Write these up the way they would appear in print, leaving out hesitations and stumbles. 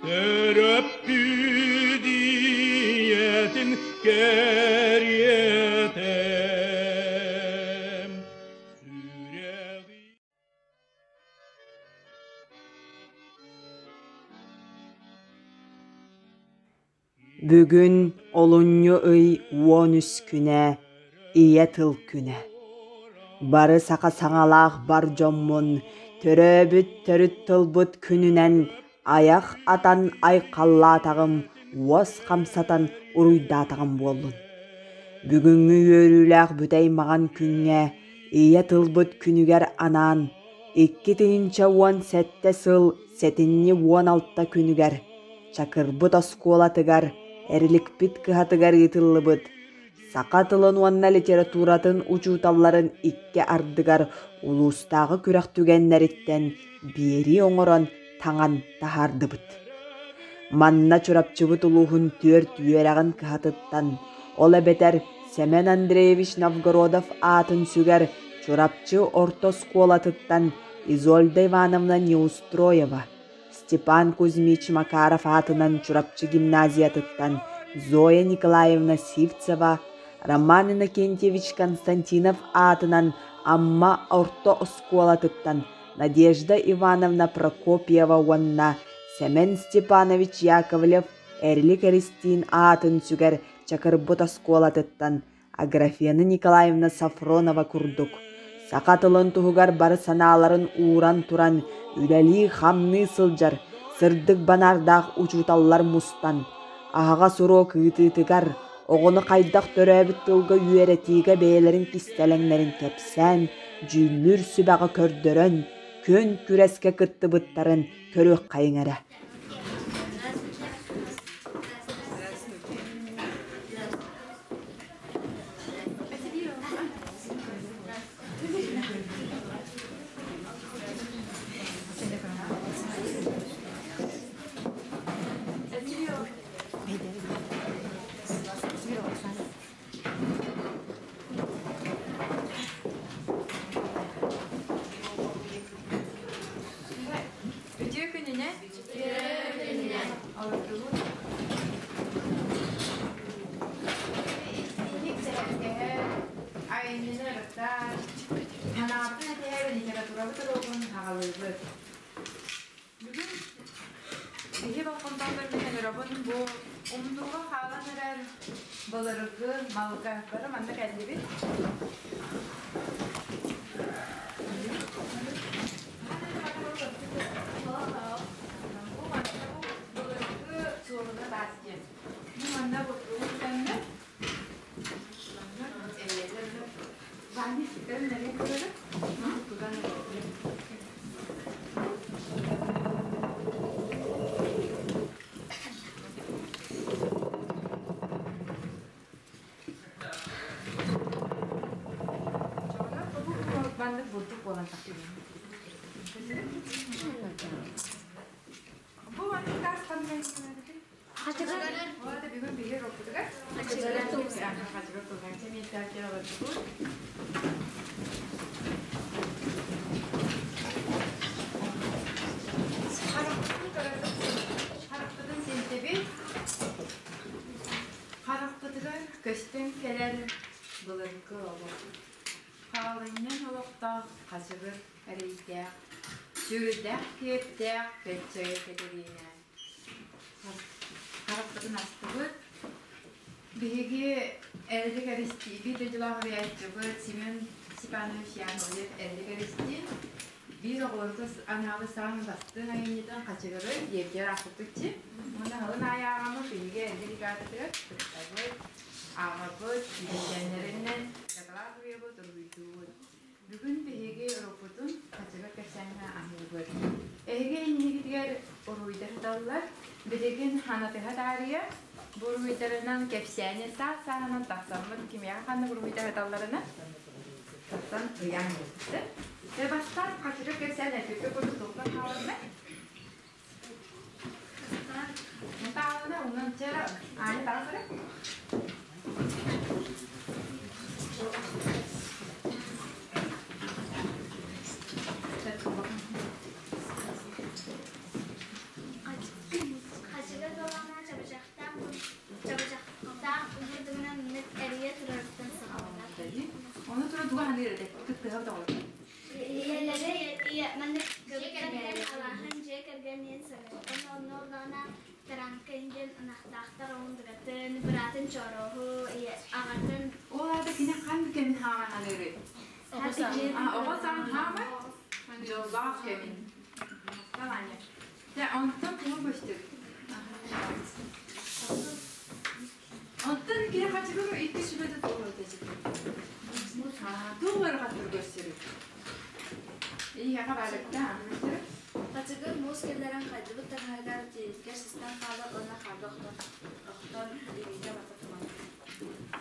Төрөппүт ийэтин кэриэтэ сүрэҕи Бүгүн олунньу ый 13 күнэ Ийэ тыл күнэ. Бары саха саҥалаах бар дьоммун төрөөбүт төрүт тылбыт күнүнэн айах атан айхаллаатаҕым, уос хамсатан уруйдаатаҕым буоллун. Бүгүҥҥү үөрүүлээх бүтэй маҕан күҥҥэ Ийэ тылбыт күнүгэр анаан 2017 сыл сэтинньи 16 күнүгэр Чакырбыт оскуолатыгар, Эриликпит кыһатыгар ыытыллыбыт саха тылын уонна литературатын учууталларын икки ардыгар улуустааҕы күрэх түгэннэриттэн биэрии оҥорон таҥан таһаардыбыт. Манна Чурапчыбыт улууһун түөрт үөрэҕин кыһатыттан, ол эбэтэр Сэмэн Андреевич Новгородов аатын сүгэр Чурапчы орто оскуолатыттан Изольда Ивановна Неустроева, Степан Кузьмич Макаров аатынан Чурапчы гимназиятыттан Зоя Николаевна Сивцева, Роман Иннокентьевич Константинов аатынан Амма орто оскуолатыттан Надежда Ивановна Прокопьева уонна Сэмэн Степанович Яковлев Эрилик Эристиин аатын сүгэр Чакырбыт оскуолатыттан Аграфена Николаевна Софронова курдук саха тылын туһугар бары санааларын ууран туран үлэлии-хамныы сылдьар сырдык банаардаах учууталлар мустан, аһаҕас уруок ыытыытыгар оҕону хайдах төрөөбүт тылга үөрэтиигэ бэйэлэрин кистэлэҥнэрин кэпсээн, дьүүллүүр сүбэҕэ көрдөрөн, күөн күрэскэ кыттыбыттарын көрүөххэйиҥ эрэ. Үтүө күнүнэн! Олордубут. Итинник сэһэргэһэр, айымньыны ырытар, санаатын этиһэр литературабыт уруогун аҕалыыбыт. Бүгүн биһи болҕомтобутун мин ыҥырабын бу умнууга хаалан эрэр былыргы малга бары манна кэллибит. Былыргы суолуна таас диэн. Манна Маннык бурдук буолан Бу маннык таас ханна Хачыгыр. Бүгүн биһи уруокпутугар хачыгыр тылынан сэмиэттээх олордубут. Харахпытын синтэбит. Харахпытыгар көстөн кэлэр былыргы олох. Хаалынньаҥ олохтоох хачыгыр эрэйдээх, сүрдээх киэптээх Көччөйө Кэтириинэ. Харахпытын астыбыт. Биһиги Эрилик Эристииби дойдулаах уһуйааччыбыт Семен Степанович Яковлев Эрилик Эристиин биир оҕолорго анаабы саамай бастыҥ айымньытын Хачыгыры диэбитигэр аахпыппытчы. Уонна сылын аайы ааҕаммыт биһиги Эрилик бригадатыгар кыттабыт, ааҕабыт, киһиргээннэринэн дакылаат суруйабыт, уруһуйдуубут. Бүгүн биһиги уруокпутун Хачыгыр кэпсээҥҥэ аныыбыт. Эһиги иннигитигэр уруһуйдар сыталлар. Билигин ханатыһа таарыйа бу уруһуйдарынан кэпсээни саас-сааһынан тахсаммыт кимиэхэ ханнык уруһуйдар сыталларына тахсан ыйаан биэрбиттэр. Дьэ бастаан Хачыгыр кэпсээн эппиккэ курдук туохтан хааларына Таалына онон чэ ааны таҕыс эрэ. ханыыр этэ? Кыттыһа тоҕо. Ийэлэри ийэ маннык кэргэн алааһын дьиэ кэргэн диэн саныыбын. Онно оллоҕуна Таранкин диэн ынахтаахтар оҕундуратын, быраатын Чорооһу, ийэ аҕатын Ол аата кини ханнык кэмин хааман ханыырый? Оҕо саҕан хаамай? Дьоллоох кэмин. Таланя. Дьэ, онтон тугу көстөр? Онтон кини хачыгыр икки сүбэтэ туолуо Туох ыарахаттар көрсөрүй? Эйиэхэ баарыкта Хачыгыр муус киллэрэн хайдыбыт таҥаһыгар тириитигэр сыстан хаалар уонна хаарды охтон, охтон илиитэ бата туманар.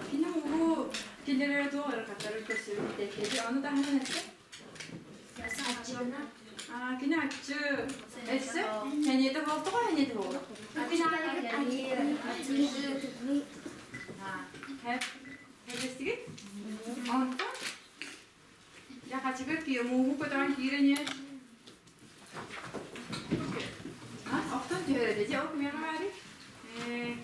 Кини угу киллэрэрэ туох ыарахаттары көрсөрүн тэттиги ону таһынан эттэ. Аччыгына Кини аччы өссө хэниэтэ буолтуга хэниэтэ буолла. Хэбэстигит? Онтон дьэ хачыгыр мууһу көтөҕөн киирэн иһэр. Охтон түһэр этэ. Дьэ ол кимиэхэ баарый? Э,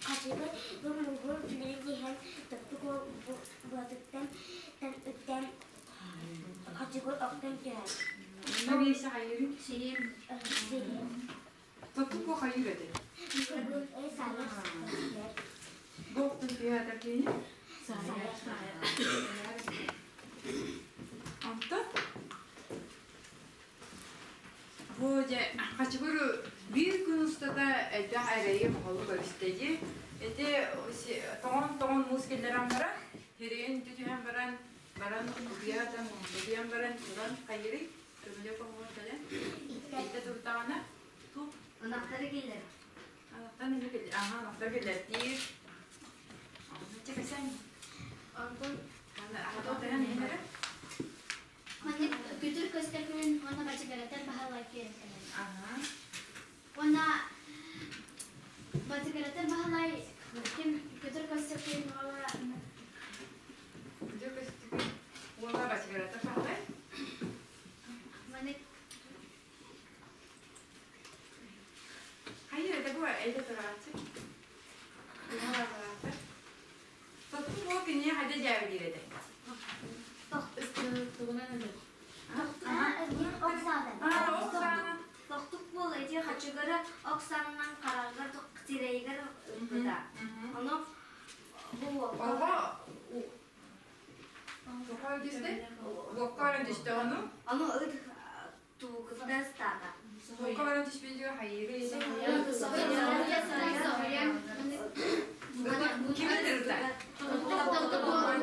Хачыгыр бу мууһу киллэрэн иһэн топтук уол буотуттан үтэн хачыгыр охтон түһэр. Манна хайыырый? Сиһин. Тоттук уо хайыыр этэ. Бу охтон түһэр кини? Онтон бу дьэ хачыгыр биир күн устата элбэх эрэйи моһолу көрүстэ дии. Ити тоҥон-тоҥон муус киллэрэн баран, хириин түһэн баран, баран утуйа утуйан баран туран хайырый, көмүлүөк оһоҕор кэлэн, иттэ турдаҕына, туох Ынахтары киллэр. Анахтан эмиэ кэл аха анахтар кэллэртиир. Чэ кэсээн. Онтон Аны аһатоо тэһэн иһин эрэ. Маннык күтүр көстөкүн уонна бачыгаратар баһылай киирэн кэлэр. Аха. Уонна бачыгаратар баһылай ким күтүр көстөкүн уола Күтүр көстөкүн уола бачыгаратар баһылай. маннык Хайыр это бу эйде турааччы. Туһала турааччы. Тотту бу киниэ хайда дьээбэ диир этэ. Оксана. Ох саана. Тохтук буол ити хачыгыры Оксанынан хараҕыгар сирэйигэр ыппыта. Ону бу Оҕо тоҕо дисте? Уокка баран түстэ ону. Ону ыт туугуттан ыстаата. Уокка баран түспүтүгэр хайыыры ити. Ким ытырда?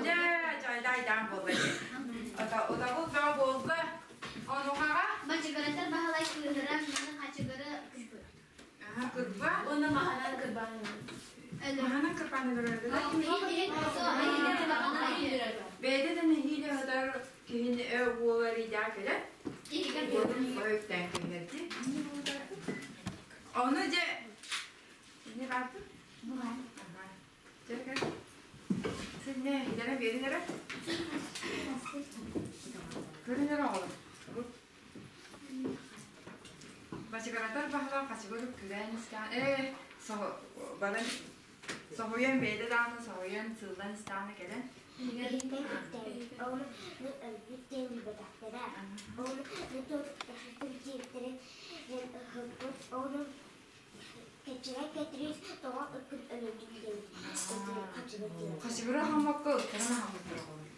Дьэ, жайдай-даан буолла. Отабыл бөҕө буолла. Онуҕаҕа Бачыгаратар баһылай кыыһыран маны хачыгыры кырбыт. Аха, кырба. Уонна маһанан кырбаан Маһанан кырбаан өлөрөрдө. Бэйэтэ да нэһиилэ сытар киһини уола ридаа кэлэр. Уолун өйдөөн кэһэрди. Ону дьэ не барды? Ага. Чэ, кэл. Синне хидэрэ биэрин эрэ. Көрүн эрэ оҕолор. Бачыгаратар баһылаах хачыгыр күрээн истэҕин ээ баран соһуйан бэйэтэ даҕаны соһуйан сыллан истэҕинэ кэлэн Ону өлбүт диэн билбэтэхтэрэ. Ону Ону кэччэгэй Кэтириис тоҕо ыккын өлөрдүн диэн хачыгыр диэн. Хачыгыры аһаммакка ыттарын аһаммыттар оҕолор.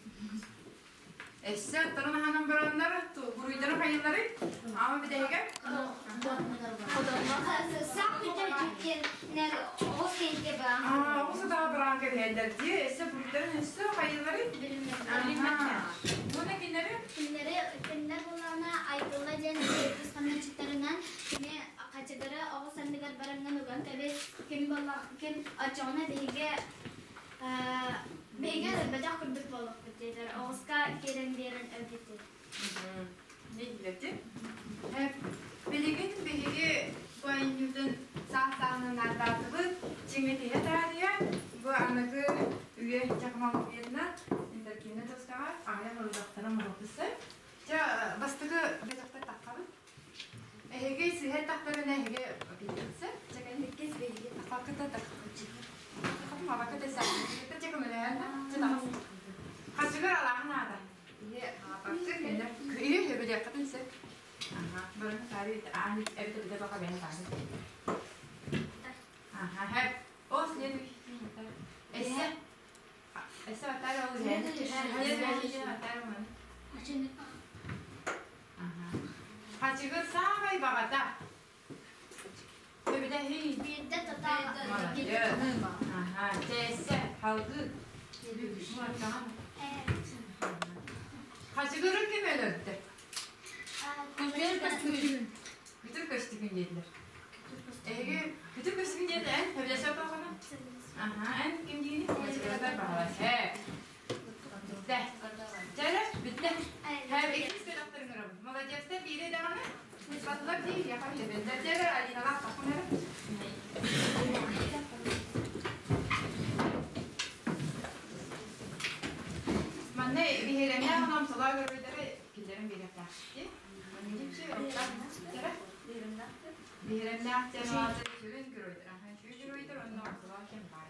Эссе ыттарын аһанан бараннар буруйдарын хайылларый? Аама бүтэһигэ? Сах күтэр диэн оҕус кэнтэ баан. Оҕус атаҕа бараан кэбиһэллэр дии. Эссе буруйдарын өссө хайылларый? Уонна кинилэри? Кинилэри кинилэр буоллаҕына Айтылла диэн үс хамначчыттарынан кини хачыгыры оҕус анныгар бараннан уган кэбис ким буолла ким оччоҕуна биһиги биһиги өлөрбөтөх курдук буолуохпут диэтэр оҕуска киирэн биэрэн өлбүттэр. Дииллэрди. Билигин биһиги бу айымньытын саас-сааһынан наардаатыбыт, чиҥэтиһэ таарыйа бу аныгы үйэ технологиятынан интеркинэ тоскаҕа аҕыйах ырыдахтара муһутуса. Чэ, бастакы бэтэхтэр таххабыт. Эһиги сыһа тахтарына эһиги билиэхсэ. Чэ, кэлин Иккис биһиги таххакыта таххакыта. Хатым абакыта саа. Чэ, көмөлөһөн да. Чэ, таҕыс. Сөбүлүөххүтүн сөп. Аха, барын саары аан эбит эбитэ баха бэйэн саары. Аха, хэп. О, следующий. Эссе. Эссе батар ол Следующий батар маны. Аха. Хачыгыр саамай баҕата. Сөбүлэһии. Биирдэ тотаа. Молодец. Аха, чэссе, халгы. Хачыгыры ким өлөрдө? Күтүр көстүгүн диэтилэр. Эһиги күтүр көстүгүн диэтэ эн сөбүлэсэ отоохуна? Аха, эн ким диигини? Хачыгырдар баҕалар. Э. Бүттэ. Чэрэ, бүттэ. Һэм иккис бөлөхтөрүн көрөбүн. Молодецтар биири даҕаны батылар дии, яха билэбэллэр. Чэрэ, Алиналаах таххын эрэ. Манна биһирэмнээх ономсолоо көрбүтэрэ киллэрэн биэриэхтээхпит. Биһирэмнээх диэн аата сүрүн геройдар. Сүрүн геройдар онно омсолоо кем баар.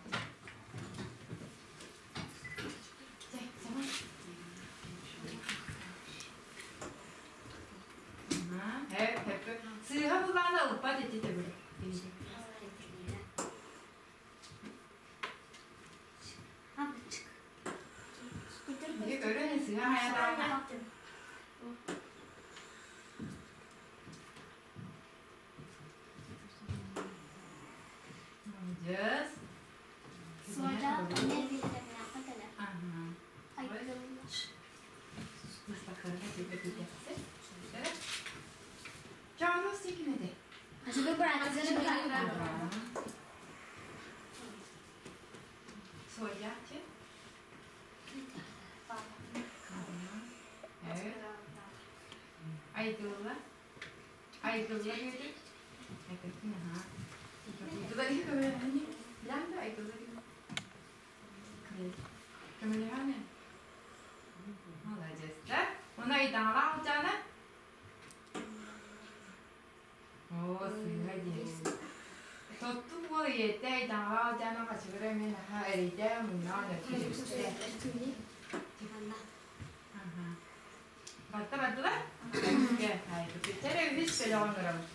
Сыыһа булаана ылбат ити төгүл. Биһи көрөн сыыһа хайатаана. Молодец. Чаҕылыс сикимэти. Суойааччы. Айгылла. Айгылла диэти. Айгылла. Айгылла Көмөлөһөн Молодец, да? Уна ыйдаҥалаах Ылдьаана? Оо, сыыһа диэн. Тотту уол ийэтэ ыйдаҥалаах Ылдьаана хачыгыра эмиэ наһаа эрэйдээх муҥнаан өттүбүттэ. Барта бардылар? Чэрэ үһүс бөлөҕүн көрөбүт.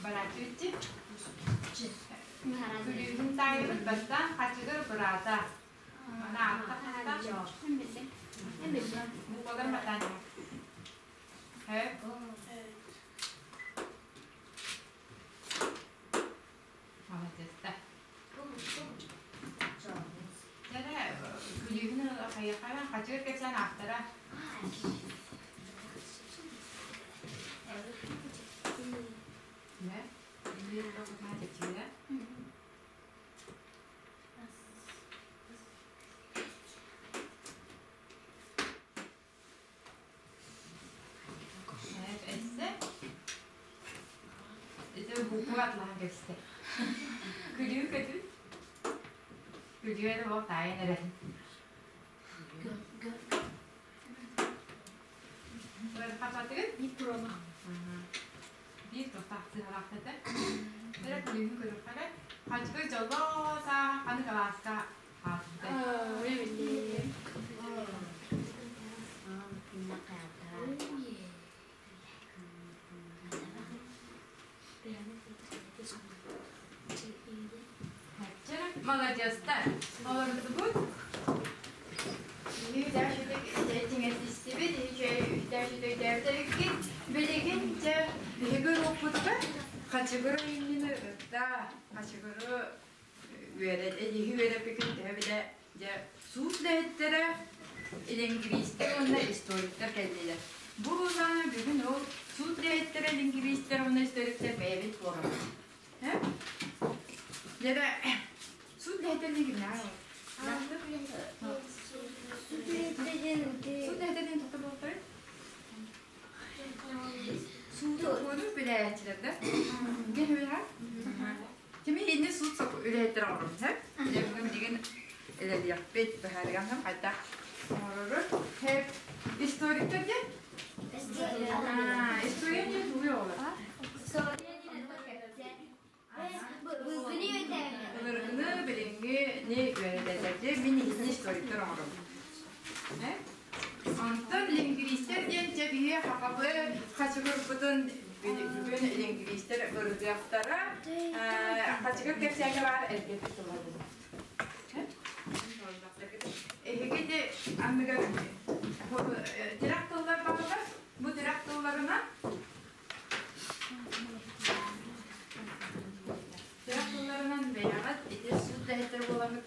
Барааччы Күлүүһүн таайбыт бастаан хачыгыр быраата. Мана аатта Буквалар матаан. Молодецта. Дьэ, күлүүһүн хайахара хачыгыр кэпсээн автора. Эссе. Это буква атлаһан кэбистэ. Күлүү көтүү. Күлүү эрэ ол таайан эрэ. Хапатыгыт? Биир тохтоох сыһалаахтата. Эрэ күлүүһүн көрүөххэ Хачыгы дьоллоо саа ханы калааска хаалбыта. Молодецтар. Олордубут. Билигин дьэ биһиги уруокпутугар хачыгыр иннини ытта хачыгыры үөрэт эдиһи үөрэппикин төһө билэ дьэ суут үлэһиттэрэ лингвистэр уонна историктар кэллилэр. Бу былаана бүгүн ол суут үлэһиттэрэ лингвистэр уонна историктар бэйэбит буолабыт. Дьэ суут үлэһиттэрин кимнээх Суут үлэһиттэрин тоқто буолтар? Сууту билээччилэр да? Ким үлэһэ? Кими инни суут үлэһиттэр оҥорор, һэ? Бүгүн билигин үлэлиэхпит, быһаарыган хайдах оҥорору. Хэп историктар диэн? История диэн тугуй оҕолор? Былыргыны билиҥҥи не үөрэтэллэр мин иһини историктар оҥоробун. Онтон лингвистэр диэн дьэ биһи хахабы хачыгырбытын бүгүн лингвистэр ырытыахтара. Хачыгыр кэпсээҥҥэ баар эргэтик тылларбыт. Эһиги де анныгар тирэх тыллар бааллар. Бу тирэх тылларынан Тирэх тылларынан бэйэҕит ити суут үлэһиттэр буоламмыт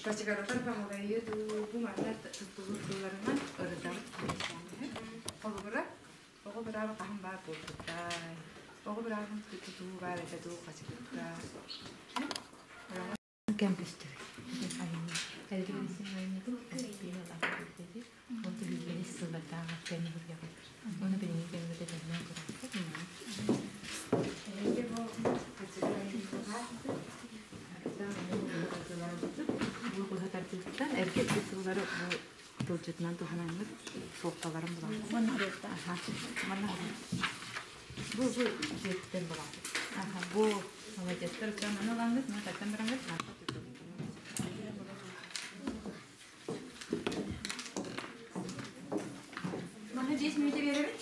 Качыгаратар баһылайы дуу, бу манна туттуллубут тылларынан ырытабыт. Холобура, оҕо бырааба хаһан баар буолбутай? Оҕо быраабын тутуу баар этэ дуу хачыгырга? Кэм көстөр. Эргэтти тыллары бу тылдьытынан туһанаммыт суолталарын булабыт. Манна бу бу дьиэттэн булабыт. Бу молодецтар маны ылаҥҥыт, маны таттан бараҥҥыт. Маны 5 мүнүүтэ биэрэбит.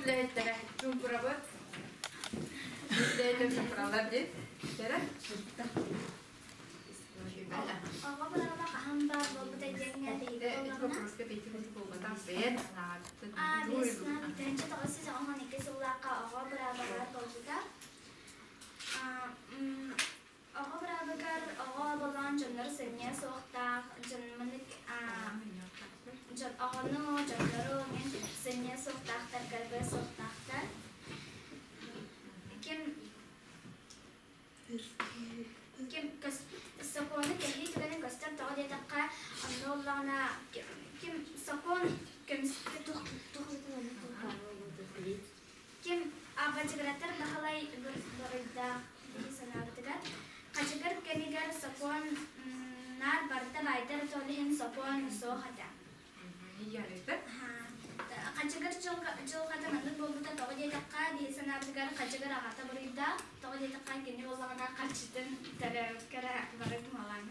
Үлэһиттэрэ чуҥкурабыт. Үлэһиттэр чуҥкураллар дии. Кэрэ. Оҕо бырааба хаһан баар буолбута диэҥҥэ биһиги буоллаҕына 1992 сыллаахха оҕо бырааба баар буолбута. Оҕо быраабыгар оҕо оболоон дьоннору сэнниэ суохтаах, дьон маннык дьон оҕону, дьоннору мин сэнниэ суохтаахтар, кырбыа суохтаахтар. Ким ким сокуону кэһии түгэнин көстөр тоҕо диэтэххэ, онно буоллаҕына ким сокуон көмүскэ Ким Хачыгыратар Баһылай буруйдаах дии санаабытыгар, Хачыгыр кэмигэр сокуон наар барыта баайдар ол иһин сокуон суох этэ. Хачыгыр дьылҕата маннык буолбута тоҕо диэтэххэ, дии санаабытыгар Хачыгыр аҕата буруйдаах, тоҕо диэтэххэ кини буоллаҕына харчытын төрөөбүккэ эрэ бары туһалаан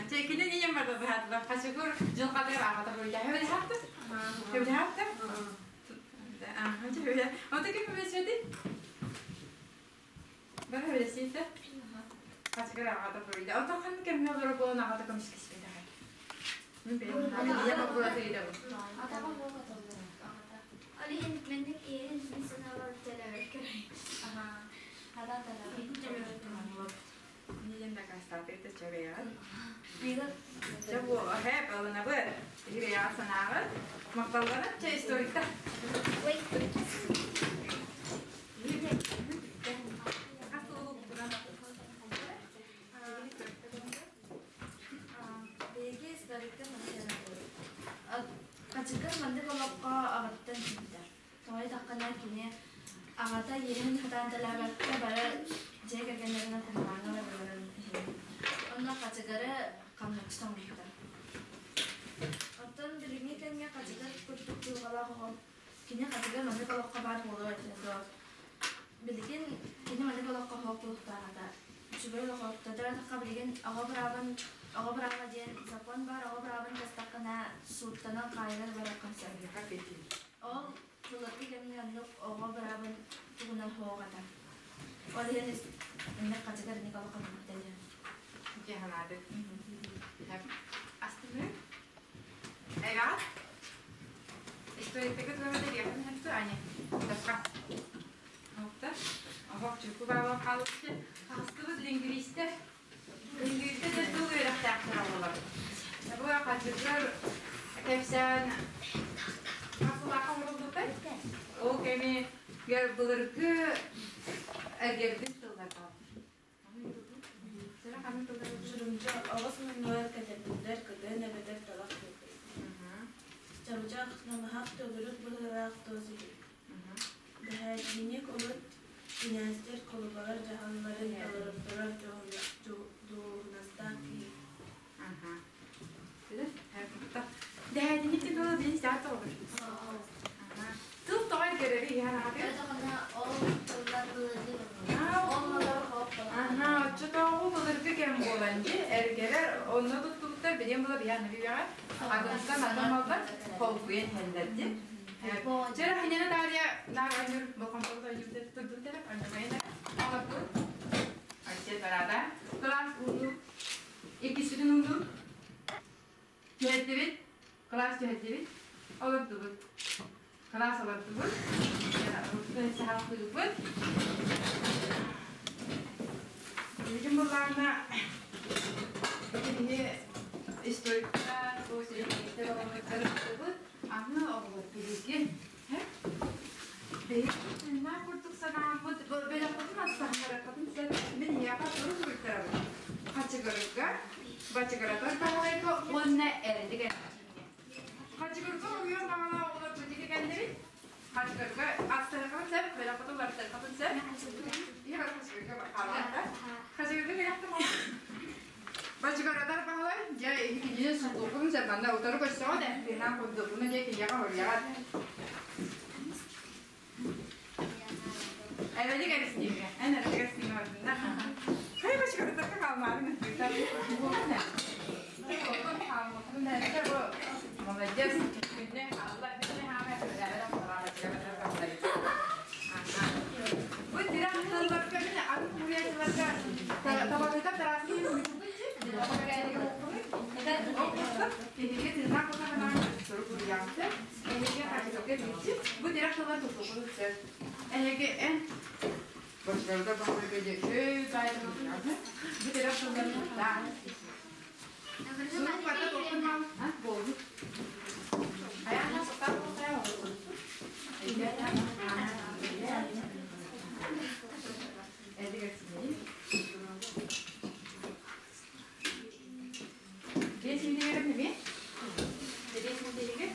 Чэ, кини ийэм барда быһаатылар. Хачыгыр дьылҕатыгар аҕата буруйдаах. Эбэлэһээхтэ? Эбэлэһээхтэ? Онто ким билсэти? Бара билсиитэ. Хачыгыр аҕата буруйда. Онтон ханнык кэмҥэ олорор буолан аҕата көмүскэспэтэҕэй? Мин бэйэм ийэм обурата идэбин. Ол иһин маннык ийэһин мин санаабар төлөөбөккө. Ниден дакаастаатыгыт чэбэйэҕит. Бу хэп ылынабыт. Биһиги санааҕыт. Махталлара чэ историктар. Биһиги историктар Хачыкын маннык олоххо аҕаттан киирдэ. Тоҕо диэтэххинэ кини аҕата иэһин сатаан төлөөбөккө бары дьиэ кэргэннэринэн куһаҕаҥҥа баралларын иһин. Онно хачыгары хамначчыт оҥорбута. Оттон билиҥҥи кэмҥэ хачыгыр курдук дьылҕалаах оҕо кини хачыгыр маннык олоххо баар буолуо этэ дуо? Билигин кини маннык олоххо суох буолуохтаах этэ. Үчүгэй олох ортотугар билигин оҕо быраабын оҕо бырааба диэн закон баар оҕо быраабын кэстэххинэ сууттанан хаайыллан барыаххын сөп. Ол былыргы кэмҥэ оннук оҕо быраабын тугунан суох этэ. Ол иһин инник хачыгар инник олоххо кэлбитэ диэн. Дьаһалаабыт. Астыныы. Эҕат. Историктыгы туһана диэхин хэпсэ ани. Тапка. Оттон оһох чуку баба хаалыччы хаһыстыбыт лингвистэр. Лингвистэр да тыл үөрэхтээхтэр оҕолор. Бу хачыгыр кэпсээн хасылаха оҥоруллубутай. Ол кэми былыргы эргэрбит тыллар баар. Сурумдьа оҕус муннугар кэтэрдиллэр кытыан эбэтэр талах кыырпыт. Чабычах намыһах төгүрүк быһыылаах туос иһит. Дэһээтинньик урут кинээстэр кулубалар дьаһалларын толорторор дуоһунастаах киһи. Дэһээтинньик тылы билин саат тоҕо Тыл тоҕо эргэрэр иһэн аҕатыгар? Ол тыллар былыргы Аха, оччотооҕу былыргы кэм буолан дии, эргэрэр онно туттубуттар билиэн була биһиэн билиэҕэ. Агынтан атын маллар холкуйан иһэллэр дии. Чэ, хинена таарыйа наар ойнуур болҕомтолу ойнуур турдубут эрэ, ойномайын эрэ. Олордун. Ачча барада. Кылаас уунуу. Иккиситин уунуу. Түһэрдибит. Кылаас түһэрдибит. Олордубут. Кылаас олордубут. Саһалтыыбыт. Билигин буллаҕына итини историктар, туос олорбуттар аны оҕолор билигин биһиги курдук санааммыт бөлөхпүтүн астаһыннарыахпытын сөп. Мин эһиэхэ туру суруйтарабын. Хачыгырга, бачыгыратар баһылайга уонна эрэлик эрчийгэ. Хачыгырга уйуон баҕалаах оҕолор бутики кэллибит. Хачыгырга астарыахпытын сөп, бөлөхпүтүн уларытыахпытын сөп. Иһэ хачыгырга хаалаата. Хачыгырга кэлэхтим оҕо. Бачыгыратар баһылай, дьэ иккинньини сутууккун сөп, манна утары көрсөҕүн, тыынаах курдук, уна дьэ киниэхэ хоруйаҕат. Эрэли кэристиигэ. Эн эрэли кэристиигэ бардында. Хай бачыгыратарга хаалмаарын ыттыктар. Молодец. Күнне хаалла. Күнне хаама Бу тирэх тылларга мин атын суруйааччыларга табатыта тараскы Киһиги тыыннаах кутаҕынан сурук суруйаахты. Эһиги хачыгырга билчи. Бу тирэх тыллар тутулгун сөп. Эһиги эн бочкарда баһылыга дьэ Бу тирэх тыллар тутаа. Сурук барда толкун мал буолбут. Хайаана сотар болтая олорбут. Биэс минутыгар эмиэ? Биэс минутыгар?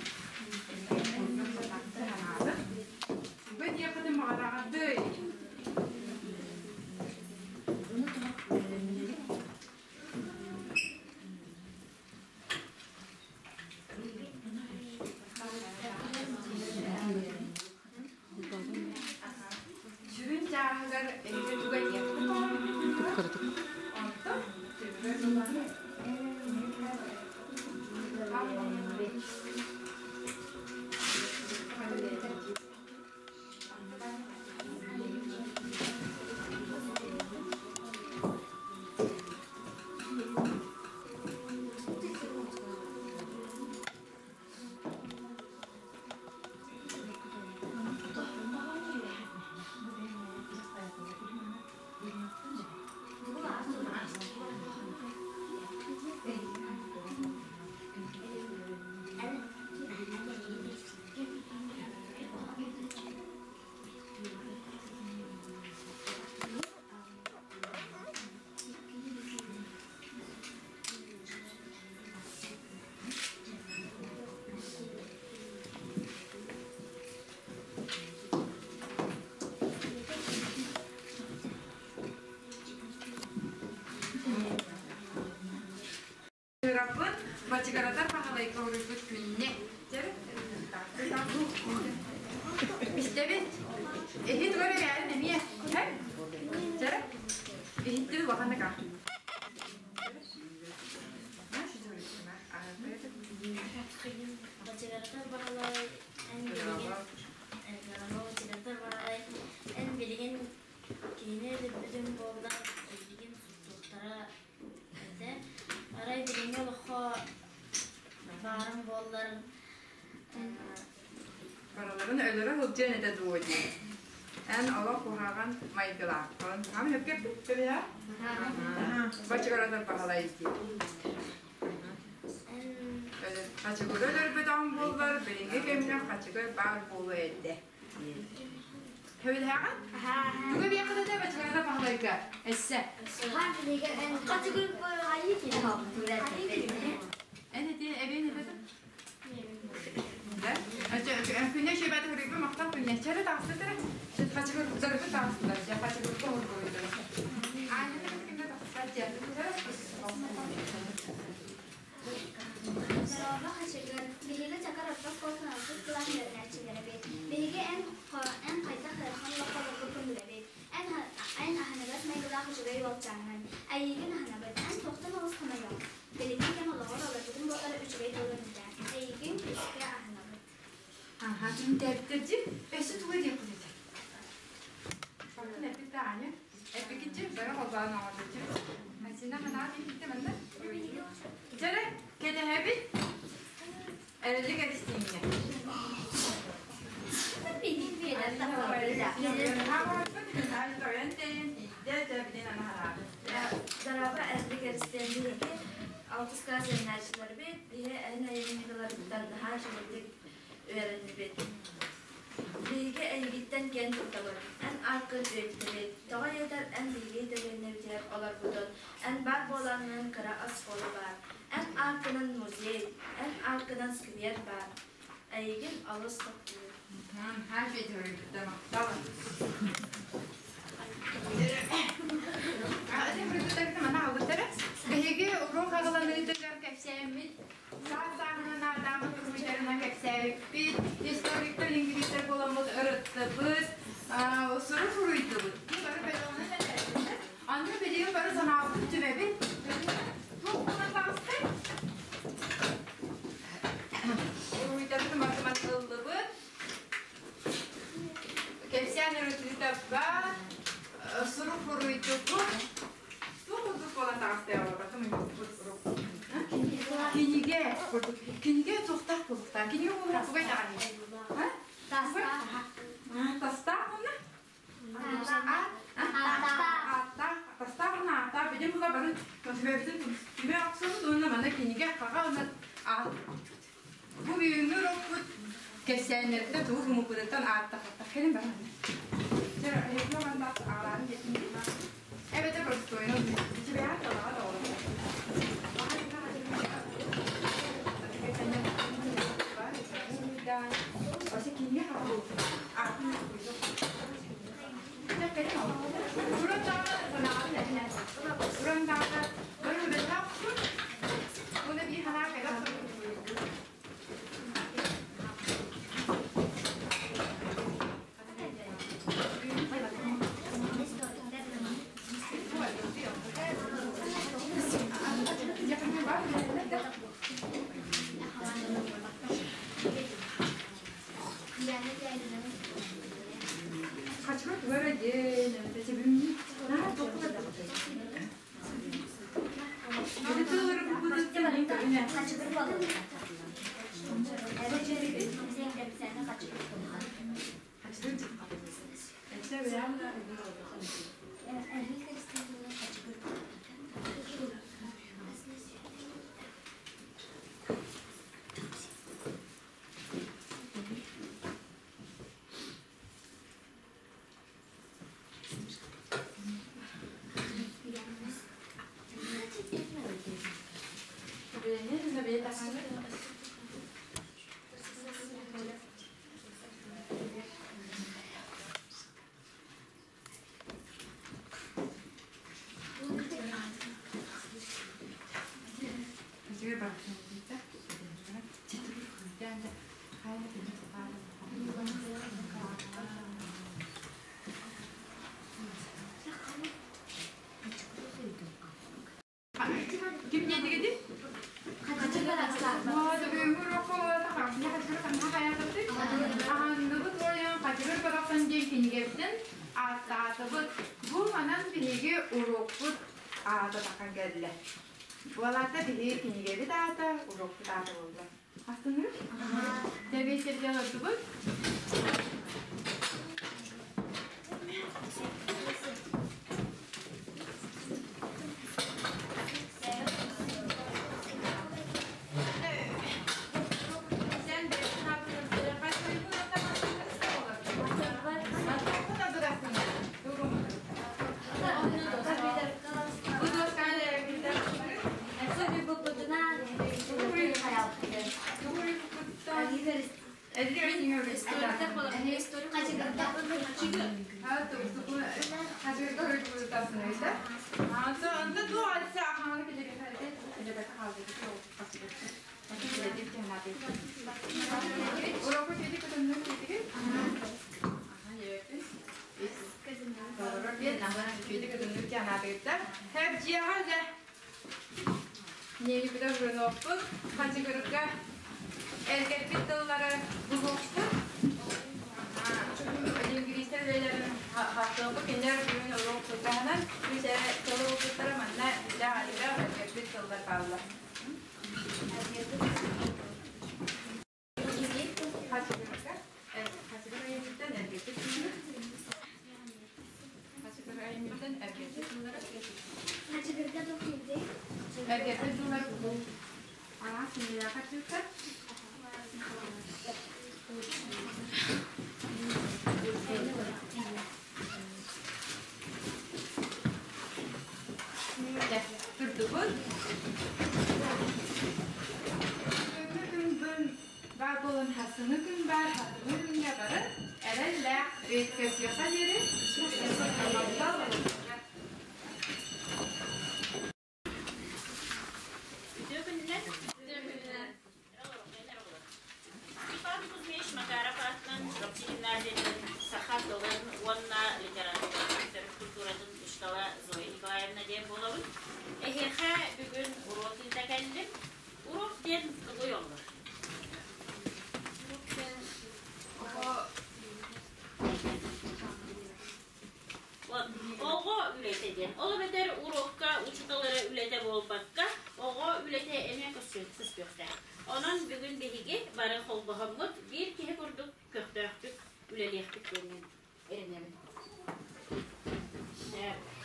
Бу диэххитин баҕараҕардый. Ыҥырабын Бачыгаратар Баһылайга уруйбут күннэ. Истэбит. Эһи тугар эрээрин эмиэ. Чэ? Иһиттибит улаханнык аа. Бачыгаратар Баһылай эн билигин Бачыгаратар Баһылай эн билигин киһини өлөрбүтүҥ буоллар эйигин суттуохтара этэ. Арай билиҥҥи олоххо баарыҥ буоллар Барыларын өлөрө сылдьыан этэ дуо дии. Эн олох куһаҕан майгылааххын. Ам сөпкө эппит Бачыгаратар Баһылай дии. Хачыгыры өлөрбөтөҕүм буоллар, билиҥҥи кэмҥэ хачыгыр баар буолуо этэ. Сөбүлэһэҕин? Тугу эбиэххит этэ Бачыгаратар Баһылайга? Эссе. Эн ити эбиэн этэ Күнэ шебәт хөрүгү мактан күннэччэри таҕыстытыр. Хачыгыр зарыгы таҕыстылар. Дьэ хачыгырга хоргуйдулар. Аанньаны кимде тахсар дьэ. Дорообо хачыгыр. Биһиги чакар орто оскуолатын алтыс кылаас үөрэнээччилэрэбит. Биһиги эн эн хайдах ыарахан олоххо олорбуккун билэбит. Эн эн аһыныгас майгылаах үчүгэй уолчааҥҥын. Эйиигин аһынабыт. Эн туохтан олус хомойоҕун? Билиҥҥи кэм олоҕор олорбутун буоллар үчүгэй буолуон этэ. Эйигин күүскэ аһынабыт. Аха, түмтээбиттэрдьи. Өссө тугу диэххит этэ? Бакын эппит да Аня. Эппикитчи бары холбоон оҥордуччу. Асина ханаат иһиттэ манна. Дьэрэ, кэтэһэбит. Эрэлик эристиҥҥэ. Дорообо эрэлик эристиэн биһиги алтыс кылаас үөрэнээччилэрбит биһи эһин айымньыларыттан наһаа үчүгэйдик үөрэннибит. Биһиги эйигиттэн киэн туттабыт. Эн ааккын үйэтитэбит. Тоҕо диэтэр эн биһиги дэриэбинэбитигэр олорбутун, эн баар буолаҥҥын кыра оскуола баар. Эн ааккынан музей, эн ааккынан сквер баар. Эйигин олус таптыыр. Биһиги уруок аҕаланыытыгар кэпсээммит саас-сааһынан наадаммыт уруйдарынан кэпсээбиппит, историктар, лингвистэр буоламмыт ырыттыбыт, сурук суруйдубут. Бары бөлөҕүнэн этээбиттэр. Аны билигин бары санаабытын түмэбит. Туох буолан таҕыстай? Уруйдарбытын барытын ыллыбыт. Кэпсээн ырытыыта бар, сурук суруйдубут. Туох курдук буолан таҕыстай олорбатым Кинигэ курдук. Кинигэ туохтаах буолуохтаах? Кинигэ буолуох тугай даҕаны? Тастаах уонна? Ааттаах. Тастаах уонна ааттаах. Билим була бары түбэбитин түбэ охсобут уонна манна кинигэ хаҕа уонна аат. Бу бүгүҥҥү урокпут кэпсээннэриттэн тугу гыммыппытыттан ааттахаттах кэлин баран. Чэ, эһиги мандаах аҕалаарын диэтин Эбэтэр простойно Тебя талаҕа да Хачыгыр барахсан диэн кинигэбитин ааттаатыбыт. Бу манан биһиги уруокпут аата тахан кэллэ. Буолаата биһиги кинигэбит аата, уруокпут аата буолла. Астыныр? Тэбиэсэргэ олордубут. Хачыгырга эргэрбит тыллары булуохпут. Лингвистэр үлэлэрин хаттыахпыт. Кинилэр бүгүн уруок сылтаһынан үс эрэ тылы булбуттара манна элбэх эргэрбит тыллар бааллар. Хачыгырга Хачыгыр айымньыттан эргэрбит тыллары Хачыгыр айымньыттан эргэрбит тыллары Хачыгырга тохтуурдей. Эргэрбит тыллары булуу. Араас кинилээх хачыгыр. Турдубут. Бүгүҥҥү күн баар буолан хасыҥы күн баар, хасыҥы күҥҥэ бары эрэллээх көрсүөххэ диэри Үтүө күнүнэн. Үтүө күнүнэн. Степан Кузьмич Макаров аатынан Чурапчы гимназиятын саха тылын уонна литературатын төрүт культуратын учуутала Зоя Николаевна диэн буолабын. Эһиэхэ бүгүн уруок ыыта кэллим. Уруок диэн тугуй олор? Уруок диэн оҕо Оҕо үлэтэ диэн. Ол эбэтэр уруокка учуутал эрэ үлэтэ буолбакка, оҕо үлэтэ эмиэ көстүөхтээх. Онон бүгүн биһиги бары холбоһоммут биир киһи курдук көхтөөхтүк үлэлиэхпит диэммин эрэнэбин.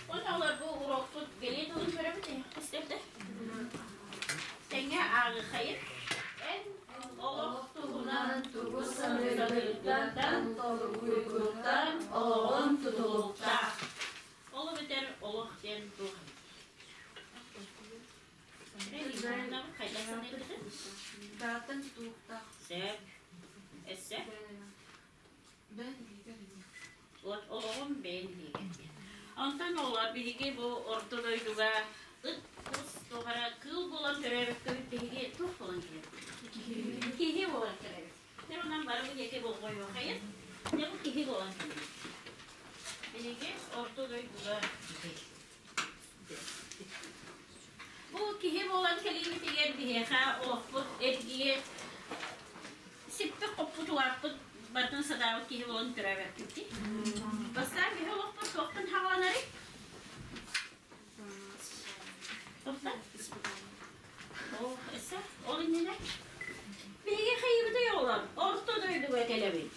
Уонна олор бу уруокпут бэлиэ тылын көрөбүт истэрдэ. Тэҥҥэ ааҕыхайын. Эн олох туһунан тугу саныыргыттан, толкуйгуттан олоҕун тутулуктаах. Ол эбэтэр олох диэн туох Хайдах саныыргытын? Дааттан тутулуктаах. Сөп. Өссө? Вот олоҕум бэйэм илиигэр диэн. Онтон оҕолор биһиги бу орто дойдуга ыт, кус, туох эрэ кыыл буолан төрөөбөккөбүт биһиги туох буолан кэлэбит? Киһи буолан кэлэбит. Дьэ онон бары бу диэки болҕойуохайын. Дьэ бу киһи буолан кэлэбит. Биһиги орто дойдуга киһи. Бу киһи буолан кэлиибитигэр биһиэхэ олохпут эргийэ сиппит-хоппут улааппыт барытын сатаабыт киһи буолан төрөөбөппүт дии. Бастаан биһи олохпут туохтан хааланарый? Туохтан? Ол өссө ол иннинэ биһиги хайыбытай оҕолор орто дойдуга кэлэбит.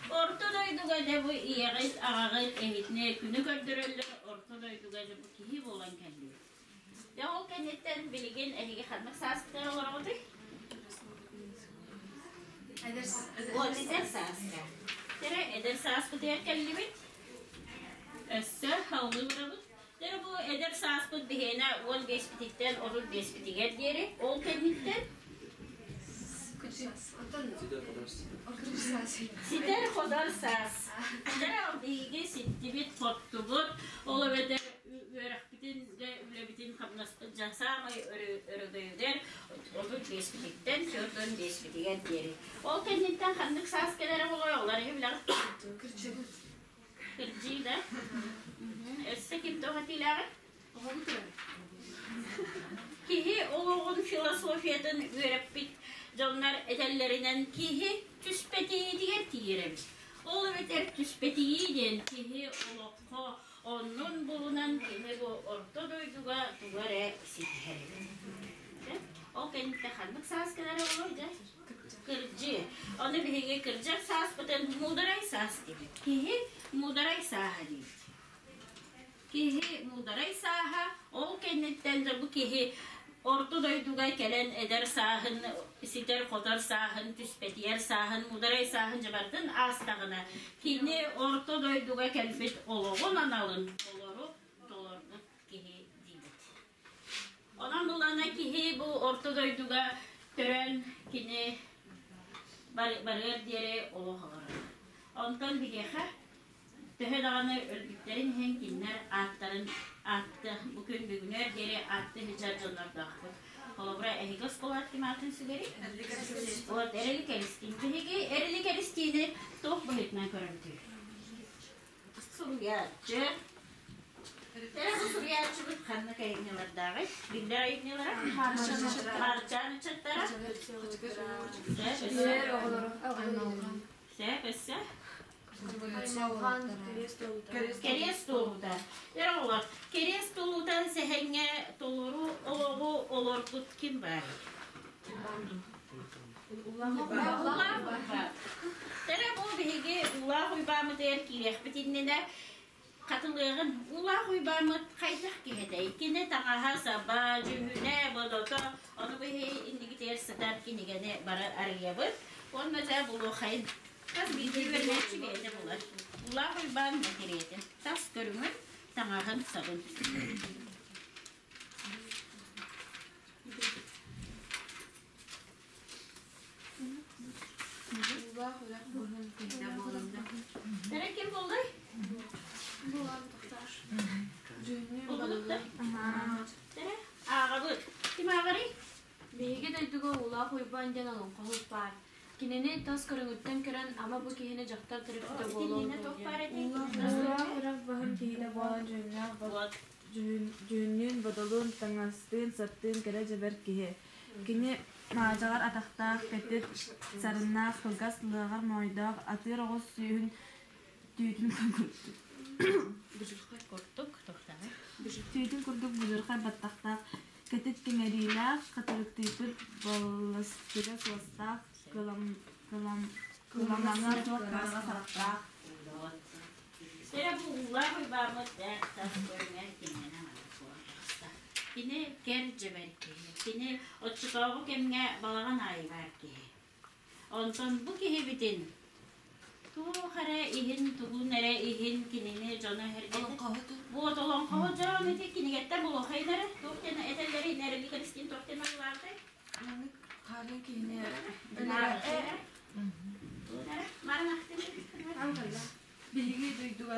Орто дойдуга дьэ бу ийэҕит, аҕаҕыт эһитинэ күнү көрдөрөллөр, орто дойдуга дьэ бу киһи буолан кэллибит. Дьэ ол кэнниттэн билигин эһиги ханнык сааскытыгар олороҕутуй? Вот эдэр сааска. Тэрэ эдэр сааспытыгар кэллибит. Өссө халлыы барабыт. Тэр бу эдэр сааспыт биһиэнэ 15-пититтэн 35-питигэр диэри. Ол кэнниттэн Ситэр ходор саас. Дьэ, биһиги ситтибит, хоттубут. Ол эбэтэр үөрэхпитин дьэ үлэбитин хамнаспыт дьэ саамай өрөгөйүгэр 35-пититтэн 45-питигэр диэри. Ол кэнниттэн ханнык саас кэлэрэ буолуой оҕолор эһи билэҕит? Кырдьыы да? Өссө ким туох этиилээҕий? Киһи олоҕун философиятын үөрэппит дьоннор этэллэринэн киһи түспэтиитигэр тиийэр эбит. Ол эбэтэр түспэтийии диэн киһи олоххо оннун булунан кини бу орто дойдуга тугу эрэ ситиһэр эбит. Ол кэнниттэн ханнык саас кэлэрэ буолуой дьэ? Кырдьыы. Ону биһиги кырдьар сааспытын муударай саас диибит. Киһи муударай сааһа диибит. Киһи муударай сааһа, ол кэнниттэн да бу киһи орто дойдуга кэлэн эдэр сааһын, ситэр-хотор сааһын, түспэтийэр сааһын, муударай сааһын дьабардын аастаҕына, кини орто дойдуга кэлбит олоҕун аналын толору толорбут киһи диибит. Онон булана киһи бу орто дойдуга төрөөн кини барыар диэри олох олорор. Онтон биһиэхэ Төһө даҕаны өлбүттэрин иһин кинилэр ааттарын аатты бу күн бүгүнүгэр диэри аатты сылдьар дьоннордоохпут. Холобура, эһиги оскуола ким аатын сүгэрий? Вот, Эрили Кэристиин. Биһиги Эрили Кэристиини туох быһыытынан көрөбүтүй? Суруйааччы. Эрэ бу суруйааччыбыт ханнык айымньылардааҕый? Биллэр айымньылара? Хаарчаан ыччаттара? Сөп, өссө? Кэриэс туолуута. Эр оҕолор, кэриэс туолуутан сэһэҥҥэ толору олоҕу олорбут ким баар? Улаах Уйбаан. Тэрэ бу биһиги Улаах Уйбааммытыгар киириэхпит иннинэ хатылыаҕын Улаах Уйбааммыт хайдах киһитэй? Кини таҥаһа-саба, дьүһүнэ, бодото, ону биһи иннигитигэр сытар кинигэни бары арыйабыт. Уонна дьэ булуохайын Хас биирдии үөрэнээччи бэйэтэ булар. Улаах Уйбаан мэтириэтин, тас көрүҥүн, таҥаһын, сабын. Бэрэ ким буоллай? Булбутуктар? Бэрэ ааҕабыт. Ким ааҕарый? Биһиги дойдуга Уулаах Уйбаан диэн олоҥхоһут баар. Кинини тас көрүҥүттэн көрөн, ама бу киһини дьахтар төрөппүтэ буолуо Итиннэ дуо туох диэн. баар этэй? Уулаах үрэх баһын киһитэ буолан дьүһүннээх Вот. дьүһүннүүн, бодолуун, таҥастыын, саптыын кэрэ дьэбэр киһи. Кини маадьаҕар атахтаах, кэтит сарыннаах, кылгас лыаҕар моойдоох, атыыр оҕус сүүһүн түүтүн Курдук тохторо. түүтүн курдук будьурхай баттахтаах, кэтит кэҥэриилээх, хатырыктыйбыт балластыга суостаах, кылам, кылам, кыламаҥа туох хараҥа харахтаах. Вот. Сэрэ бу уулаах уйбааммыт эр тас көрүҥэр кинини буолан таҕыста. Кини кэр дьэбэр киһи. Кини оччотооҕу кэмҥэ балаҕан аайы баар киһи. Онтон бу киһибитин туох эрэ иһин, тугун эрэ иһин кинини дьоно эһэргэтэ. Вот олоҥхоһут дьон ити кинигэттэн булуохайын эрэ туох диэн этэллэрий Нэрили Кристин туох диэн арылаабытай? Маннык хаалыы киһини Марын ахтын. Биһиги дойдуга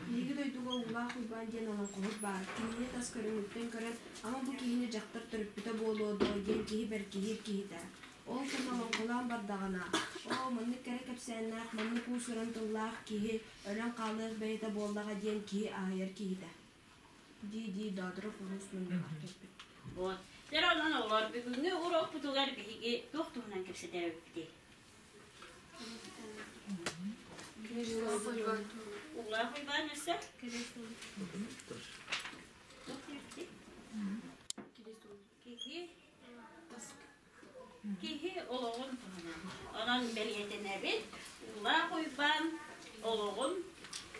Биһиги дойдуга Уулаах Уйбаан диэн олоҥхоһут баар. Кинини тас көрүҥүттэн көрөн, ама бу киһини дьахтар төрөппүтэ буолуо дуо диэн киһи бэркиһиир киһитэ. Ол кэм олоҥхолоон бардаҕына, оо, маннык кэрэ кэпсээннээх, маннык уус-уран тыллаах киһи өлөн хаалыах бэйэтэ буоллаҕа диэн киһи аһыйар киһитэ дии-дии Доодоров улуус мунньаҕар кэлбит. Вот. Дьэ, онон оҕолор, бүгүҥҥү уруокпутугар биһиги туох туһунан кэпсэтэр эбиппитий? Уулаах Уйбаан өссө? Туох диэбиттий? Киһи киһи олоҕун туһунан. Онон бэлиэтэнэбит. Уулаах Уйбаан олоҕун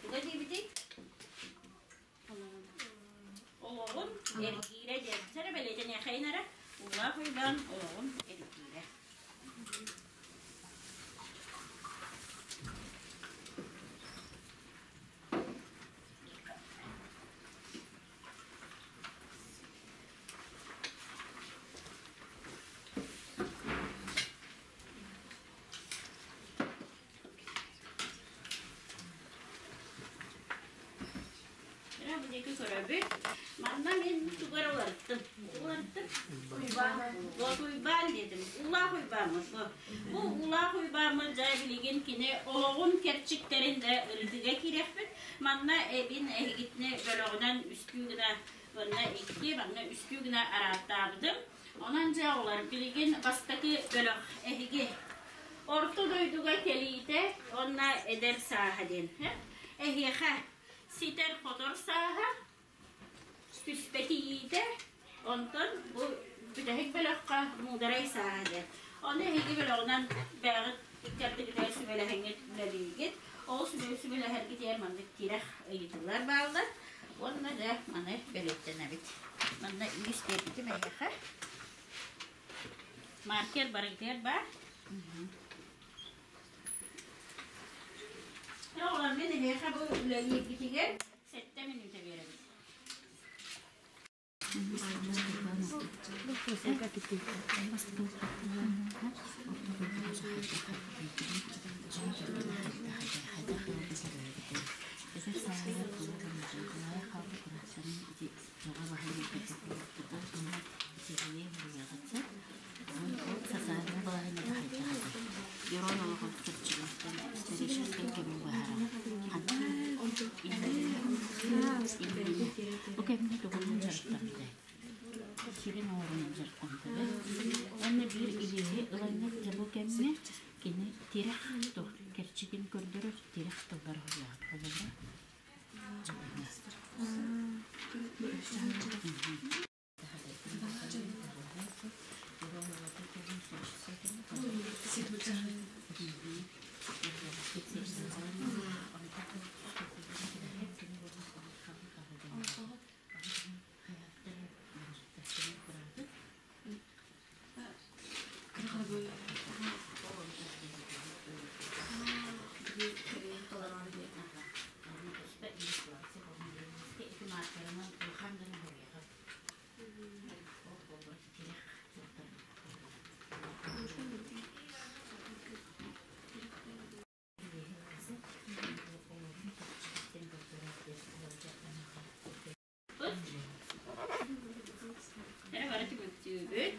туга диэбитий? Олоҕун эргиирэ диэн. Сэрэ бэлиэтэниэхэйин эрэ. Уулаах Уйбаан олоҕун эргиирэ. Эрэ бу диэки көрөбүт. Манна мин тугу эрэ уларыттым. Уларыттым. Уйбаан. Вот Уйбаан диэтим. Улаах Уйбааммыт бу. Бу Улаах Уйбааммыт дьэ билигин кини олоҕун кэрчиктэрин да ырытыыга киириэхпит. Манна эбин эһигитини бөлөҕүнэн үстүү гына уонна икки, манна үстүү гына араартаабытым. Онон дьэ оҕолор билигин бастакы бөлөх эһиги. Орто дойдуга кэлиитэ уонна эдэр сааһа диэн. Эһиэхэ ситэр-хотор сааһа, түспэтийиитэ, онтон бу бүтэһик бөлөххө муударай сааһа диэн. Ону эһиги бөлөҕүнэн бэйэҕит икки ардыгытыгар сүбэлэһэҥҥит үлэлиигит. Ол сүбэлэһэргитигэр маннык тирэх ыйытыылар бааллар. Уонна дьэ маны бэлиэтэнэбит. Манна үс биэрбитим эһиэхэ. Маркер барыгытыгар баар. Оҕолор мин эһиэхэ бу үлэлииргитигэр сэттэ мүнүүтэ биэрэбит. Бу кэмҥэ тугунан дьарыктаммытай? Сирин оҥорунан дьарыктаммыта. Уонна биир илииһи ылаҥҥыт дьэ бу кэмҥэ кини тирэх туох кэрчигин көрдөрөр тирэх тыллар уһуйаҕыт холобура. Эрэ бары түмүктүүбүт.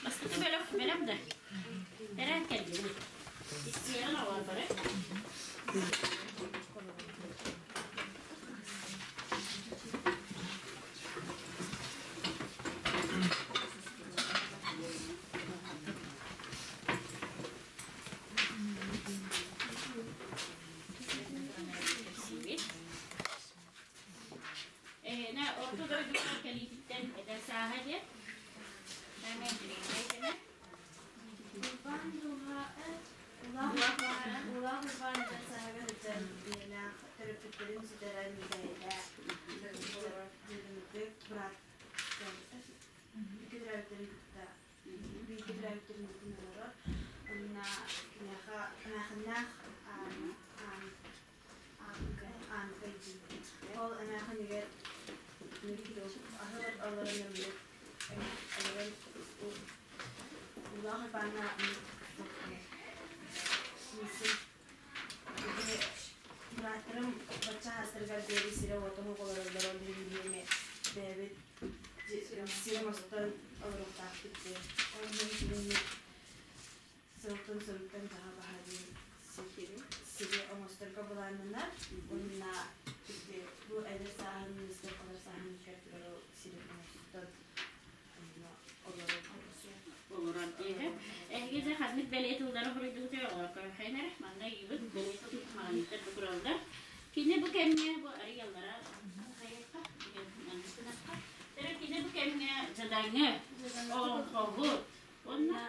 Бастакы бөлөх бэлэм да? Эрэ кэллибит. Истиэҕин оҕолор бары. Эһэнэ орто дойдуга кэлиититтэн эдэр сааһа диэн Урбаан дууһа Улаах Урбаан эдэр сааһыгар сылдьан ийэлээх төрөппүттэрин сүтэрэн бэйэтэ олорор дьиэлэммитик быраат бииргэ төрөөбүттэрин кытта бииргэ төрөөбүттэрин кытта олорор. Онно киниэхэ эмээхиннээх Ол эмээхинигэр аһылык олорон олорон улаах Уйбааҥҥа бырааттарым бачча хаастарыгар диэри сирэ-уота суох олороллор, ол иһин биһиги бэйэбит сирэ оҥостон олоруохтаахпыт диэн. Ол иһин кинини сылтан соруктан таһа баһа диэн сири оҥосторго былааннанар уонна бу эдэр сааһын министр олор сааһын кэртигэр сири оҥостон олорор диэһэ. Эһиги дьэ ханнык бэлиэ тыллары хоруйдугутуй оҕолор көрөххөйүн эрэ. Манна ыйыбыт бэлиэ тыл маҕаныыттар бу тураллар. Кини бу кэмҥэ бу арыйаллара хайыахха маннык Эрэ кини бу кэмҥэ дьадаҥы, олоҥхоһут уонна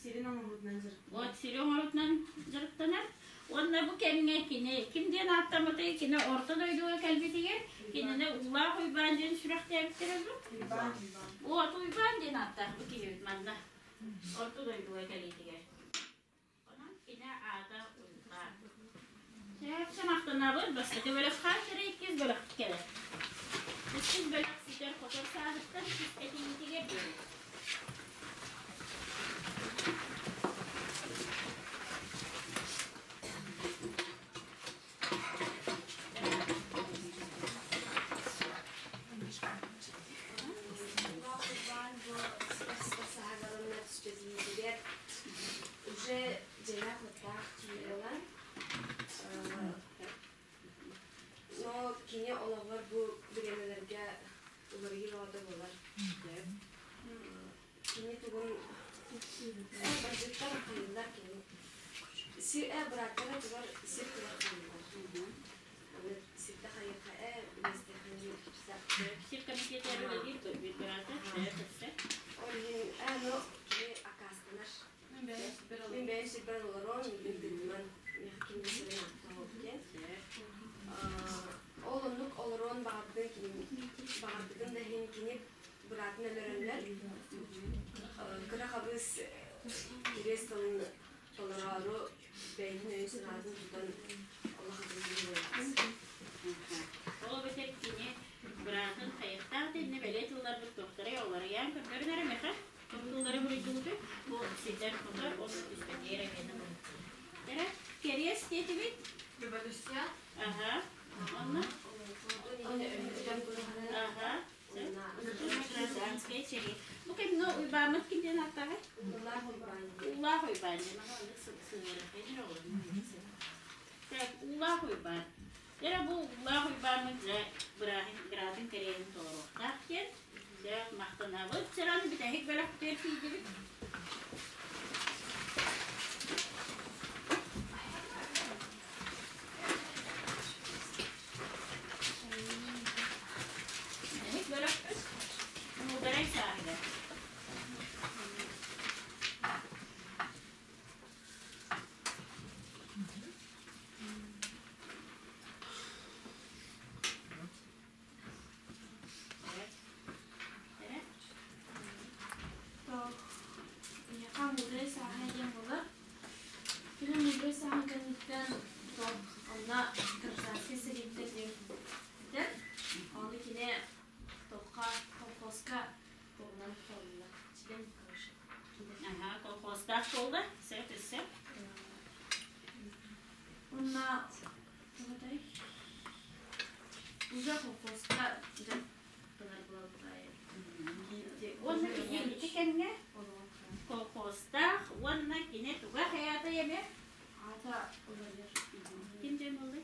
Сирин оҥоһуутунан дьарыктанар. Вот сири оҥоруутунан дьарыктанар. Уонна бу кэмҥэ кини ким диэн ааттаммытый, кини орто дойдуга кэлбитигэр кинини Уулаах Уйбаан диэн сүрэхтээбиттэрэ дуу? Уйбаан, Уйбаан. Вот Уйбаан диэн ааттаах бу киһибит манна орто дойдуга кэлиитигэр. Онон кини аата Уйбаан. Сөп махтанабыт. Бастакы бөлөх хааччара иккис бөлөх кэлэр. Иккис бөлөх ситэр-хотор сааһыттан сис этиитигэр диэри. Ээ бандьыыттар хайыыллар кини. Сир ээ бырааттара тугар сир тугар хайыыллар. Аны сирдэ хайыахха ээ үлэстэххэ Сир комитета үлэлиир быраата өссө. Ол иһин ээ ну кини аккаастанар. Мин бэйэм сирбэр олорон, мин тыынынан миэхэ ким да сирин ааттаах диэн. Ол оннук олоруон баҕардын кини баҕарбытын да иһин кини быраатын өлөрөннөр кыра хабыс кириэс тылын толороору бэйэтин өйүн санаатын тутан олох атын киһи буолар. Ол эбэтэр кини быраатын хайыктаах дэннэ бэлиэ тылларбыт туохтарай оларыйаан көрдөрүн эрэ меха тыллары буруйдубуту бу ситэр хотор ол түспэтиэр эмиэ эрэ кэриэс диэтибит Революция. Аха. Онно? Аха. Гражданская сэрии. Бу кэмҥэ Уйбааммыт ким диэн ааттааҕый? Улаах Уйбаан. Улаах Уйбаан диэн. Так, Улаах Уйбаан. Дьэ бу Улаах Уйбааммыт дьэ бырааһын быраатын кэриэһин толоруохтаах диэн. Дьэ махтанабыт. Сэрэн бүтэһик бэлэхтэр тиийдибит. Бүтэһик бөлөхпүт Муударай сааһыгар. Миэхэ мудрай сааһа диэн буолар. Кини мудрай сааһын кэнниттэн онно гражданскай сэрииттэн диэн Ону кини тохха колхозка тугунан холунна. Член короче. Ага, колхозтаах буолла. Сөп, сөп. Уонна тугутай? Уже колхозка дьарыктанар буолбутай. Уонна кини ити кэмҥэ колхозтаах уонна кини туга хайаата эмэ? Аата уларыйар. Ким диэн буоллай?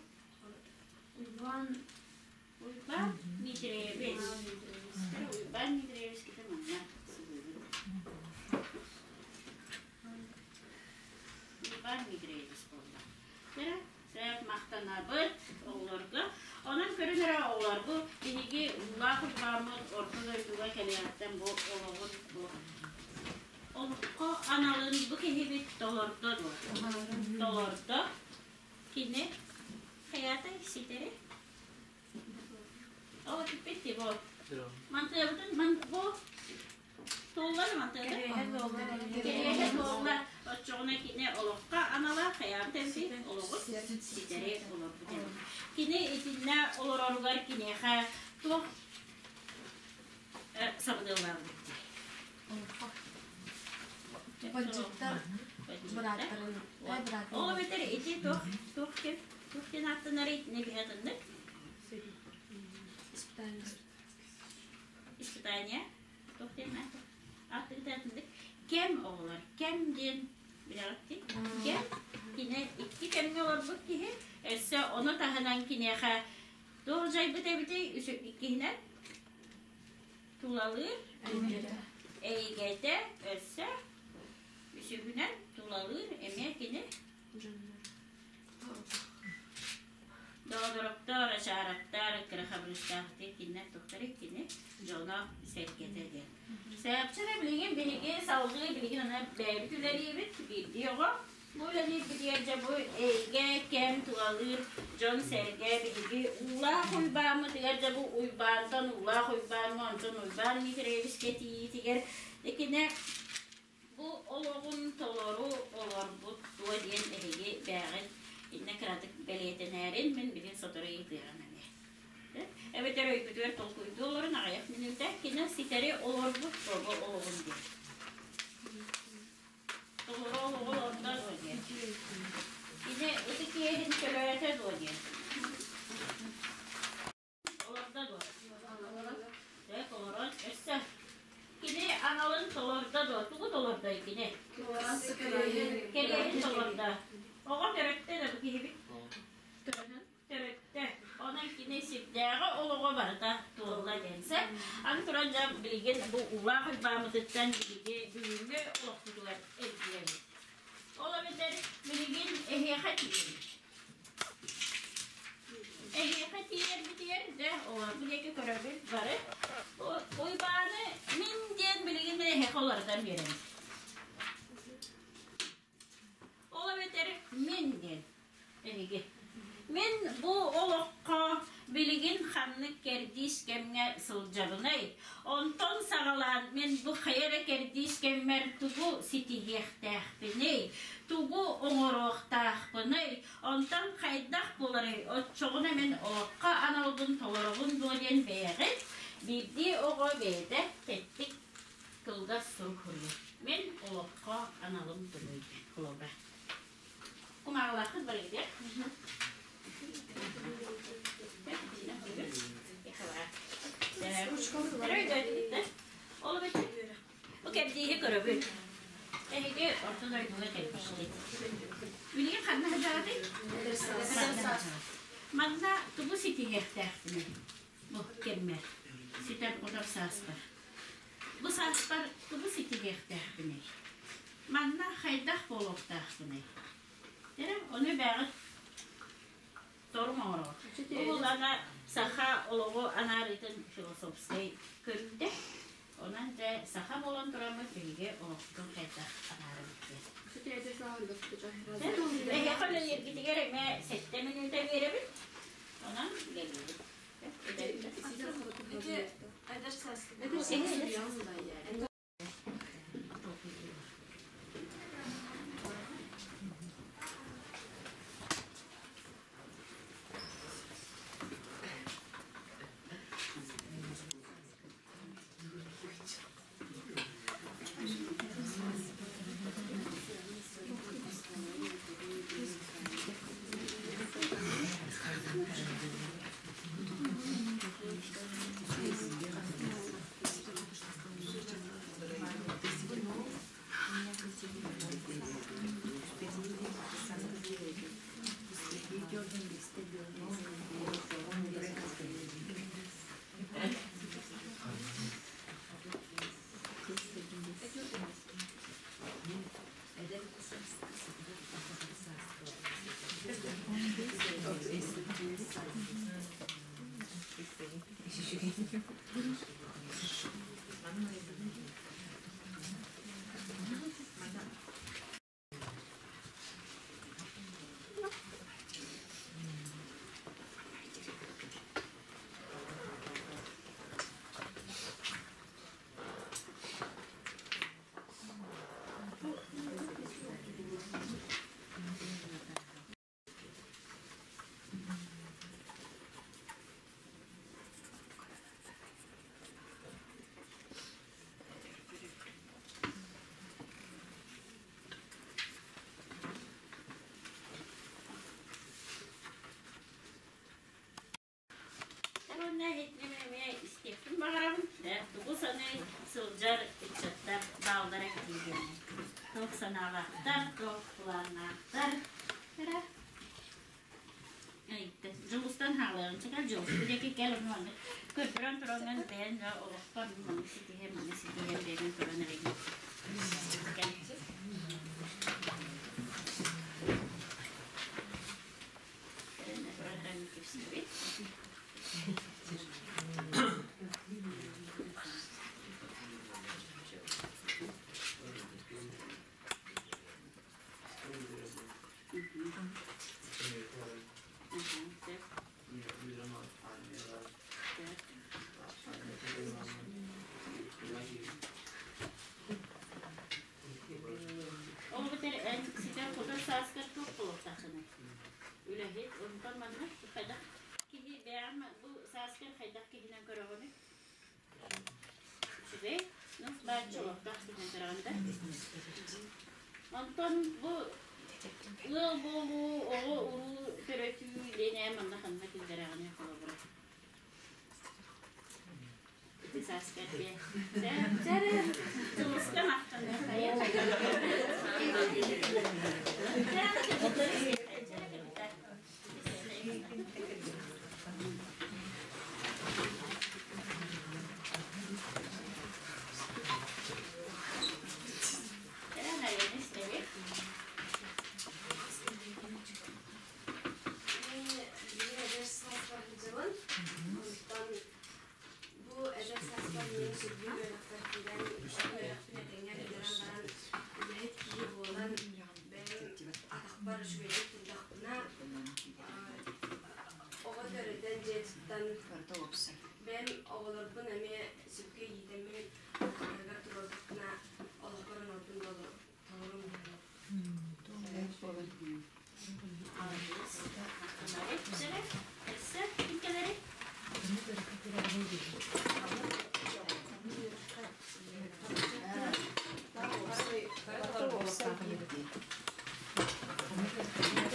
Уйбаан Уйбаан Дмитриевич. Уйбаан Дмитриевич кити манна сылыыбыт. Уйбаан Дмитриевич буолла. Дьэ, сөп махтанабыт оҕолорго. Онон көрүн эрэ оҕолор, бу биһиги Улаах Уйбааммыт орто дойдуга кэлиэҕиттэн бу олоҕун бу олоххо аналын бу киһибит толордо дуо? Толордо. Кини хайаата ситэри? Оо, типпит бу. Мантыабытын ман бу Туолла мантыата? Кэриэһэ туолла. Оччоҕуна кини олоххо анала хайаабыт эбитий? Олоҕу ситэри олорбут эбит. Кини итиннэ олороругар киниэхэ туох сабыдыаллаабыт Бандьыттар бырааттарын Ол эбэтэр ити туох туох ким туох диэн ааттанарый итиннэ биһатыннык? Испытание. Испытание. Туох диэн ааттыгытаатыннык кэм оҕолор кэм диэн билэҕит дии кэм кини икки кэмҥэ олорбут киһи өссө ону таһынан киниэхэ туох дьайбыт эбитий иккиһинэн тулалыыр эйгэтэ өссө үсүһүнэн тулалыыр эмиэ кини Доодороптор, ачаараптар, кыра хабырыстаахтык кинилэр туохтар иккини дьоно сэргэтэ диэн. Сэпчэ билигин биһиги салгыы билигин аны бэйэбит үлэлиибит биирдии оҕо. Бу үлэлиирбитигэр дьэ бу эйгэ кэм тулалыыр дьон-сэргэ биһиги Уулаах Уйбааммытыгар дьэ бу Уйбаантан Уулаах Уйбааҥҥа онтон Уйбаан Дмитриевичкэ тиийиитигэр икинэ Бу олоҕун толору олорбут дуо диэн эһиги бээҕит иннэ кыратык бэлиэтэнээрин мин билин сотору ыйытыаҕым эмиэ. Эбэтэр өйгүтүгэр толкуйдуу олорун аҕыйах мүнүүтэ кини ситэри олорбут тобо олоҕун диэн. Толору олоҕу олордо дуо диэн. Кини ытык иэһин төлөөтө дуо диэн. Олордо дуо? Дьэ, олорон өссө кини аналын толордо дуо? Тугу толордой кини? Кэриэһин толордо. Оҕо төрөттө да бу киһибит? Төрөттө. Онон кини сирдээҕи олоҕо барыта туолла диэн сөп. Аны туран дьэ билигин бу Улаах Уйбааммытыттан биһиги бүгүн Бүгүҥҥү олохпутугар эргийэбит. Ол эбэтэр билигин эһиэхэ тиийэбит. Эһиэхэ тиийэрбитигэр дьэ олорбут диэки көрөбүт бары. Уйбааны мин диэн билигин мин эһиэхэ уларытан биэрэбин. Ол эбэтэр мин диэн эһиги. Мин бу олоххо билигин ханнык кэрдиис кэмҥэ сылдьабыный? Онтон саҕалаан мин бу хайа эрэ кэрдиис кэммэр тугу ситиһиэхтээхпиний? Тугу оҥоруохтаахпыный? Онтон хайдах буоларый? Оччоҕуна мин олоххо аналбын толоробун дуо диэн бэйэҕит биирдии оҕо бэйэтэ тэттик кылгас сурук суруйар. Мин олоххо аналым тугуй? Холобура. Кумааҕылааххыт барыгытыгар. Ол бу кэрдииһи көрөбүт. Эһиги орто дойдуга кэлбиккит. Билигин ханна сылдьаҕытый? Манна тугу ситиһиэхтээхпиний? Бу кэммэр ситэр-хотор сааспар. Бу сааспар тугу ситиһиэхтээхпиний? Манна хайдах буолуохтаахпыный? Эрэ ону бэҕит торум оҥороҕут. Бу ана саха олоҕу анаарыытын философскай көрүүтэ. Онон дьэ саха буолан тураммыт биһиги олохпутун хайдах анаарабыт диэн. Эһиэхэ үлэлииргитигэр эмэ сэттэ мүнүүтэ биэрэбит. Онон үлэлиибит. Уонна иһитинэн эмиэ истиэхпин баҕарабын. Тугу саныы сылдьар ыччаттар бааллара кэтиигэнэ. Туох санаалаахтар, туох былааннаахтар. Эрэ. Дьулустан хаалыаҕын чэкэл Дьулус диэки кэл ону маннык көрдөрөн тураҥҥын бэйэн да олохпор маны ситиһэ маны ситиһэ диэн туран эрэгин. Кэл. Ол эбэтэр эн ситэр-хотор сааскар туох буолуохтааххыный? Үлэһит, онтон манна хайдах киһи бэйэҕин бу сааскар хайдах киһинэн көрөҕүнүй? Үчүгэй, ну, бааччы олохтоох киһинэн көрөҕүн да? Онтон бу ыал буолуу, оҕо-уруу төрөтүү диэн эн манна ханна киллэрэҕиний холобура? Ити сааскар диэн. Дьулуска махтаныаххайа.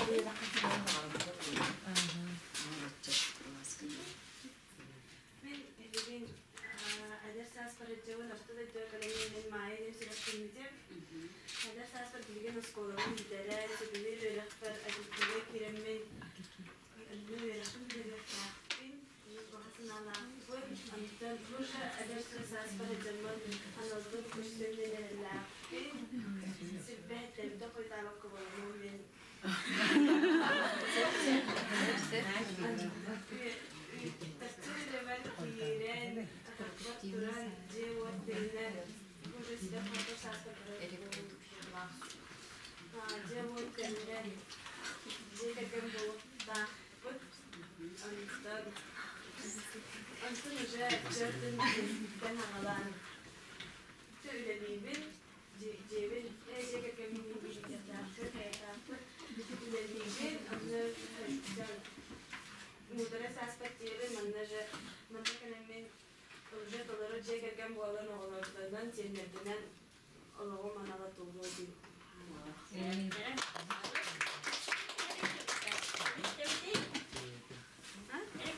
Мин билигин эдэр сааспар дьыбын орто дойду академиянын Маайа диэн сүрэхтэммитим. Эдэр сааспар билигин оскуолабын бүтэрэн, сөбүлүүр үөрэхпэр агентствоҕа киирэммин, онно үөрэхпин бүтэриэхтээхпин. Баҕа санаалаахпын. Онтон бу уже эдэр сааспар дьоммун аналбын көрсөн эрэллээхпин. Сирбэһиттэрбитэ хойутаабакка буоламмын мин Тахсыы киирэн, атахпар туран, дьиэ-уот тэринэн, уже ситэр-хотор сааспар дьиэ-уот тэринэн, дьиэ кэргэн буолуохтаахпыт. Онтон онтон уже төрдүн аҕалаан үлэлиибин. Дьиэбин дьиэ кэргэммин иитиэхтээхпин, хайатаахпын үлэлиибин. Онно муударай сааспар диэри манна же манна кэлэммин уже толору дьиэ кэргэн буолан оҕолордонон, сиэннэрдэнэн олоҕум анала туолуо дии.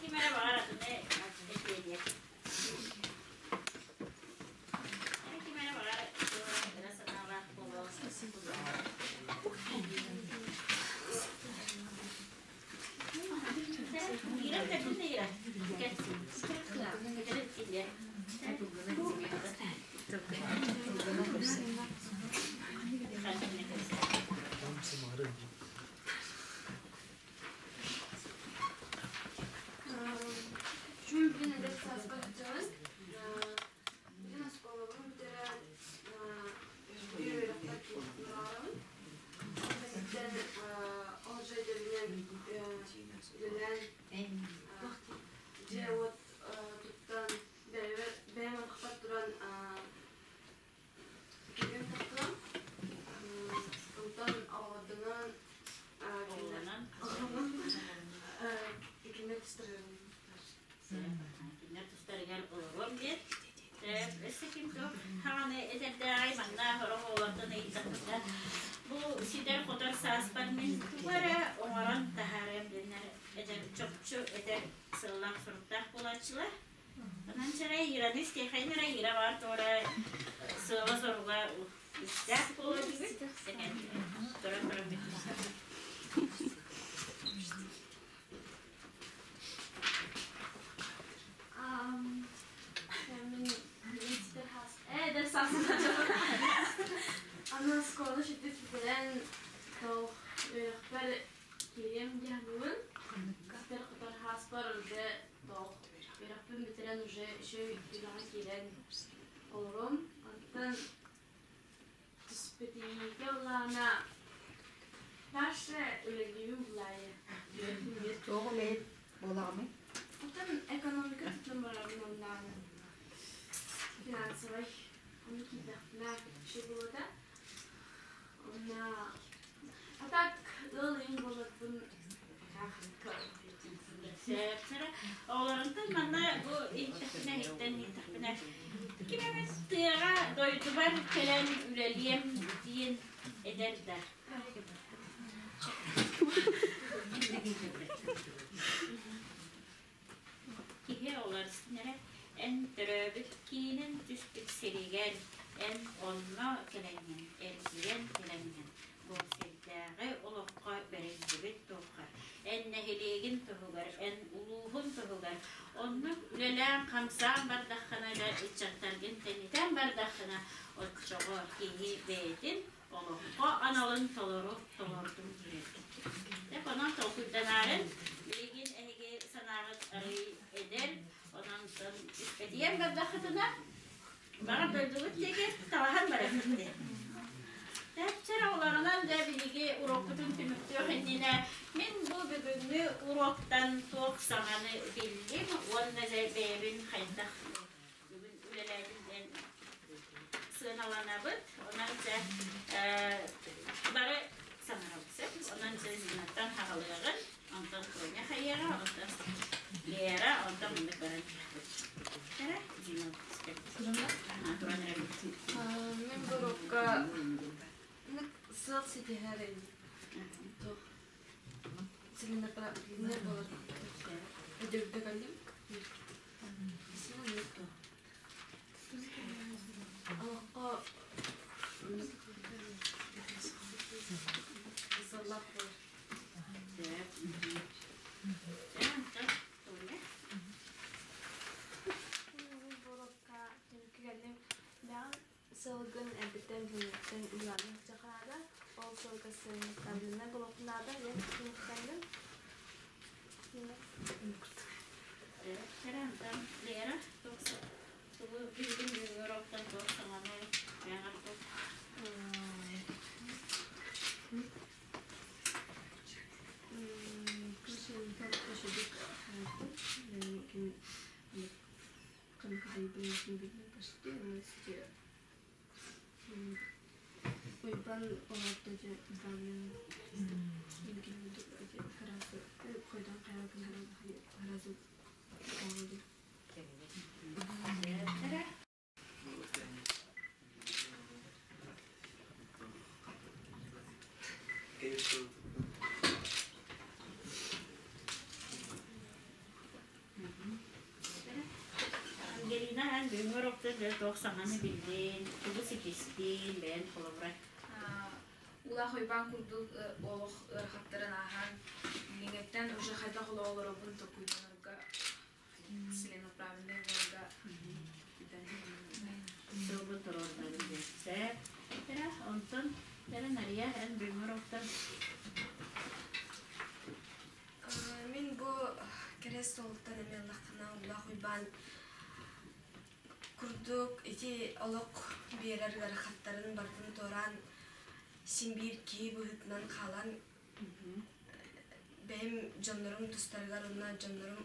Ким эрэ баҕар атыны этиэ Ким эрэ баҕар ыра санаалаах буолуо. Ира кэтин Ира. Чүм билин эдэр сааспар сылдьабын. Билин оскуолабын бүтэрэн үөрэхпэр киирэн Кэнниттэн ол же идэлинэн үлэлээн дьиэ-уот туттан бэйэбэр бэйэм атахпар туран киирэн тахтым. Онтон оҕолордонон кинилэр тустарыгар Кинилэр тустарыгар олоруом диэн. Өссө ким туох хаҕаны этэрдээҕэй манна сорох оҕолортон ыйыттахпытына бу ситэр-хотор сааспар мин тугу эрэ оҥорон таһаарыам диэннэр этэр чопчу этэр сыллаах соруктаах буолааччылар. Онон чэрэй Ираны истиэхэйин эрэ Ира баар туора сыала-соруга истээх буолуо диибит. Туран-туран бүттүм. Аны оскуола сүтүк бүтэрэн туох үөрэхпэр киириэм диэхпин ситэр-хотор хааспар уже туох үөрэхпин бүтэрэн уже үчүгэй үлэҕэ киирэн олорум. Онтон түспэтийиигэ улаана Даша үлэлиибин булаайа. Туох үлэһит буолаҕыный? Оттон экономика тутан барабын оннааҕы финансовай ону киирдэхпинэ үчүгэй буолуо Уонна а так ыал ыйын буоларбын Оҕолорунтан манна бу иһиттэхпинэ иһиттэн иһиттэхпинэ ким эмит тыаҕа дойдубар кэлэн үлэлиэм диэн эдэр да Киһи олорсунара эн төрөөбүт киинин түспүт сиригэр эн онно кэлэҥҥин, эргийэн кэлэҥҥин, бу сирдээҕи олоххо бэриллибит туохха, эн нэһилиэгин туһугар, эн улууһун туһугар оннук үлэлээн-хамсаан бардаххына да, ыччаттаргын тэнитэн бардаххына, оччоҕо киһи бэйэтин олоххо аналын толору толордум диир. Дьэ, онон толкуйданаарын, билигин эһиги санааҕыт арый эдэр, онон испэтийэн бардаххытына, баҕар дойдубут диэки талаһан барыаххыт дии. Тэпчэр оҕолорунан дьэ биһиги уруокпутун түмүктүөх иннинэ мин бу бүгүҥҥү уруоктан туох саҥаны биллим уонна дьэ бэйэбин хайдах бүгүн үлэлээтим диэн сыаналанабыт. Онон дьэ бары саҥарабыт сөп. Онон дьэ Зинаттан хаҕалыаҕын, онтон Тоня хайыаҕа, онтон Лера, онтон муннук баран иһэхпит. Эрэ, Зина туран эрэбит. Мин бурукка сыл ситиһэр туох Целенаправленный болар өйдөбүлгэ кэллим. Олоххо сыллах буолар. Сылгын эрдэттэн билиҥҥиттэн уйаҕын дьахаада, ол сылга сынньаталлына булуохтанаада диэн түмүктэнним. Лера, тугу бүгүн бүгүн уроктан туох саҥаны ааҕарбыт? Уйбан оҕото дьэ хойдон хайа Ангелина, эн бүгүҥҥү уроктан дьэ туох саҥаны биллин, тугу ситистин, бэйэн холобура. Улаах Уйбаан курдук олох ыарахаттарын ааһан, билиҥҥиттэн уже хайдах олоҕу олоробун толкуйданарга целенаправленный буоларга Сылбын туруордабын диэхсэ. Эрэ, онтон эрэ Нария, эн бүгүҥҥү уроктан Мин бу кэрэ суолтан эмиэ ыллаххына Улаах Уйбаан курдук ити олох биэрэр ыарахаттарын барытын туораан син биир киһи быһыытынан хаалан бэйэм дьоннорум тустарыгар уонна дьоннорум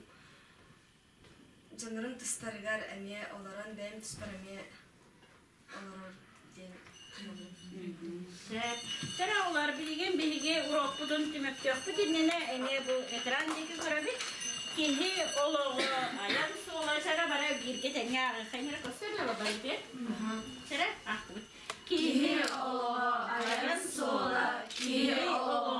дьоннорум тустарыгар эмиэ олорон бэйэм туспар эмиэ олорор диэн Сөп. Чэ, оҕолор, билигин биһиги урокпутун түмүктүөхпүт иннинэ эмиэ бу экран диэки көрөбүт. Киһи олоҕо айан суола чара бара бииргэ тэҥҥэ ааҕыаххайнара көстөр да барбыт. Чара ахтыбыт. Киһи олоҕо айан суола, киһи олоҕо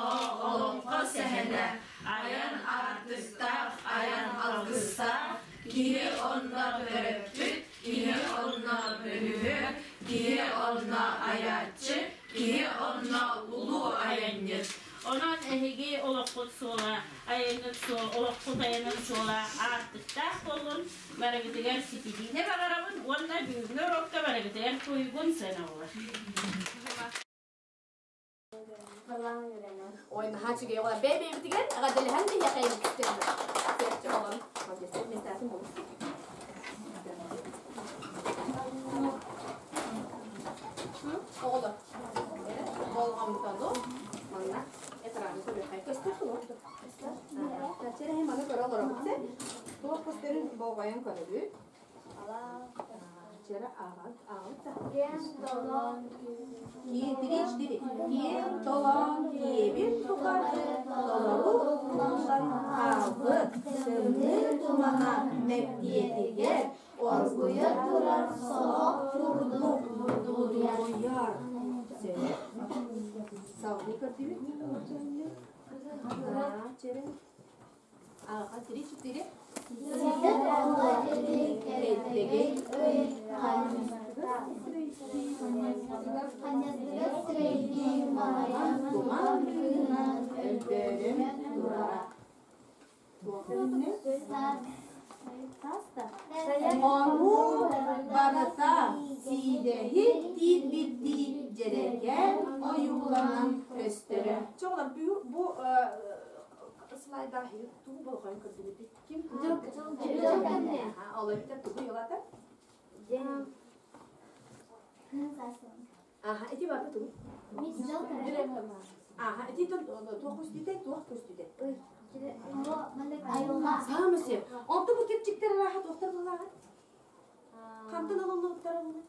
олоҥхо сэһэнэ, айан аартыктаах, айан алгыстаах, киһи онно төрөппүт, киһи онно бөлүһүөк, киһи онно айааччы, киһи онно улуу айанньыт. Онон эһиги олоххут суола, айаҥҥыт суол, олоххут айанын суола аартыктаах буоллун, барыгытыгар ситиһиини баҕарабын уонна бүгүҥҥү урокка барыгытыгар туйгун сыана буолар. Ой, наһаа үчүгэй оҕолор. Бэйэ-бэйэбитигэр эҕэрдэлэһэн биһиэхэ илдьиттэр. Оҕолор, молодец, местатын булус. Оҕолор, болҕомтону манна экраны көрүөххэ. Көстөр туох? Чэрэһи маны көрө олоробут. Туох көстөрүн болҕойон көрөбүт. Вчера ааҕан ааҕыта. Киэҥ толоон Киэтирич киэҥ толоон киэбин тухары толору ууллан хаалбыт тымныы тумана мэктиэтигэр Оргуйа турар солох курдук бурдуйар. Салгыы көрдүбүт. Ааҕа три-четыре. Ситэ буола илик Кэллэгэй ый ханньастыгас сирэйдии маҕайан туман кыынан өлбөөрөн турара. Оҥуу барыта сиидэһи тиирбиттии дьэрэкээн ойууланан көстөрө. Чоҕулар бу слайда тугу болҕойон көрдүгүт? Ким? Ол эбитэ тугу йылата? Аха, ити барда тугу? Аха, ити туох көстүүтэй? Туох көстүүтэй? Саамы сеп. Онто бу кепчиктер араха туохтар буллаҕа? Хантан ылыллыбыттара буолуй?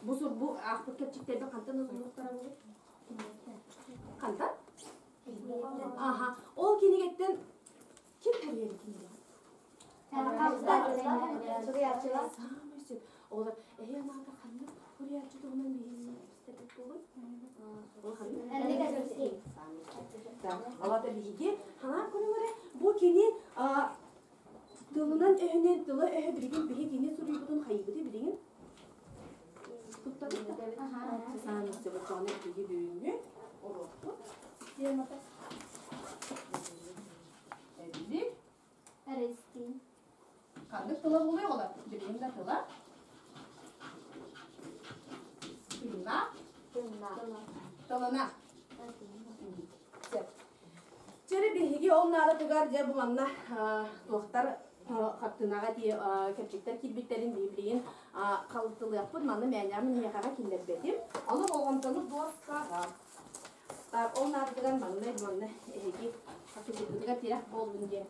Бу сур бу аахпыт кепчиктербе хантан ылыллыбыттара буолуй? Хантан? Аха, ол кинигеттен ким тэрийэр кинигэ? Саамай сөп. Олар, эһи анаата ханнык суруйааччы туһунан биһиги эристэрбит буолуй? Алата биһиги ханаан көрүҥ эрэ бу кини тылынан өһүнэн тыла өһө билигин биһи кини суруйбутун хайыыбыты билигин туттабыт да саан сөбөчөҕүнэ биһиги бүгүҥҥү уруокпут темата эбилик Эристиин. Ханнык тыла буолуой оҕолор? Билигин да тыла. Тыына. Тылына. Сөп. Чэри биһиги ол наадатыгар дьэ бу манна туохтар хартыынаҕа тии кэпчиктэр киирбиттэрин билигин халытылыахпыт манна мээнэҕин миэхэҕэ киллэрбэтим. Ону болҕомтону дуоскаҕа. Так, ол наадатыгар манна манна эһиги хатылыыргытыгар тирэх буоллун диэн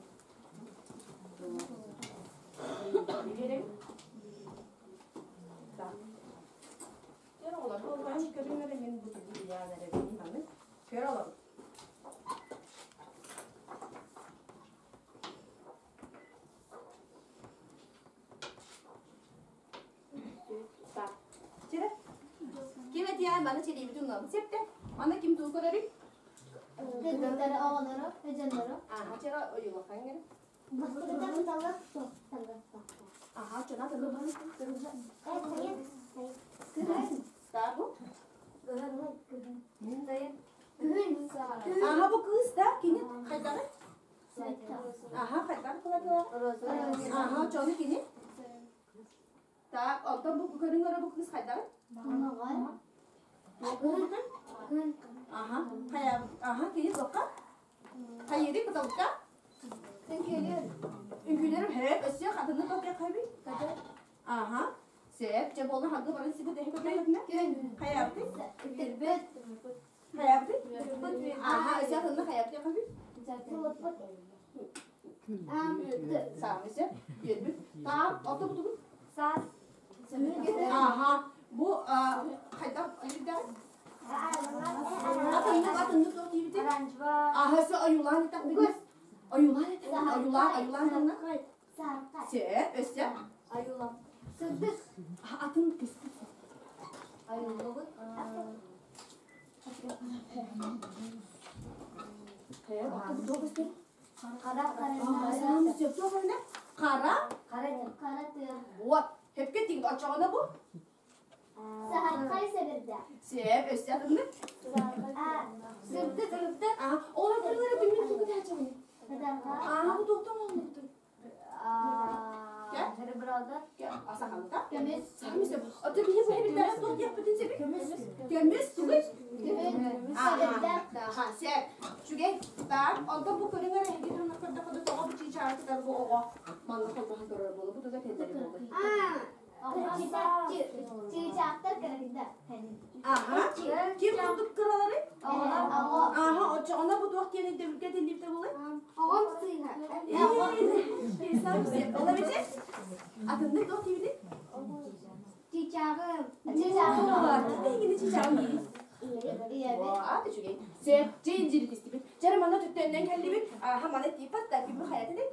Көр оҕолор, болҕойон көрүҥ эрэ мин бу тугу ыйаан эрэбин маны. Көр олор. Так. Чирэ. Ким этиэҕэй маны чилиибитин ылабыт септе. Маны ким туу көрөрүй? Кыргыттары, оҕолору, дьоннору. Аха, чера ойуулаххан гэн. Аха, чона тылы бан. Так бу. Аха, бу кыыс да кини хайдаҕый? Аха, хайдах кылатыла? Аха, чону кини? Так, онтон бу көрүҥ өрө бу кыыс хайдаҕый? Аха, хайа, аха, кини туохха? Хайыырый кыталыкка? Үҥкүүлэрим һэп, өссө хатыны туохха хайбый? Аха, сөп, дьэ буолла ханга баран сибит эһи көрдөхүнэ? Хайаабытый? Хайаабытый? Аха, өссө атынны хайаабытый хайбый? Саамай сөп, үөрбүт. Таам, ото бутугун? Аха, бу хайдах ирдэҕин? Атыннык, атыннык туох диибитий? Аха, өссө ойуулаан этэх билбэт. Ойуулаан этэх, ойуулаан, ойуулаан ханна? Сөп, өссө? Атын көспүт. Хайа, ото бу туох көстөр? Сөп туох öyle? Қара? Вот. Хепке тиң очоҕуна бу? Сөп, өссө атыннык? Аа, ол атырылары билмин тугу тачамын. Аа, бу туохтан оҥорбутуй? Асаханта? Сами сөп. Ото биһи бу хебиллэрэ туох диэхпитин сөбүй? Көмүс тугуй? Аха, сөп. Үчүгэй. Так, онтон бу көрүҥэр эһиги ханна көрдөххө тоҕо бу чыычааҕы кытары бу оҕо манна холбоһон көрөр буолла. Бу туга тэллэри буолла. Аха. Ким курдук кыралары? Аха, оччоҕуна бу туох диэн өйдөбүлгэ этиллибитэ буолуой? Ол эбити? Атыннык туох диибитий? Ким чычааҕым диибит? Аат үчүгэй. Сөп, дьэ инжирит истибит. Дьэ манна түттэннэн кэллибит. Аха, маны тииппат да ким хайата дей?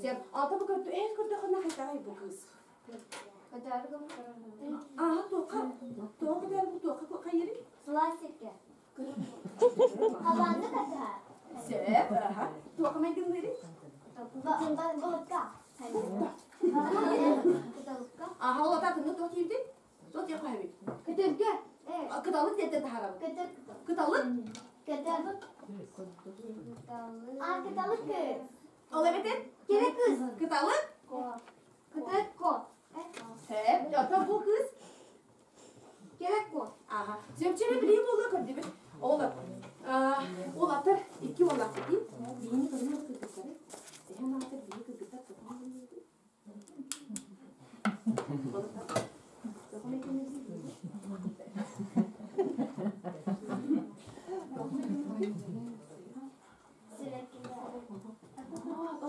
Сөп, алта бу көрдү, эн көрдөххүнэ хайдаҕай бу кыыс? Аха, туохха, туох кэтэр бу туохха хайырый? Сөп, аха. Туохха майгынныырый? Аха, ол ата атынны туох диибитий? Туох диэх хоһобут? Кыталык диэттэн таһаарабыт. Кыталык? Ол эбэтэр? Кыталык? Сөп, ото бу кыыс? Аха. Сөпчөрө билии буолуо көрдүбүт. Оҕолор, уолаттар икки уоллаахпыт дии. Биһини көрүнэр кыргыттары. Эһэм аатыр биһи кыргыттар тоҕо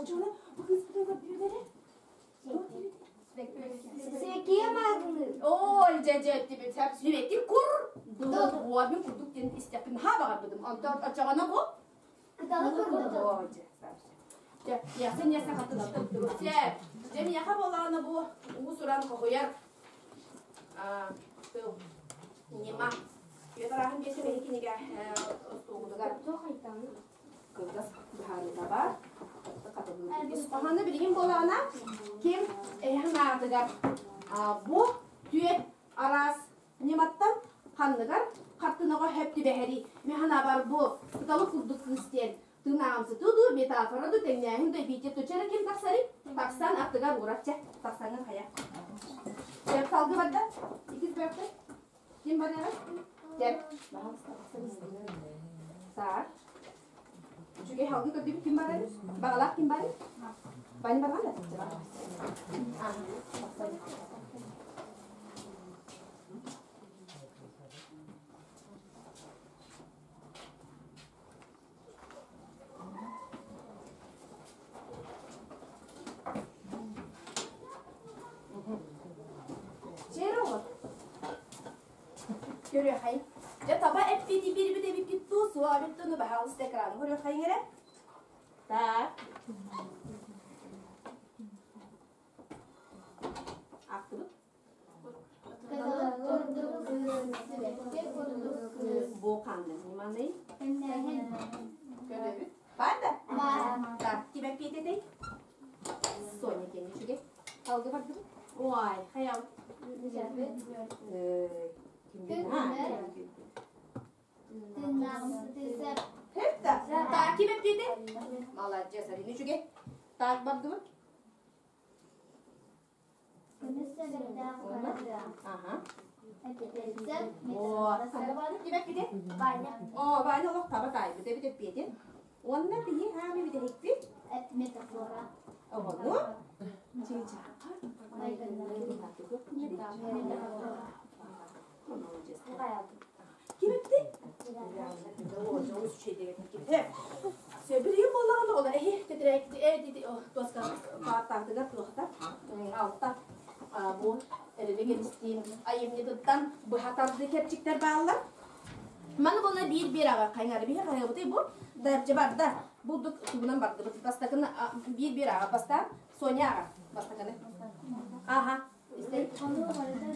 Очуна бу кыыспытын көрдүбүт эрэ? Ой, дьэ дьэ эттибит сап сүбэки кур уобин курдук диэн истэхпин наһаа баҕарбытым. Онтон очоҕоно бу Ой, дьэ, дьэ, ясен ясен хатылаттым. Дьэ, дьэ миэхэ буоллаҕына бу уус-уран хоһуйар тыл ньыма. Түөрт арааһын биэсэ бэһи кинигэ остуолгутугар кылгас быһаарыыта баар. Ис хоһоону билигин буолаҕына ким эһэҥ аатыгар бу түөрт араас ньыматтан ханныгар хартынаҕа хөп түбэһэрий. Мин санаабар бу кыталы курдук кыыс диэн тыынаамсытыы дуу, метафора дуу, тэҥнээһин дуу эбиитэ тучара ким тахсарый? Тахсан аттыгар уурар чэ, тахсаҥҥын хайа. Чэ, салгы барда. Иккис бөлөхтөр. Ким барыаҕай? Кэл. Так. Үчүгэй халгы көрдүбүт ким барар? Баҕалаах ким барар? Бани барган да? Чээр оҕо. Көрүөхэй. Дьэ таба эппити биэрбит эбиккит дуу, суох эбит дуу, баһаалыста экраны көрүөххэйиҥ эрэ. Так. Аахтыбыт. Бу ханнык ньыманый? Көрөбүт. Баар да? Баар. Так, ким эппиэтэтэй? Соня кэнни үчүгэй. Алгы бардыбыт? Ой, хайабыт? Так, ким эппиэтэй? Молодец, Арина үчүгэй. Так, бардыбыт? Оо, Ваня олох таба таайбыт эбит эппиэтин. Уонна биһи хаами бүтэһикпит? Метафора. Оҕону чыычаахха Ким эпти? Сөбүлүүр буоллаҕына олор эһи тэтэрээкти туоска паартаатыгар туохта алта бу эрэлигин айымньытыттан быһа тардыы кэрчиктэр бааллар. Маны буолла биир-биир аҕа хайҥары биһи хайабытый бу дабдьа барда бурдук тугунан бардыбыт бастакыны биир-биир аҕа бастаан Соня аҕа бастакыны аха Ону барыта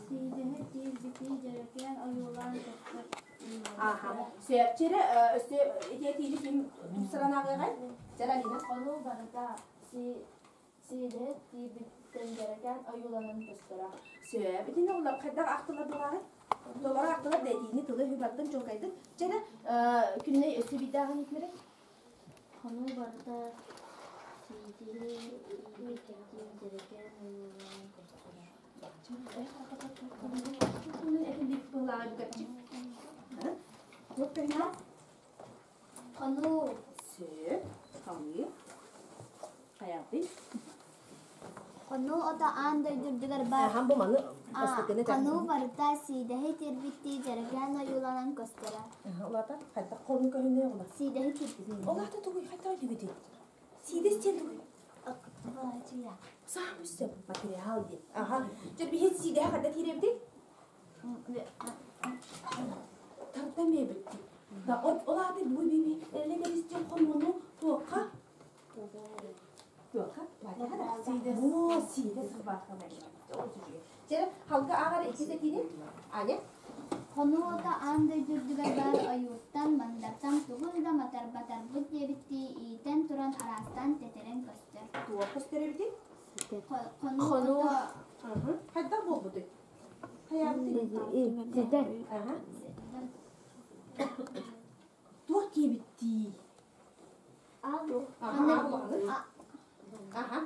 сиидэһи тиийбитии дьэрэкээн ойуулаан көстөр Аха. Сөп. Өссө ити этиини ким тупсаран ааҕыаҕай? Чэрэ Алина. Ону барыта сиидэһи тиийбиттэн дьэрэкээн ойууланан көстөрө. Сөп. Итини олор хайдах ахтылар булааҕай? Толору ахтылар да этиини тылы үһү чуолкайдык. Чэрэ күннэй өссө биирдээҕин итмэрэ. Ону барыта сиидэһи тиийбиттэн дьэрэкээн ойууланан көстөрө. Хонуу. Сөп. Хонуу. Хайаатый? Хонуу ото аан дойду үрдүгэр баар. Ахан бу маны бастакыны Хонуу барыта сиидэһи тиэрбиттии дьэрэкээн ойууланан көстөрө. Улата хайдах хонуу көһүнэ ола. Сиидэһи тиэрбит. Олата тугуй хайдах өйдүбүтүй? Сиидэс диэн тугуй? Саамай сөп материал диэн. Аха. Дьэ биһи сиидэһи хайда тиирэбитий? Тарда миэбитти. Да от олааты бу биби эллегеристен хонууну туохха? Туохха? О, сиидэс сыбаахха Чэ, халга ааҕар икки сэтиини. Аня? Хонуу ото аан дойду үрдүгэр баар ойууттан, мандартан тугун да матарбатарбыт диэбиттии иитэн туран араастаан тэтэрэн көстөр. Туох көстөр эбитий? Хонуу ото Хайдах буолбутуй? Хайаабытый? Аха. Туох диэбиттии? Аха, Аха.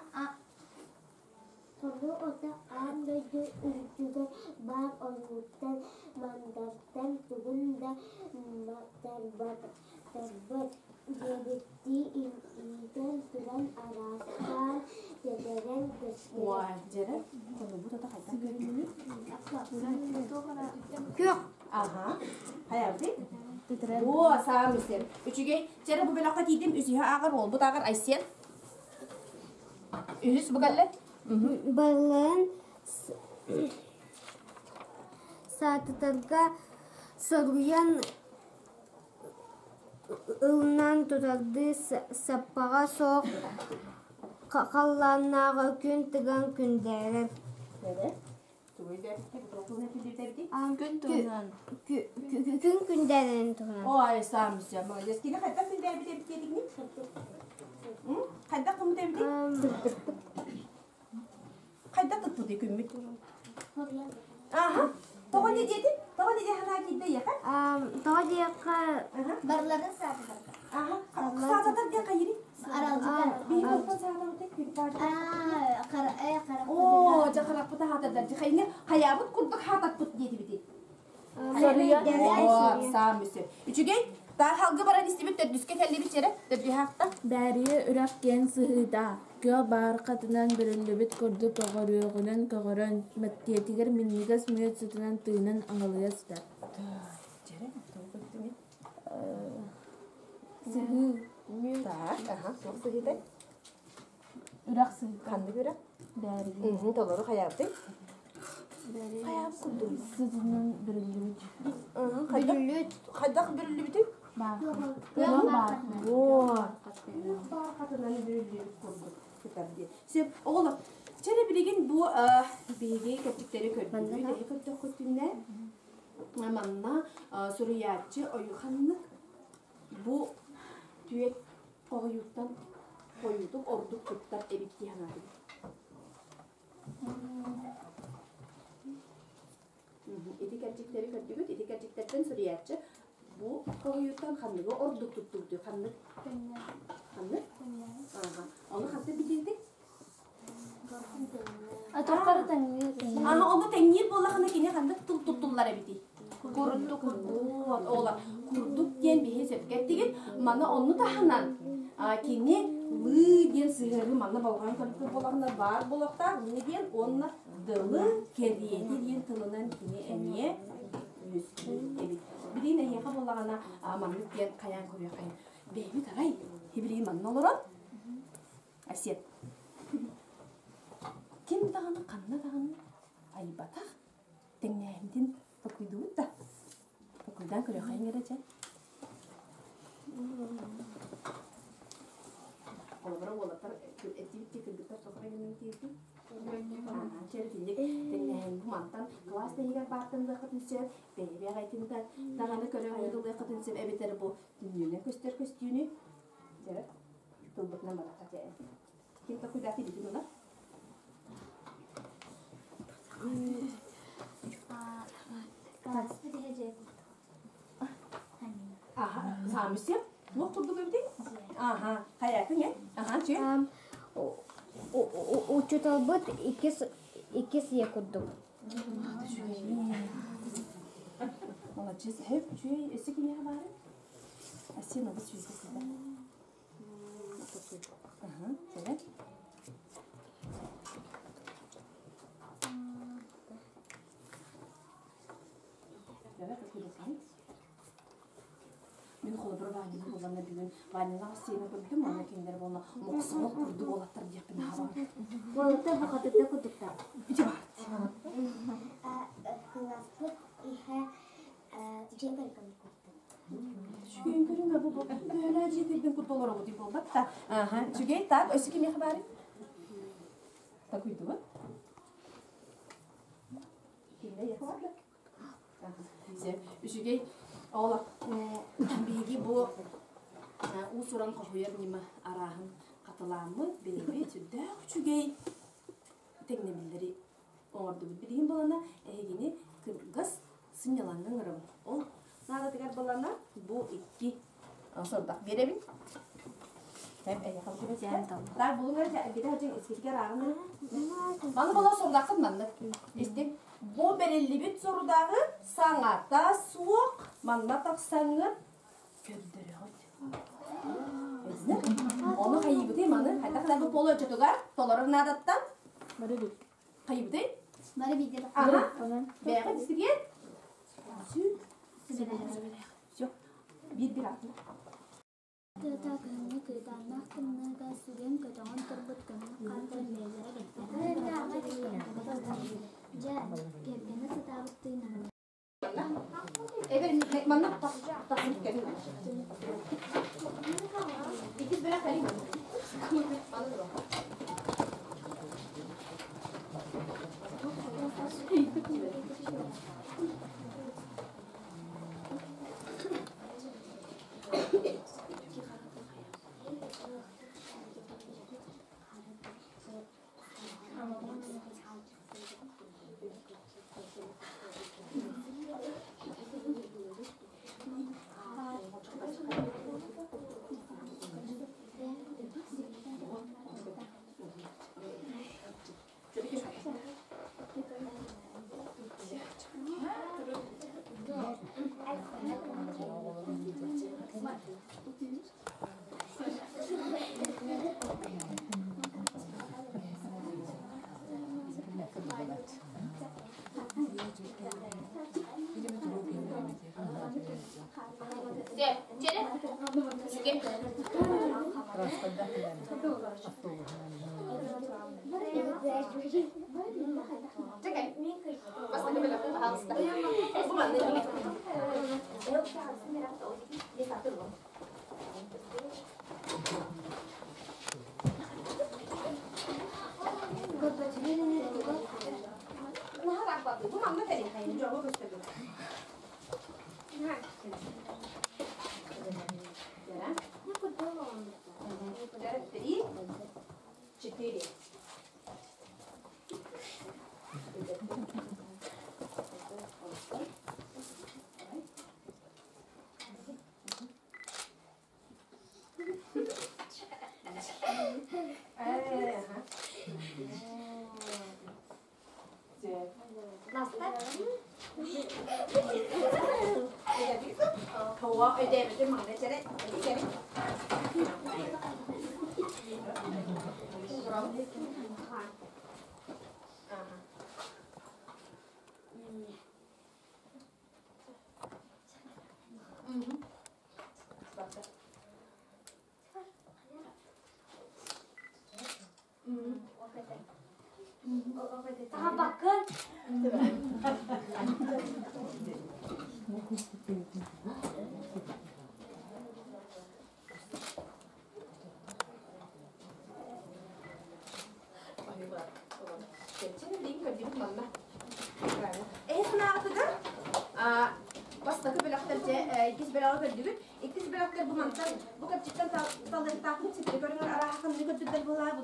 Хонуу ото аан дойду үрдүгэр баар ойууттан, мандартан тугун да матарбатарбыт диэбиттии иитэн туран араастаан тэтэрэн көстөр. Уай, дьэрэ. Хонуубут ото хайдах көрүнүнүй? Күөх. Аха. Хайаабытый? О, саам үсем. Үчүгэй. Чэрэ бу бөлөххө тиийдим. Үсүһэ ааҕар, уолбут ааҕар Айсен. Үһүс бу кэллэ. Балыгын саатытарга соруйан ылынан турардыы саппаҕа суох халлааннааҕы күн тыган күндээрэр. Тугуй дэбитти, бу тугун этилибитэ Күн туһунан. Күн күндэрин туһунан. О, ай саамысya. Молодец. Кини хайдах күндээбит эбит диэтигини? Хайдах кымыт эбит? Хайдах тыттыды күммүт? Аха. Тоҕо не диэтин? Тоҕо не диэ ханаа киирдэ яха? Тоҕо диэххэ Барларын саататар. Аха. Саататар диэн хайыри? Аралдьытар. Биһи оттон саатабыт күрпаар. Аа, қара, э, қара. Оо, жахараппыта хаатардар. Жахайны хаябыт курдук хаатаппыт диэтибити. Оо, саамысы. Үчүгэй, та халгы баран истибит төрдүскэ кэллибит чере, төрдүһаахта. Бээрийэ үрэх киэҥ сыһыыта, күөх баархатынан бүрүллүбүт курдук көҕөрүөҕүнэн көҕөрөн, мэктиэтигэр минньигэс мүөт сытынан тыынан аҥалыйа сытар. Чере, тоҕо көттүҥ? Сыһыы, мүөт. Так, аха, туох сыһыытай? Үрэх сыһыыта. Ханнык үрэх? Бээрийэ. Толору хаябытый? Хаябыт курдук. Сытынан бүрүллүбүт. Хайдах хайдах бүрүллүбүтүй? Баархат. Күөх баархатынан. Оо, күөх баархатынан бүрүллүбүт курдук сытар диye. Сөп, оҕолор, чэрэ билигин бу биһиги кэпчиктэри көрдүбүт, эһи көрдөххүтүнэ манна суруйааччы ойуханнык бу түөт хоһуйуттан хойуутук ордук туттар эбит дии санаатым. Ити кэрчиктэри көрдүгүт, ити кэрчиктэртэн суруйааччы бу хоһуйуттан ханныгы ордук туттубутуй? Ханнык? Ханнык? Ага. Ону хантан билдиҥ? Атахтары тэҥниир. Аны ону тэҥниир буоллахына кини ханнык тыл туттуллар эбитий? Курдук. Вот, ола. Курдук диэн биһи сөпкө эттигит. Маны онну таһынан кини лыы диэн сыһыары манна болҕойон көрбүт буоллаҕына баар буолуохтаах. Лыы диэн уонна дылы кэриэти диэн тылынан кини эмиэ үөскүүр эбит. Билигин эһиэхэ буоллаҕына маннык диэн хайаан көрүөххэйин. Бэйэбит арай билигин манна олорон Асет. Ким даҕаны ханна даҕаны айбатах тэҥнээһинтин токуйдубут да. Токуйдаан көрүөххэйин эрэ дьэ. Олобура уолаттар этибит кыргыттар тоқра гынан тиэрдин. Чэритинник тэҥнээһин бу мантан кылаас тэһигэр баартан ылыаххытын сөп, бэйэбээх айтынтан даҕаны көрөҕүн ылыаххытын сөп эбэтэр бу түннүнэн көстөр көстүүнү дьэ тылбытынан барахха дьэ. Ким токуйдааты илитин ылар? Класспыт иһэ дьиэ курдук. Аха, саамысы. Туох курдук эбитий? Аха, хайатын э? Аха, чү. Учууталбыт иккис иккис ийэ курдук. Молодец. Хөп, чү, өссө кимиэхэ баары? Асина, бу сүүрдэ сылдьар. Аха, чэ. Давай, какой Мин холобура Ваняны булланна бүгүн Ванялаах сиэнэ көрдүм, онно кинилэр буолла мохсоҕол курдук уолаттар диэхпин хаалар. Уолаттар бухатырда курдуктар. Ити баар. Класспыт иһэ дьиэ кэргэн курдук. Үчүгэйин көрүҥ бу төһөлөө дьиэ кэргэн курдук олоробут буолбат та. Аха, үчүгэй так, өссө кимиэхэ баарый? Такуйдубут. Кимде яхы бар? Үчүгэй оҕолор, биһиги бу уус-уран хоһуйар ньыма арааһын хатылааммыт, бэйэбит сүрдээх үчүгэй тэҥнэбиллэри оҥордубут. Билигин балана эһигини кыргас сынньалаҥҥа ыҥырабын. Ол наадатыгар балана бу икки сорудах биэрэбин. Так, булуҥ эрэ, бите хадьыҥ искитигэр ааҕын. Маны була сорудаххын маннык. Истиҥ. Бу бэриллибит сорудаҕы саҥата суох манна тахсаҥҥыт көрдөрөҕүт. Ону хайыыбытый маны? Хайдах гына бу полу очотугар толорор наадаттан? Бары бит. Хайыыбытый? Бары бииргэ Аха. Бэйэҕит истигиэн? Все. Биир-биир аатына. Тыата кыһыҥҥы кыыдааннаах тымныыга сүгэн көтөҕөн турбут көмүс хаардарын бэйэлэрэ бэттэрин Дьэ, кэргэнэ сатаабыт тыынаһын Эбер манна тахсып кэлин. Иккис бэрэ кэлин. Маны тура. Три, четыре. Табакын. Бастакы бөлөхтөр иккис бөлөҕү көрдүбүт. Иккис бөлөхтөр бу мантан бу кэпчиктэн таллыктаахпыт ситри көрүҥэр арааһа ханныгы көрдүрдэр буолаа бу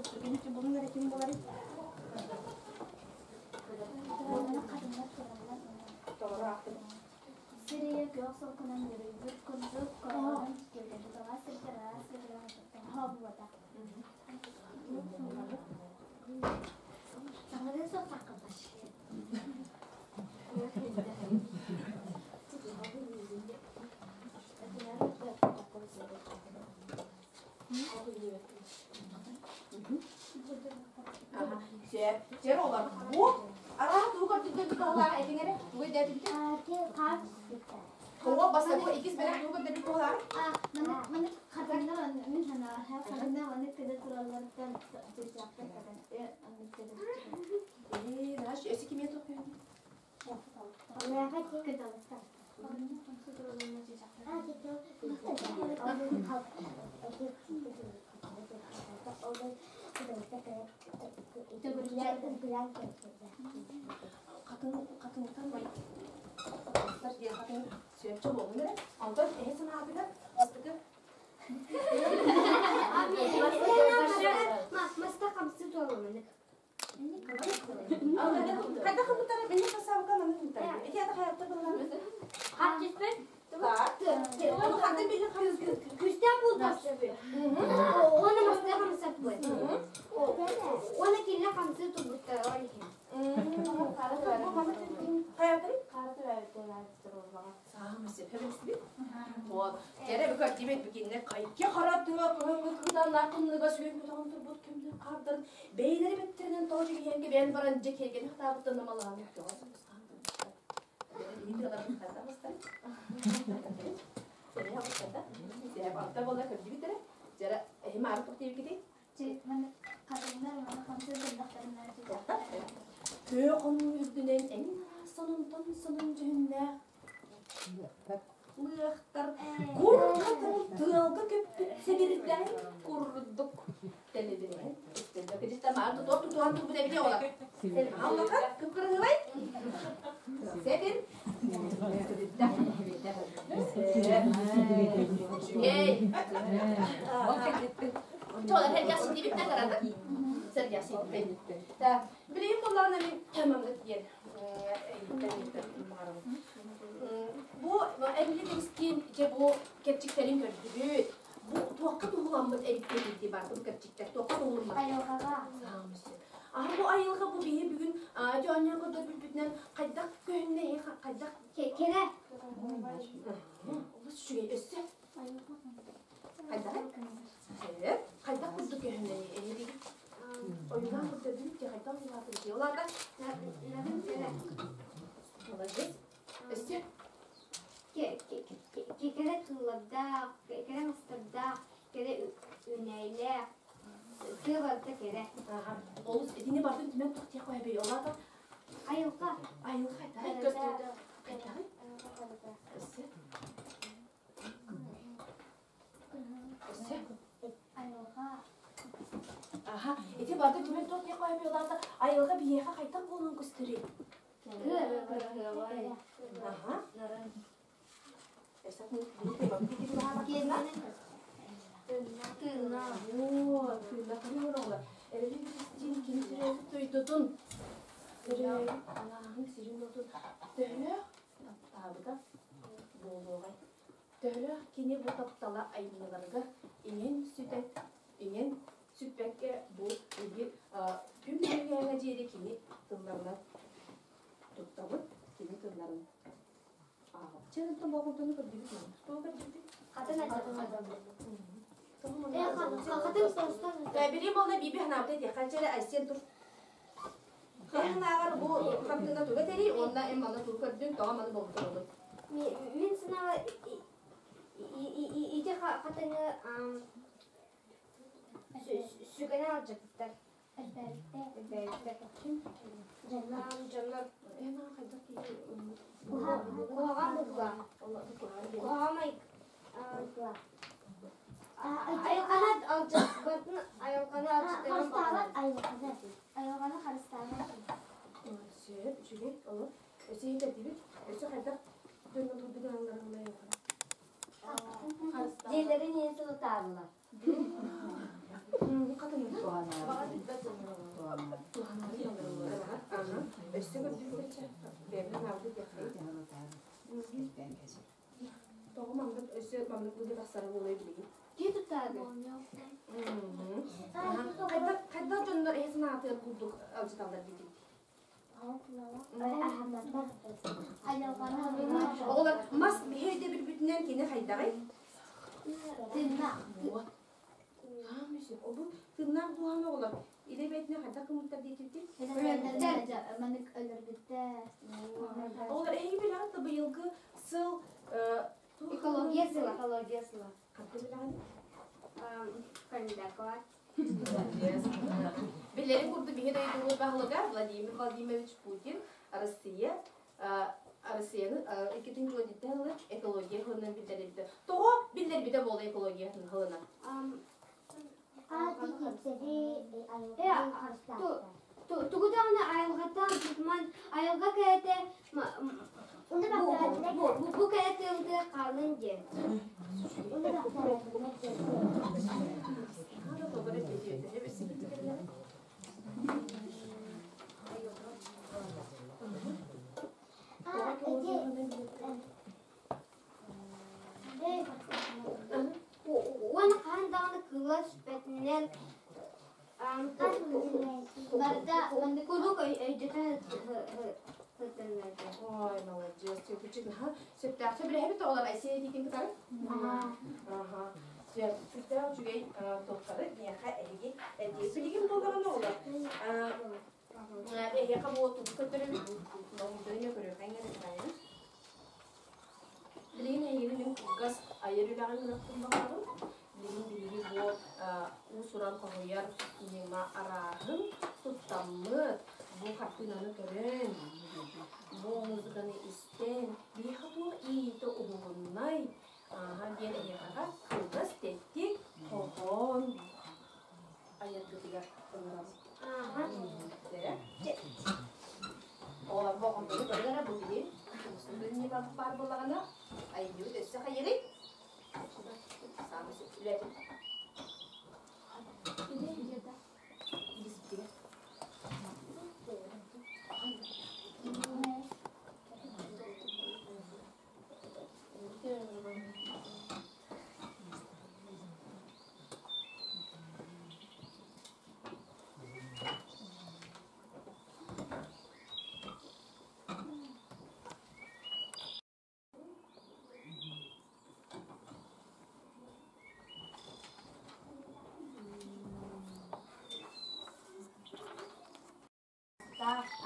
булунар ким буолар? Сирэйэ күөх солкунан ньүрүйбүт курдук королун киэргэтэ сирдэр араас сирдэрин хообуота. Саҥарын суох саккаллар. Жер олар. Бу араа туу көрдүрдэр буолаа этиңере тугу дэбит. Ого баста бу иккис бөлөх туу көрдүрдэр буолаа. Маны хатанна мин хана хатанна маны кеде тураллардан чычаактар кадан аны кеде. Э, наш эси киме тохуй. Хатын хатынтан май. Бастар дия хатын сөпчө болун эле. Антон эһи санаатыгар бастыкы Маста хамсы туолуманы. Хайда хымытара бени хасабыка маны хымытара. Эти ата хаятта болар. Хатчыспын. Ханды билин Күстә булды. Оны маста хамсы буй. Оны килле хамсы тубутта олихин. Хаятты? Жere бу картибет бикинне кайке харатыга кыһыңгы кыдан акынныга сүйөн көтөгөн турбут көмдө кардыр бейлери беттеринен тоожу киенге бен баран же келген хатабыттан намалаан Көө хонуу үрдүнэн эң сонунтан сонун жүһүннээх лыахтар кур хатын тыалга көппүт себирдэн курдук телебирен тутуан турбут эбите ола аллака кыпкырыгылай себир Эй! Тола хергясын дибит та карады. Сергясын Та билейм болларына мен тамамдык диен. Бу эбили дегистин же бу кепчиктерин көрдүбүт. Бу туакка тугуламмыт эбитте бар бу кепчиктер туакка тугулмат. Айылғаға. А бу айылга бу бии бүгүн жонья көрдөр бүлбүтүнөн кайдак көһүнне кайдак Кере. Олус үчүгэй өссө. Кайдак? Кайдак курдук көһүнне эри. Ойнан көрдөр бүт кайдак улаты оларда. Молодец. Өссө. Кекере тулларда, кекере мастарда, Кэрэ үүнээйилээх, тыа барыта кэрэ. Олус итини бартын түмэн туох диэх бэй олата Айылҕа. Айылҕа көстүүтэ хайдаҕый? Өссө? Өссө? Айылҕа. Аха, ити барда түмэн туох диэх бэй олата айылҕа биһиэхэ хайдах буолуон көстөрүй? Аха. Өссө Тыыннаах. Вот, тыыннаах оҕолор. Эрили Кристин кини төрөөбүт дойдутун, төрөөбүт алааһын сирин-уотун төһөлөөх таптаабыта буолуоҕай? Төһөлөөх кини бу таптала айымньыларыгар иҥэн сүтэн, иҥэн сүппэккэ бу биһиги күн бүгүҥҥэ диэри кини тылларынан туттабыт, кини тылларын ааҕабыт. Чэ, онтон болҕомтону көрдүбүт Тоҕо көрдүбүт? Хатын Хатын Били болна биби ханаабыта диэххэ чэрэ Айсен тур. Эн ханааҕар бу хартыына туга тэрий, уонна эн манна тугу көрдүҥ, тоҕо маны болҕомтолодуҥ? Мин санаабар ити хатыҥы сүгэнэ алдьаппыттар. Элбээбиттэр. Дьоннор Эн хайдах киһи куһаҕан быһыылаах. Куһаҕан айылҕаны алдьаппытын айылҕаны алдьатарын Айылҕаны. Айылҕаны харыстаабат. Сөп, үчүгэй, олор. Өссө иһитэрдибит. Өссө хайдах дьонно турбут аналларын айылҕаны? Дьиэлэрин иһин сылытааллар. Хатыҥы. Өссө көрдүбүт бэйэбин аабыт диэххэй. Тоҕо маннык өссө маннык быһыы тахсара буолуой билигин? Киһи туттаады. Хайдах хайдах дьоннор эһэ санаатыгар курдук алдьаталлар диэтибит? Оҕолор мас биһи өйдөбүлбүтүнэн кини хайдаҕый? Тыыннаах. Вот. Обу тыыннаах дууһаны оҕолор илэ бэйэтинэ хайдах кымыттар диэтибитий? Маннык өлөрбүттэр. Оҕолор эһиги билэҕит да быйылгы сыл Экология сыла. Экология сыла. Ханна билэҕин? Кандидакова. Биллэрин курдук биһи дойдубут баһылыга Владимир Владимирович Путин Россия Россияны 2017 сылы экология сылынан биллэрбитэ. Тоҕо биллэрбитэ буола экология сылынан? Тугу даҕаны айылҕаттан тутуман айылҕа кэрэтэ бу кэрэ тыабытыгар хааллын диэн. Уонна хаһан даҕаны кыыла сүппэтинэн барыта куруук өйдөтө сылдьаллар. Ой, молодец. Сөптөөх сөбүлэһэбит оҕолор Айсия этиитин кытары? Аха. Сөптөөх үчүгэй туохтары миэхэ эһиги этии. Билигин буоллаҕына оҕолор эһиэхэ бу тугу көрдөрөбүт? Болҕомтону көрүөххэ экраны. Билигин эһигини мин кылгас айар үлэҕин ыраптым баҕарабын. Билигин биһиги бу уус-уран хоһуйар ньыма арааһын туттаммыт, бу хартыынаны көрөн, бу музыканы истэн, биһиэхэ туох иэйиитэ уһугуннай, ааһа диэн эһиэхэҕэ кылгас тэттик хоһоон айаргытыгар ыҥырабын. Оҕолор болҕомтону көрөн эрэ бу билин ньыма баар буоллаҕына айымньыбыт өссө хайыырый? Саамай сөптүлээтим.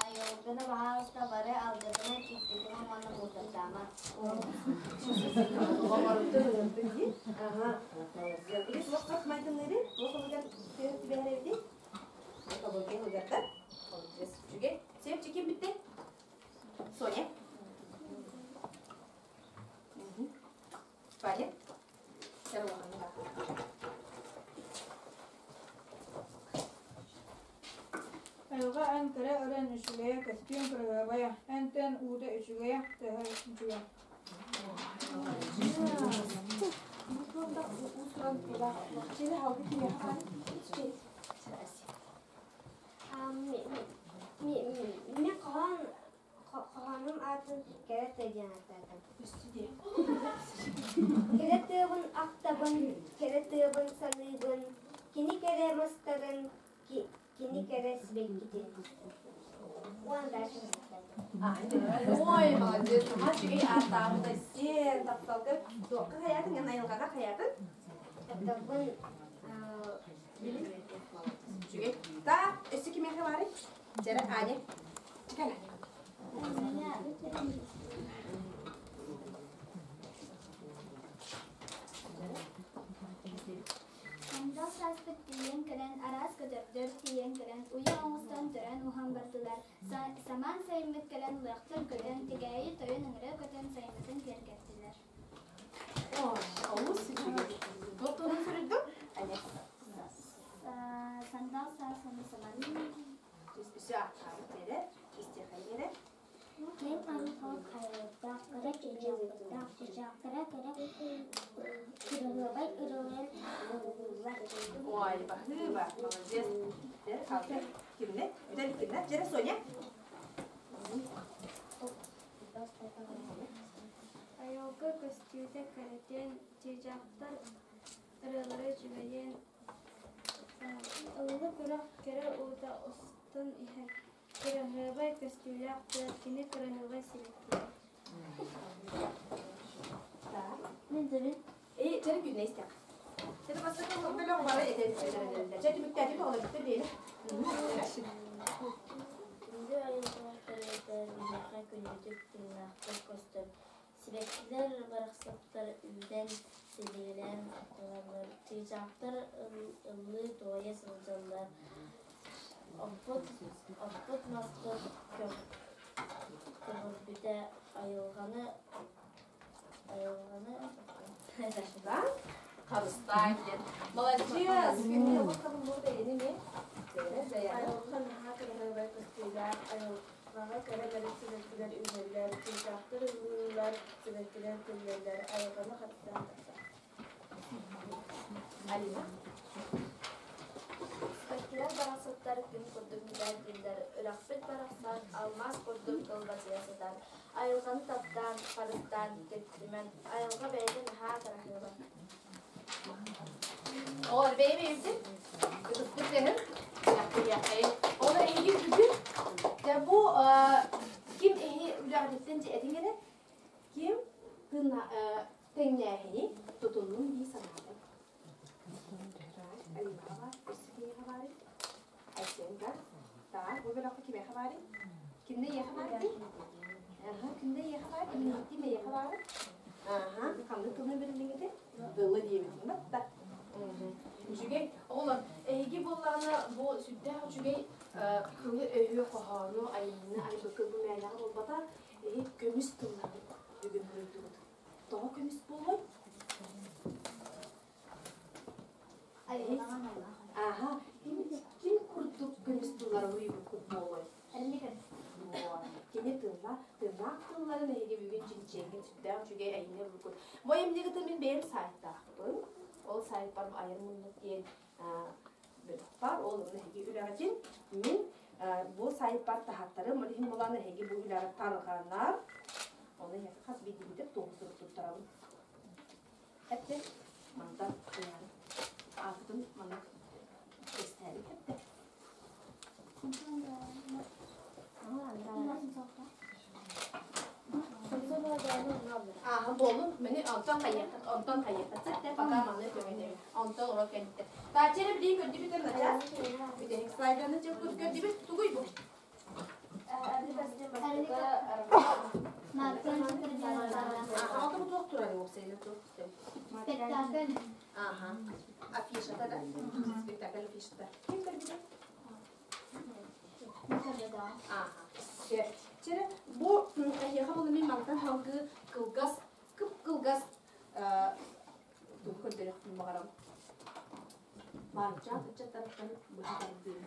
Айылгыны баһаалыста бары алдьатыма, киртитимэ уонна бултатаама. Харыстаама. Оҕорутун ылынтын дии. Аха. Или туох майгынныырый? Туох ылыгар түбэһэр эбитий? Тобулге ылыгарда. Молодец. Үчүгэй. Севчик ким бүттэй? Соня. Ваня. Айылҕа эн кэрэ өрөн үчүгэйэ көстүүм кыраһыабайа, эн тэн уута үчүгэйэ, тыаһа үчүгэй. Мин хоһоон Хоһоонум аатын Кэрэ тыа диэн ааттаатым. Кэрэ тыабын ахтабын, кэрэ тыабын саныыбын, кини кэрэ мастарын, кини кэрэ сибэккитин. Уон дальше Ой, молодец, наһаа үчүгэй ааттаабыта сиэн тапталга туохха хайаатын, эн айылҕаҕа хайаатын? Тапталбын Үчүгэй. Так, өссө кимиэхэ баарый? Чэрэ, Аня. Чекай, Аня. Сандал сааспыт тиийэн кэлэн, араас көтөрдөр тиийэн кэлэн, уйа оҥостон төрөөн уһаан бардылар. Самаан сайыммыт кэлэн, лыахтар көтөн, тигээйи тойон ыҥырыа көтөн сайыммытын киэргэттилэр. Олус үчүгэй. Туох туһунан суруйдуҥ? Аня. Сандал саас уонна самаан Үсү ааттаабыт эрэ, истиэхэйин эрэ. Киэҥ арыылаах хайалардаах, кыра чыычаахтардаах, чыычаахтара кэрэ кыраһыабай ырыаларын ыллыыллар. Ой, баһыыба, молодец. Дьэ, кимнэ? Бүтэр кимнэ? Дьэрэ, Соня. Айылга көстүүтэ кэрэтин, чыычаахтар ырыалара үчүгэйин, Ыллык үрэх кэрэ уута устан иһэр, кыраһыабай көстүүлээх тыа кини кыраһыабай сибэккитэ. Ээ, чэрэ күннэ истэх. Чэрэ бастакы бөлөх бары этэр Чэ түмүктээти тоҕолорбута биэри. Күндү айылҕа кэрэтэ биһиэхэ күндүтүк тыыннаахтык көстөр. Сибэккилэр барахсаттар үүнэн, силигилээн тураллар, чыычаахтар ыллыы-туойа сылдьаллар, оппут, оппут-маспыт көҕөрбүтэ айылҕаны айылҕаны Харыстаан диэн. Молодец! Айылҕа наһаа кыраһыабай көстүүлээх, айылҕаҕа кэрэ-бары сибэккилэр үүнэллэр, чыычаахтар ыллыыллар, сибэккилэр күллэллэр, айылҕаны харыстаан тахсар. Алина. Сибэккилэр барахсаттар күн курдук мичээрдииллэр, үрэхпит барахсан алмаас курдук кылбачыйа сытар. Айылҕаны таптаан, харыстаан, кэттимэн, айылҕа бэйэтэ наһаа кыраһыаба. Оҕолор бэйэ-бэйэбитин ытыспыт тыаһын яххыйаххайын. Оҕолор эһиги бүгүн дьэ бу ким эһи үлэҕититтэн дьэ этиҥ эрэ ким тэҥнээһини тутуннум дии санаатым. Алинаҕа баар, өссө кимиэхэ баарый? Айсенка. Так, бу бөлөххө кимиэхэ баарый? Кимнэ эйиэхэ баар дии? Аха, кимнэ эйиэхэ баар? Кимнэ эйиэхэ баар? Аха, ханнык тылны бэриллиҥ Тылы диэбитин батта. Үчүгэй. Оҕолор, эһиги буоллаҕына бу сүрдээх үчүгэй тылы өһүө хоһоону, айымньыны айбыккыт бу мээнэҕэ буолбата, эһи көмүс тыллары бүгүн суруйдугут. Тоҕо көмүс буолуой? Аха, ким, ким курдук көмүс тыллары уйбуккут буолуой? Кини тылла, тыллаах тылларын эһиги бүгүн чинчийэҥҥит сүрдээх үчүгэй айымньы булбуккут. Бу айымньыгыты мин бэйэм сайтаахпын. Ол сайтпар айар муннук диэн бөлөх бар. Ол эһиги үлэҕитин мин бу сайтпар таһаттарым. Ол иһин булан эһиги бу үлэҕит тарҕанар. Оны эһиэхэ хас биирдиибитин туоһу сурук туттарабын. Эптэ мантан аакытын маннык эстээбит эптэ. Ааһа буолун, мени онтон хайыаххыт, онтон хайыаххыт. Сэтте пока манны көмөнөбүт. Онтон урок кэнниттэн. Тааччы билии көрдүбүт начаас. Бүтэһик слайданы чылкут көрдүбүт. Тугуй бу? Ата бу туох турар уопсайынан туох Спектакль. Аха. Афишата да? Спектакль афишата. Ким көрбүтэ? Аха. Чere бу эһиэхэ була мин мантан халгы кылгас, кып-кылгас тугу көрдөрүөхпүн баҕарабын. Маарычаан ыччаттарыттан быһа тардыым.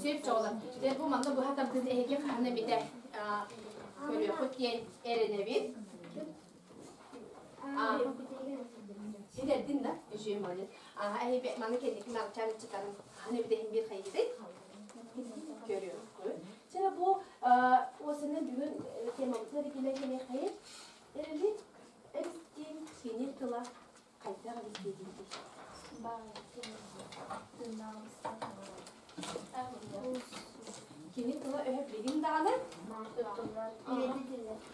Сөп чоҕулар. Дьэ бу манна быһа тардыын эһиги хаһан эмитэ көрүөххүт диэн эрэнэбит. Ситэрдин да, үчүгэй молодец. Эһиги маны кэнники маарычаан ыччаттарын хаһан эмитэ иһин биир хайыытай? Көрүөххүт. Чэ бу осыны бүгүн темабытыгар килэн кэлиэххэйин. Эрэлит эристиин кини тыла хайдах эристиэтиитий? Кини тыла өһө билигин даҕаны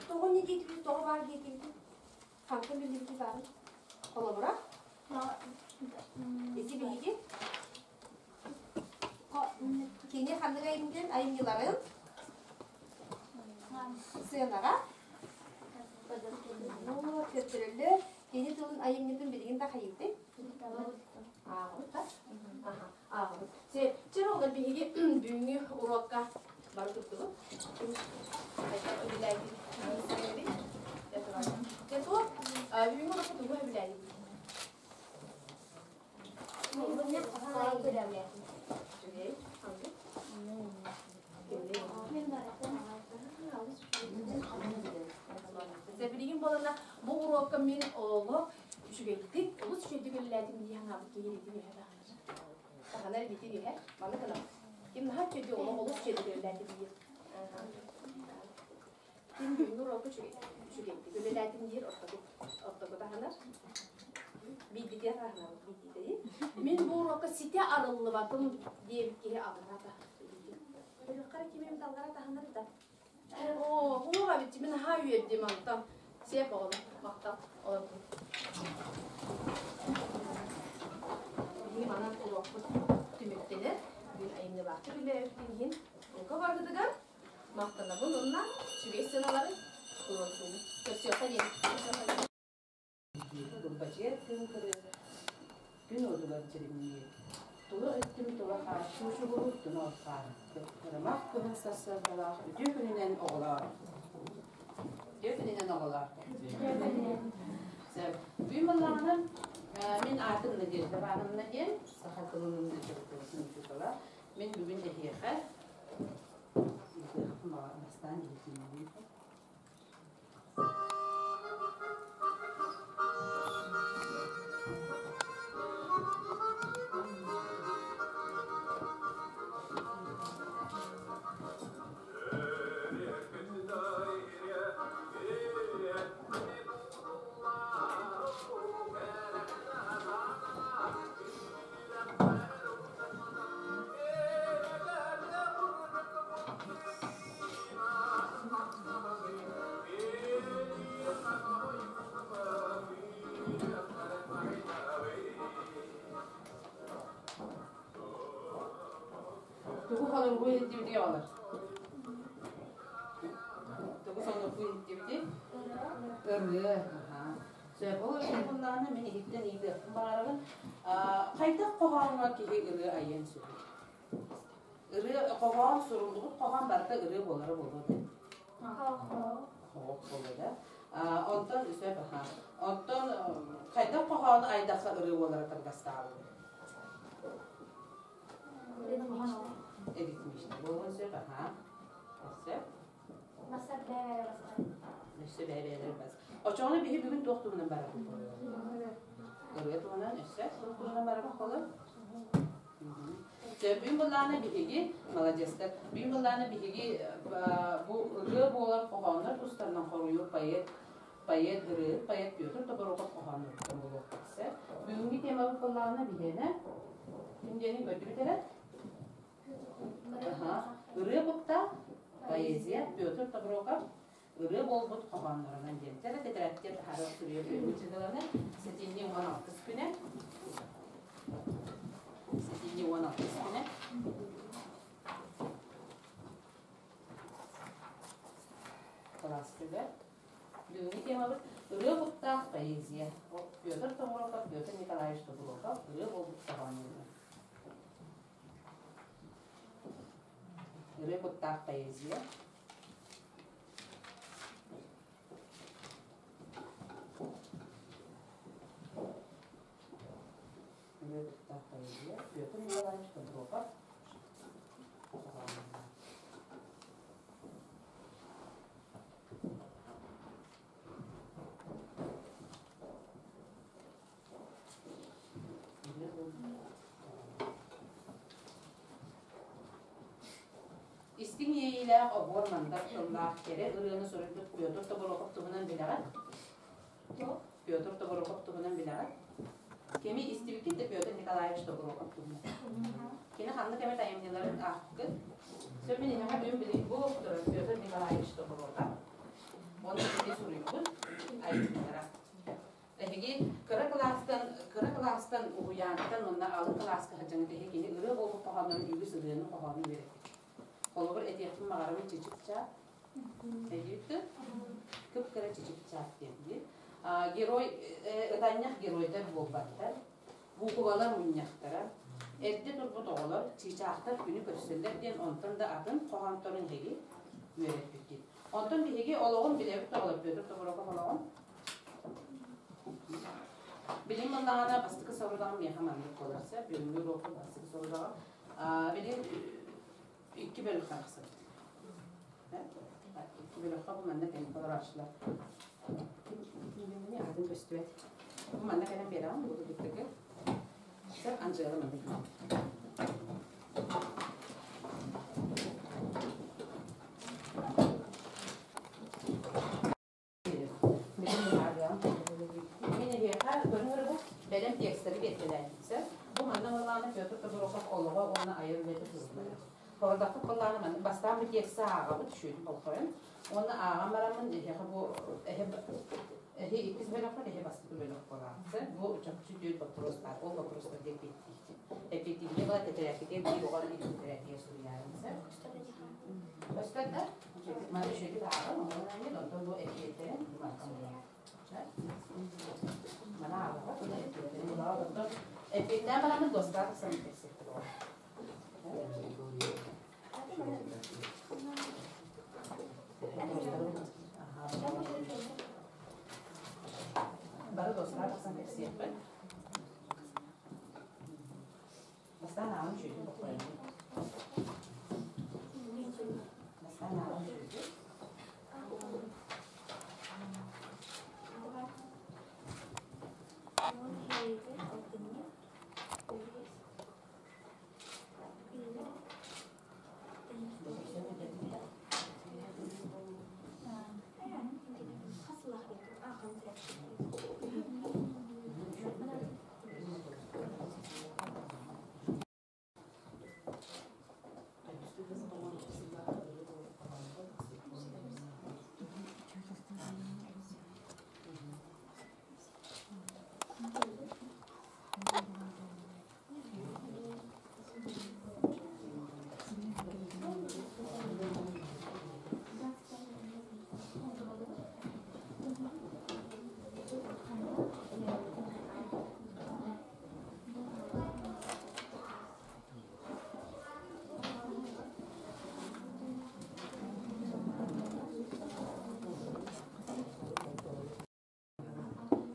тоҕо не диэтибит, тоҕо баар диэтибит? Хантан биллибити баарын? Холобура, ити биһиги кини ханнык айымньытын айымньыларын сыанаҕа көрдөрөллөр. Кини тылын айымньытын билигин да хайыытый? Ааҕабыт да? Ааҕабыт. Чэ, оҕолор биһиги бүгүҥҥү уруокка бары туттубут. Хайдах өбүлээтин Дьэ, туох бүгүҥҥү уруокка тугу өбүлээтин? Үчүгэй. Билигин буолана бу уруокка мин олох үчүгэйдик, олус үчүгэйдик үлэлээтим дии санаабыт киһи илиитин үһэ таһынар. Таһынар илиитин үһэ. Маннык гынабыт. Ким наһаа үчүгэйдик олох олус үчүгэйдик үлэлээтим диир. Ким бүгүҥҥү уруокка үчүгэйдик үлэлээтим диир ортоку таһынар. Биирдитиэ таһынабыт биирдитэйин. Мин бу уруокка ситэ арыллыбатым диэбит киһи аллара таһынар. Өлүөххэ ким эмит аллара таһынар да. Оо, хуга бит мин наһаа үөрдүм онтон. Сиэп оҕолор, махтал олордум. Биһиги манан уруокпут түмүктэнэр. Бүгүн айымньылаахтык үлэлээбиппин иһин бука баргытыгар махтанабын уонна үчүгэй сыаналары туруорсуубут. Көрсүөххэ диэн. Курбачыйар күн кырыар, күн уотугар дьиримниир. Тула өттүм тула хааччыы чугуруур тунал хаар. Кырымах кыһын сарсыардалаах үтүө күнүнэн оҕолоор. Үтүө күнүнэн оҕолоор. Бүгүн буоллаҕына мин аатым Надежда Ивановна диэн саха тылын литературатын учуутала. Мин бүгүн эһиэхэ бастаан иһитиннэриим. Тугу холоргуу иһиттибитий оҕолор? Тугу сонургуу иһиттибитий? Ырыа. Сөп. Ол ырыа мин иһиттэн ыйытыахпын баҕарабын. Хайдах хоһооҥҥо киһи ырыа айыан сөбүй? Ырыа, хоһоон, суруллубут хоһоон барыта ырыа буолара буолуо да? Хоһоох буолуо да? Онтон сөп аха. Онтон хайдах хоһоону айдахха ырыа буолара табыгастаабыт? Ритмично буолуон сөп, аха. Өссө? Басар бэйэ басар. Өссө бэйэ-бэйэлэр бас. Очоҕуна биһи бүгүн туох туһунан барабыт? Ырыа туһунан өссө туох туһунан барабыт болор? Бүгүн былаана биһиги, маладьыастар, бүгүн былаана биһиги бу ырыа буолар хоһооннор тустарынан хоруйу поэт поэт, ырыаһыт поэт Петр Тобороков хоһоонноруттан буолуохтаах. Бүгүҥҥү темабыт буоллаҕына биһиэнэ ким диэни көрдүбүт эрэ? Ырыа куттаах поэзия Петр Тоброков ырыа буолбут хоһооннорунан диэн. Дьэ тэтэрээттиэ таһаарар суруйар бүгүҥҥү дьыаланы сэтинньи 16 күнэ. Сэтинньи 16 күнэ. Кылаас күнэ. Бүгүҥҥү темабыт ырыа куттаах поэзия. Петр Тоброков, Петр Николаевич Тоброков ырыа буолбут хоһооннорунан. Ырыа куттаах поэзия. Ырыа куттаах поэзия. Петр Николаевич Тоброков. Истиҥ иэйиилээх оһуор мандар тыллаах кэрэ ырыаны суруйбут Петр Тобуроков туһунан билэҕин? Петр Тобуроков туһунан билэҕин? Кими истибиккит да Петр Николаевич Тобуроков туһунан? Кини ханнык эмит айымньыларын аахпыккыт? Сөп мин эһиэхэ бүгүн билигин бу турар Петр Николаевич Тобуроков. Уонна кини суруйбут айымньылара. Эһиги кыра кылаастан кыра кылаастан уһуйаантан уонна алын кылааска сылдьаҥҥыт эһиги кини ырыа буолбут хоһооннорун үгүс ырыаны хоһоонун үөрэппит. Холобур, этиэхпин баҕарабын чичик-чаап. Өйдүүт Кып-кыра чичик-чаап диэн дии. Герой ытанньах геройдар буолбаттар. Буукубалар мунньахтара. Эрдэ турбут оҕолор чыычаахтар күнү көрсөллөр диэн онтон да атын хоһоонторун эһиги үөрэппиккит. Онтон биһиги олоҕун билэбит оҕолор Петр Тобуроков олоҕун Билим ыллаҕына бастакы сорудаҕым миэхэ маннык буолар сөп. Бүгүҥҥү уруокпут бастакы сорудаҕа. Билим икки бөлөххө тахсабыт. Икки бөлөххө бу манна кэлин олорооччулар. Атын көстүбэт. Бу манна кэлэн биэрэҕин бу кытыктыгы. Сөп Анжела маннык. Мин эһиэхэ көрүҥ бу бэлэм текстэри биэртэлээтим. Бу манна ыллааны Петр Тобуроков олоҕо уонна айар үлэтэ суруллар. Хородахпыт буоллаҕына манна бастаан бу текси ааҕабыт үшүөтүн болҕойон уонна ааҕан бараммын эһиэхэ бу эһи эһи иккис бөлөххө эһи бастакы бөлөх буолаахсы. Бу чопчу түөрт боппуруос баар. Ол боппуруостарга эппиэттиир. Эппиэттииргэ была тэтэрээккитигэр биир оҕо биир тэтэрээккигэр суруйаарыҥ. Көстөр да? Маны үчүгэйдик ааҕан, онон онтон бу эппиэттэрин Маны ааҕаҕыт, уонна эппиэттэрин булаҕыт. Онтон эппиэттээн бараммыт доскаҕа тахсан кэпсиэхпит оҕо. Бары доскаҕа тахсан кэпсиэхпит. Бастаан ааҕын үчүгэйдик боппойон. Бастаан ааҕын үчүгэйдик.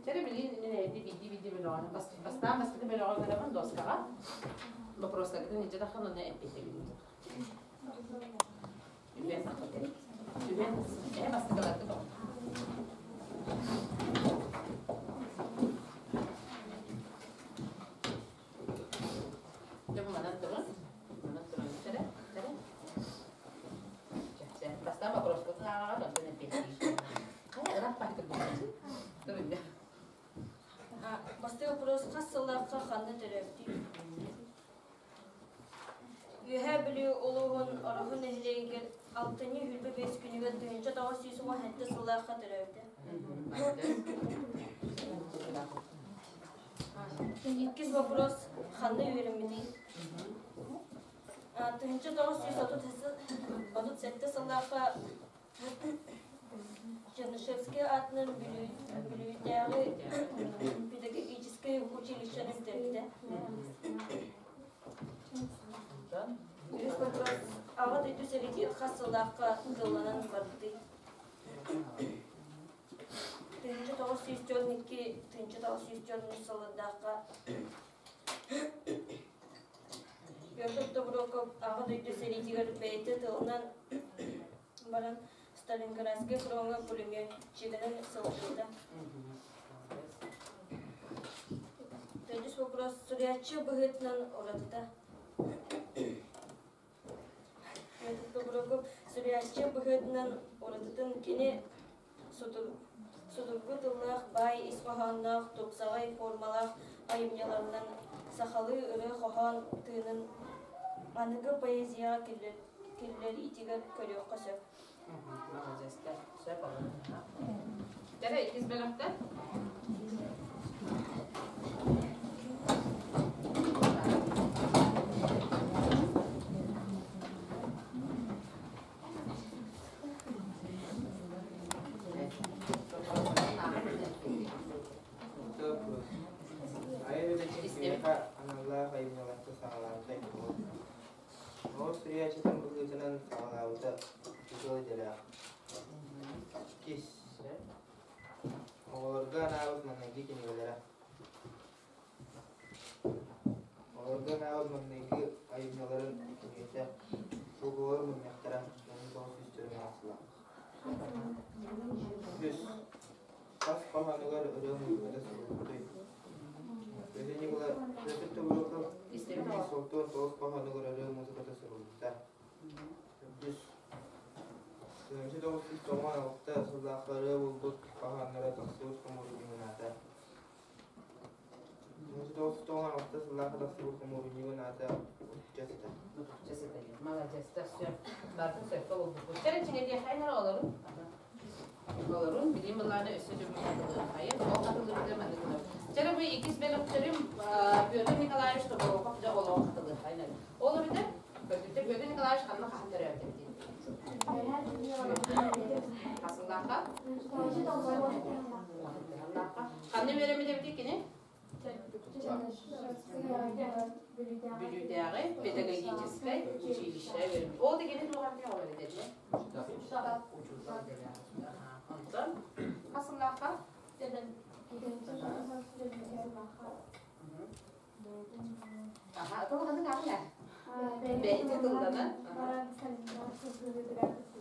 Чэрэ билигин мин эйди биирдии-биирдии бөлөҕүнэн бастаан бастакы бөлөҕү ыҥырабын доскаҕа. Вопростаргытын илдьэ таххан уонна эппиэттэбин. Үһүөн Үһүөн эһэ бастакыларгыт оҕо. Дьэ бу манан турун. Манан турун эрэ. Эрэ. Бастаан вопроскутун ааҕаҕыт, онтон эппиэттиир. Хайа ыран. Раппаттыр буолчу. Турунда. Бастакы вопрос хас сыллаахха ханна төрөөбүтүй? Үөһээ Бүлүү улууһун Ороһу нэһилиэгэр алтынньы 25 күнүгэр 1917 сыллаахха төрөөбүтэ. Иккис вопрос ханна үөрэммитий? 1937 сыллаахха Чернышевский аатынан Бүлүүтээҕи педагогическай училищены бүтэрбитэ. Үһүс вопрос Аҕа дойду сэриитигэр хас сыллаахха тылланан барбытый? 1942 1943 сыллардаахха Петр Тобуроков Аҕа дойду сэриитигэр бэйэтэ тылынан баран Сталинградскай фроҥҥа пулеметчигынан сылдьыбыта. Төрдүс вопрос суруйааччы быһыытынан уратыта. Петр Тобуроков суруйааччы быһыытынан уратытын кини судургу тыллаах, баай ис хоһоонноох, тупсаҕай формалаах айымньыларынан сахалыы ырыа-хоһоон тыынын аныгы поэзияҕа киллэриитигэр көрүөххэ сөп. Маладьыастар, сөп олорун. Кэрэ иккис бөлөхтөр. Айар үлэтин киһиэхэ аналлаах айымньыларга саҕалаабыта Оҕо суруйааччытын быһыытынан саҕалаабыта учуутал идэлээх. Иккис Оҕолорго анаабыт маҥнайгы кинигэлэрэ. Оҕолорго анаабыт маҥнайгы айымньыларын кинигэтэ Сылгылар мунньахтара 1904 сыла. Үс Хас хоһоонугар ырыа музыката суруллубутуй? Петр Николаев Петр Тобуроков 169 хоһоонугар ырыа музыката суруллубута. Төрдүс 1996 сыллаахха ырыа булбут хоһоонноро тахсыбыт хомуурунньугун аата. 1996 сыллаахха тахсыбыт хомуурунньугун аата Отучча сыта. Отучча сыта диэн. Маладьыастар, сөп. Бартын сөпкө булбуппут. Кэрэ чиҥэтиэххэ эрэ олорун. Олорун билим былааны өссө төгүл хатылыаххайын. Ол хатылыырга маннык гынар. Чэрэ бу иккис бөлөхтөрүм Петр Николаевич Тоборохов дьэ олоҕун хатылыаххайын. Ол эбэтэр Петр Николаевич ханна хаһан төрөөбүт эбитий? Хасыллаахха? Ханна үөрэммит эбитий кини? Бүлүүтээҕи педагогическай училище үөрэммит. Ол да кини туох эмиэ ол эбит этэ? Учуутал идэлээх. Онтон хас сыллаахха? Аха, тоҕо ханнык аҕын ээ? Бэйэтэ тылланан.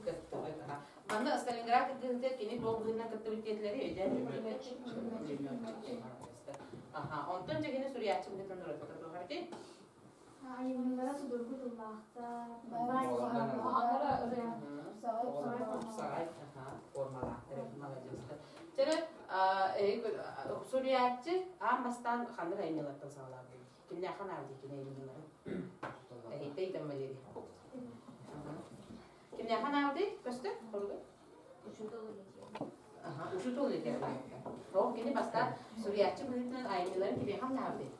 Кыттыбыт. Манна Сталинград кыттыытыгар кини туох быһыынан кыттыбыт диэтилэри өйдөөн Аха, онтон дьэ кини суруйааччы быһыытынан уратыта туох эбитий? Айымньылара судургу тыллаахтар, Тупсаҕай формалаахтар маладьыастар. Чэрэ, суруйааччы аан бастаан ханнык айымньылартан саҕалаабыт? Кимнээххэ наадый кини айымньыларын? Эһиттэ ыйтан Валерий. Кимнээххэ наадый? Көстө? Хоруга? Учуутал литературата. Ол кини бастаан суруйааччы быһыытынан айымньыларын кимиэхэ анаабытый?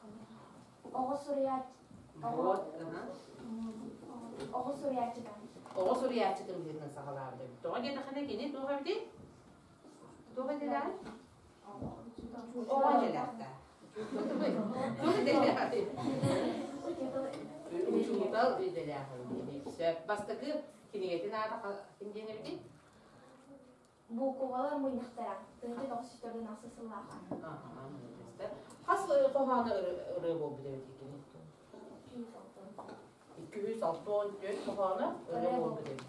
Оҕо суруйааччы. Оҕо суруйааччытын. Оҕо суруйааччытын быһыытынан саҕалаабыт эбит. Тоҕо диэтэххинэ кини туох эбитий? Туох этилээх? Оҕо идэлээхтэ. Туох идэлээхий? Учуутал идэлээх эбит. Сөп. Бастакы кинигэтин аата ким диэн эбитий? Буукубалар мунньахтара. 1996 сыллааха. Хас хоһооно ырыа буолбут эбит кини? 264 хоһооно ырыа буолбут эбит.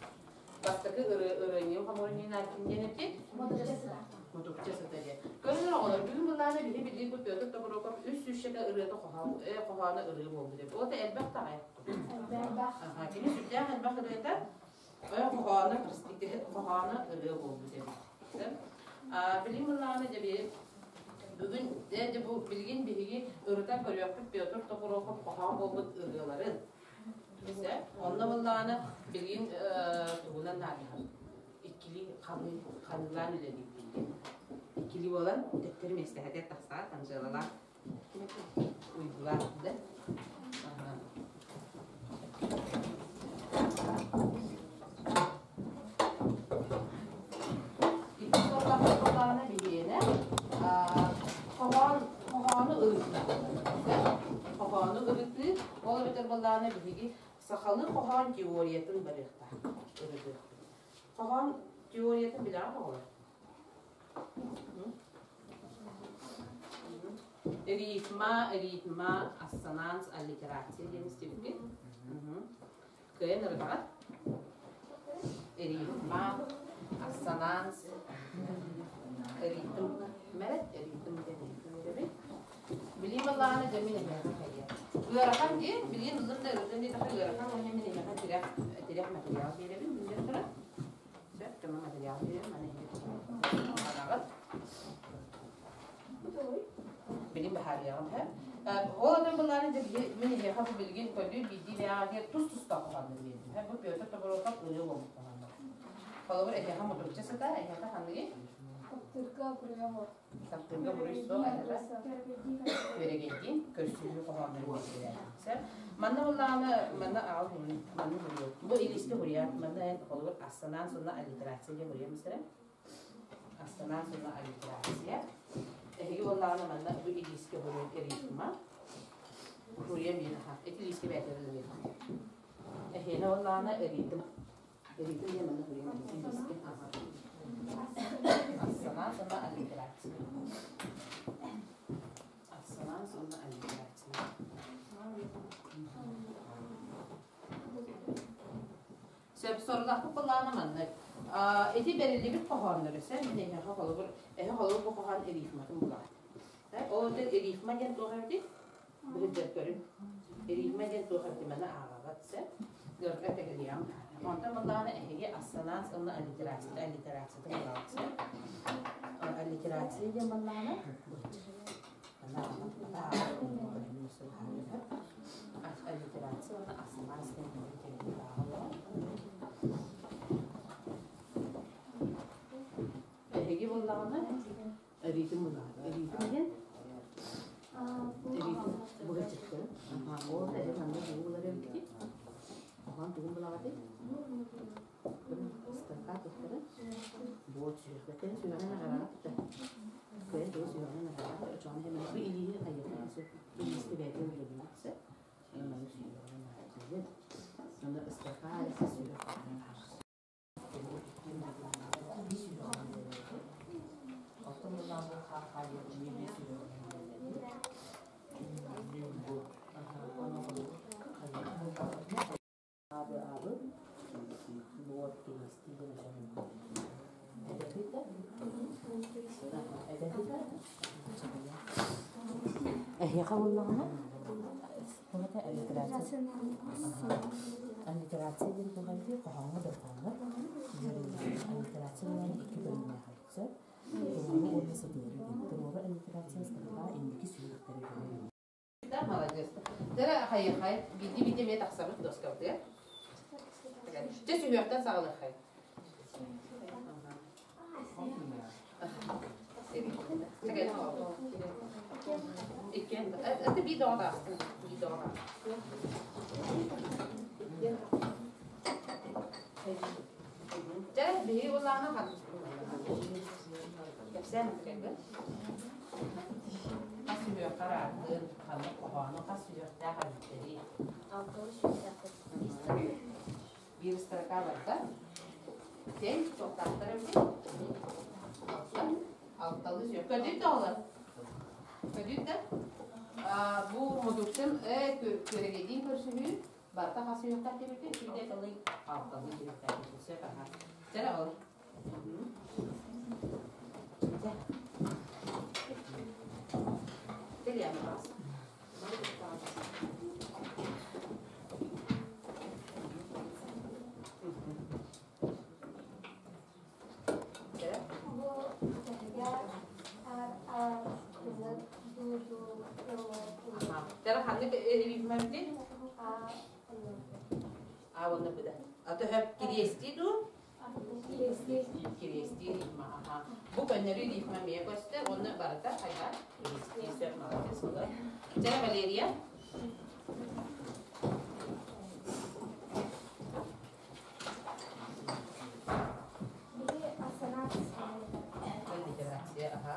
Бастакы ырыанньыым хомуурунньугун аатын диэн эппит? Мутукча сыта диэн. Көрүҥ оҕолор, бүгүн былаана биһи билии бу Петр Тобуроков үс сүүсчэкэ ырыата хоһооно ырыа буолбут эбит. Ол да элбэх даҕай. Элбэх. Кини сүрдээх элбэх ырыата хоһооно, простите, хоһооно ырыа буолбут эбит. Билим ыллаҕына дьэ бүгүн дьэ бу билигин биһиги ырытан көрүөхпүт Петр Токуроков хоһоон буолбут ырыаларын. Онно буоллаҕына билигин тугунан наадыһар иккилии ханыы ханыылаан үлэлиир Иккилии буолан төттөрү миэстэһэтигэр тахсаат Анжелалаах уйгулаах да. Икки суоллаах буоллаҕына биһиэнэ хоһоон хоһоону ырытыы. Хоһоону ырытыы, ол эбэтэр буоллаҕына биһиги сахалыы хоһоон теориятын барыахтаах ырытыахпыт. Хоһоон теориятын билэҕит оҕолор? Рифма, ритма, ассонанс, аллитерация диэн истибиккит. Кыайан ырытаҕыт? Рифма, ассонанс, ритм. Мэрет ритм диэн эрэбит. Билиим ыллаҕына дьэ мин эһиэхэ кэлиэ. Ыарахан дии, билиим ыллым да ырытын диэтэххэ ыарахан уонна мин эһиэхэ тирэх, тирэх материал биэрэбин, билэн туран. Сөп, көмө материал биэрэбин, маны эһиги туһанаҕыт. Билим баһаарыйаҕын һэ. Ол отон былааны дьэ мин эһиэхэ бу билигин көрдүүр биирдии бэйэҕитигэр тус-туспа хоһооннор биэрдим. Бу Петр Тобуроков ырыа уолбут хоһооннор. Холобур, эһиэхэ мутукча сыта, эһиэхэ ханныгый? Таптыырга буруйа суох. Таптыырга буруй суох, эһиэхэ күөрэгэйдиин көрсүһүү хоһооннору биэрдилэр. Сөп. Манна буоллаҕына, манна аҕал манна буруйу. Бу илиискэ буруйа. Манна эн холобур ассонаан сонно аллитерация диэн буруйа мисэрэ. Астанаан суна аллитерация. Эһиги буоллаҕына манна бу илиискэ буруйун рифма. Буруйа миэхэ. Ити илиискэ бэйэтэ миэхэ. Эһиэнэ буоллаҕына ритм. Ритм диэн манна буруйун илиискэ. Астанаан суна аллитерация. Астанаан суна аллитерация. Сөп сорудахпыт былаана маннык. Ити бэриллибит хоһооннору сэ мин эһиэхэ холобур эһэ холобур бу хоһоон рифматын булаҕыт. Ол эбэтэр рифма диэн туох эбитий? Быһыддьар көрүҥ. Рифма диэн туох эбитий маны ааҕаҕыт сэ. Ыарга тэгэлиэҕим. Онтон былаана эһиги ассонанс уонна аллитерация аллитерациятын булаҕыт сэ. Аллитерация диэн баллаана Аллитерация уонна ассонанс диэн Эһиги буоллаҕына ритм булаҕыт. Ритм диэн ритм быһаччыттары. Ол да манна тугу булар эбиккит? Оһон тугун булаҕытый? Ыстарка туттары. Буот сүһүөхтэн сүһүөҕүн аҕараҕат да. Кыайан тугу сүһүөҕүн аҕараҕат. Очоҕун хэмэ бу илииһи хайыахтан сөп. Илиисти бэйэтин үлэлиир сөп. Манна сүһүөҕүн аҕараҕат. Манна ыстарка сүһүөхтэн аҕараҕат. Эһиэхэ буоллаҕына Аллитерация диэн туох эбитий? Хоһооҥҥо дорҕооннор Аллитерация буолан икки көрүҥнээх эбит сөп. Туруору уонна сытыары диэн. Туруору аллитерация сытыга инники сүһүөхтэри көрөр. Да, молодец. Дара хайы-хай, биирдии-биирдии эмиэ тахсабыт доскабытыгар. Дьэ сүһүөхтэн саҕалыаххай. Это биир доҕор аахтын. Биир доҕор аахтын. Дьэ, биһиги буллаҕына кэпсээн кэлбит. Хас сүһүөххэ араардын, ханнык хоһоону хас сүһүөхтээх эбиттэрий? Биир строка барда. Сен туохтаахтар эбитий? Алта. Алталыы сүһүөх. Көрдүүт да оҕолор? Көрдүүт да? Бу модуксем күөрэгэйдиин көрсүһүү барыта хас сүһүөхтээх диэбиккин? Алталыы. Алталыы сүһүөхтээх диэбиккин. Сөп аха. Чэ ол. Кэлиэм Бу Тара ханнык рифмабытый? А уонна быда. А то хөп кириэстии дуу? Кириэстии рифма. Аха. Бу көннөрү рифма эмиэ көстөр, уонна барыта хайа кириэстии сөп молодец буолар. Чэ, Валерия. Аллитерация, аха.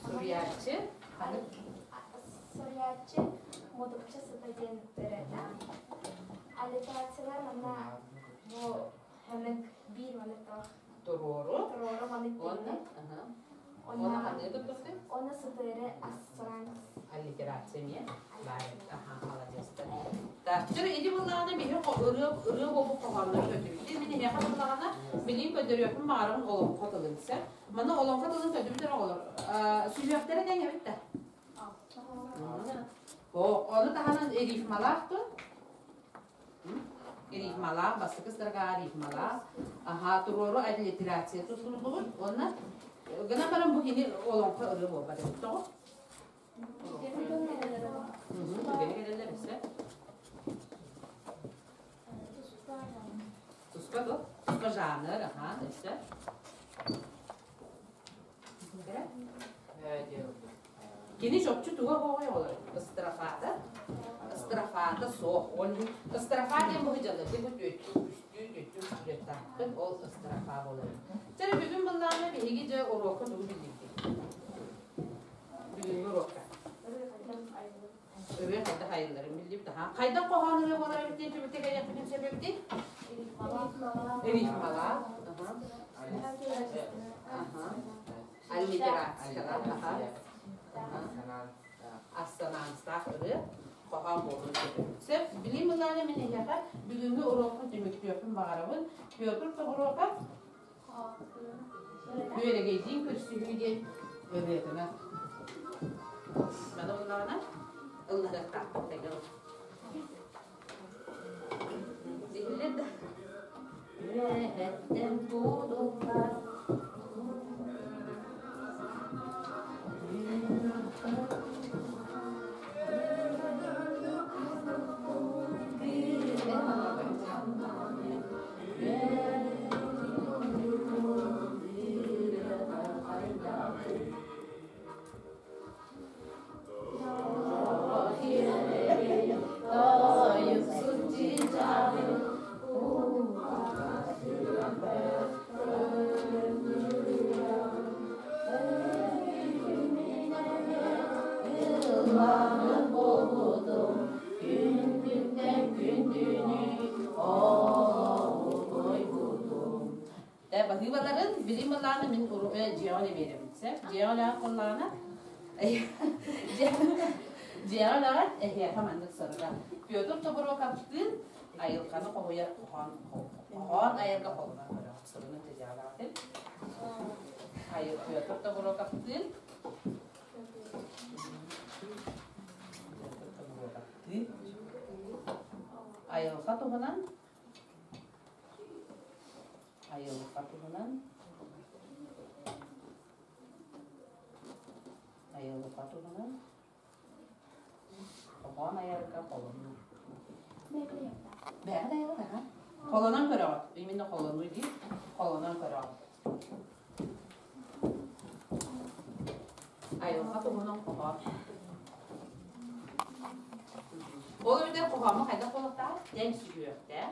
Суруйааччы ханнык? Суруйааччы Мутукча сыта диэн ырыата. Аллитерациялар манна бу ханнык биир маннык туох Туруору. Туруору маннык Уонна Уонна ханныгы туттахтый? Уонна сытыары ассоранс. Аллитерация эмиэ баар Аха, маладьыастар. Так, чэ, ити буллаҕына биһи ырыа ырыа буолбут хоһооннору көрдүбүт. Мин эһиэхэ буллаҕына билиим көрдөрүөхпүн баҕарабын олоҥхо тылын сөп. Маны олоҥхо тылын көрдүбүт оҕолор. Сүһүөхтэрэ тэҥ эбит да. О, ону таһынан рифмалаах тыл. Рифмалаах, бастакы строка рифмалаах. Аха, туруору аллитерация тутуллубут. Уонна гынан баран бу кини олоҥхо ырыа буолбат эбит тоҕо? Түгэни кэлэллэр өссө. Туспа бу. Туспа жанр, аха, өссө. Кини чопчу туга оҕой олор? Ыстрафата. Ыстрафата суох. Ол ыстрафа диэн бу дьалларды бу түөттүү, үстүү, түөттүү үстүрүөттаахпын. Ол ыстрафа буолар. Чэ, бүгүн быллаана биһиги дьэ уруокка тугу биллибит? Бүгүҥҥү уруокка. Ырыа хайдах айылларын биллибит. Аха. Хайдах хоһоон ырыа буолар эбит диэн түмүккэ кэлиэхпитин сөп эбитий? Рифмалаах. Аха. Аллитерациялаах. Аха. Ассонанстаах ырыа хоһоон буолуон сөп. Сөп. Билим ылаана мин эһиэхэ бүгүҥҥү уруокка түмүктүөхпүн баҕарабын. Петр Тобуруокап Үөрэгэйдиин көрсүһүү диэн ырыатынан. Маны ыллаҕына ыллаһыахтаахпыт тэҥэ. Иһиллэр да? Үөһэттэн куудуллар Баһыыбаларын билим ылааны мин дьиэҕэ биэрэбин сөп дьиэҕэ үлэҕэ куллаҕына дьиэҕэ үлэҕэ эһиэхэ маннык соруга Петр Тобуруокаптыын айылҕаны хоһуйар хоһоон хоһоон айарга холонон көрөҕүт сурунун дьиэҕэлэҕитин Петр Тобуруокаптыын Айылҕа туһунан айылҕа туһунан айылҕа туһунан хоһоон айарга холонуу. Бэйэҕит айаҕыт аха. Холонон көрөҕүт. Именно холонуу диир. Холонон көрөҕүт. Айылҕа туһунан хоһоон. Ол эбэтэр хоһооҥҥо хайдах буолуохтаах? Тэҥ сүһүөхтээх,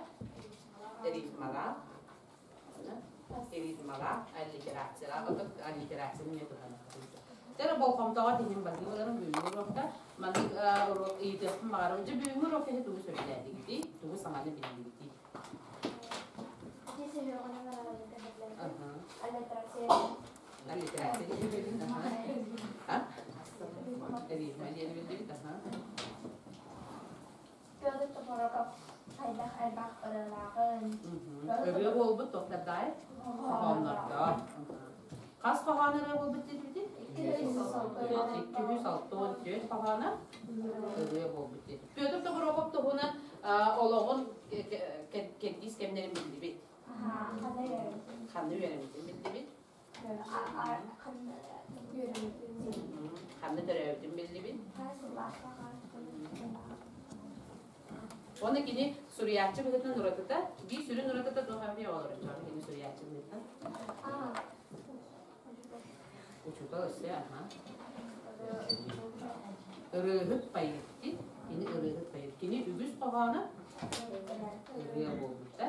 рифмалаах, рифмалаах, аллитерациялаах, аллитерацияны эмиэ туһаныахпытын сөп. Дьэ, болҕомтоҕо тиһин баһыы боларын бүгүҥҥү уруокта маннык уруок ыйытыахпын баҕарабын. Дьэ, бүгүҥҥү уруок киһи тугу сөбүлээтигитий, тугу саҥаны биллигитий? Аллитерация. Рифма диэн биллибит. Петр Топороков хайдах элбэх ырыалааҕын. Ырыа буолбут тохтардаай? Хоһооннордоох. Хас хоһоон ырыа буолбут диэтибитий? 264 хоһооно ырыа буолбут диэтибит. Петр Тобороков туһунан олоҕун кэрдиис кэмнэрин биллибит. Ханна үөрэммитин биллибит. Ханна төрөөбүтүн биллибит. Уонна кини суруйааччы быһыытынан уратыта, биир сүрүн уратыта туох эмиэ олорор кини суруйааччы быһыытынан. Учуутал өссө аха. Ырыаһыт поэт кини ырыаһыт поэт. Кини үгүс хоһооно ырыа буолбута.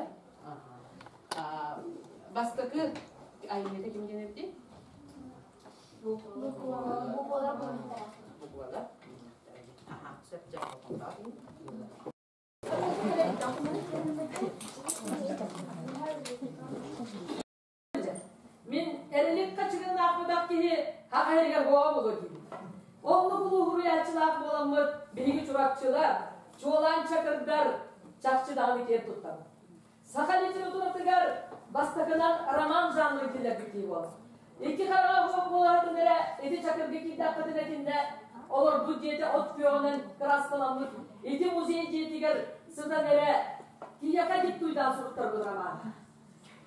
Бастакы айымньыта ким диэн эбитий? Буквалар Буквалар. Аха, сөп Мин эрэлик хачыгыннаахпытах киһи хах иһигэр буола буолуо диибин. Оннук улууһуруйааччылаах буоламмыт биһиги чурапчылар, чуолаан чакырдар чахчы даҕаны киэр туттабыт. Саха литературатыгар бастакынан роман жанрын киллэрбит киһи буолар. Икки хараҕа суох буолаатын эрэ ити чакырга киирдэххитинэ итиннэ олорбут дьиэтэ от күөҕүнэн кырааскаламмыт ити музей дьиэтигэр сытан эрэ киһиэхэ диктуйдаан суруттарбыт роман.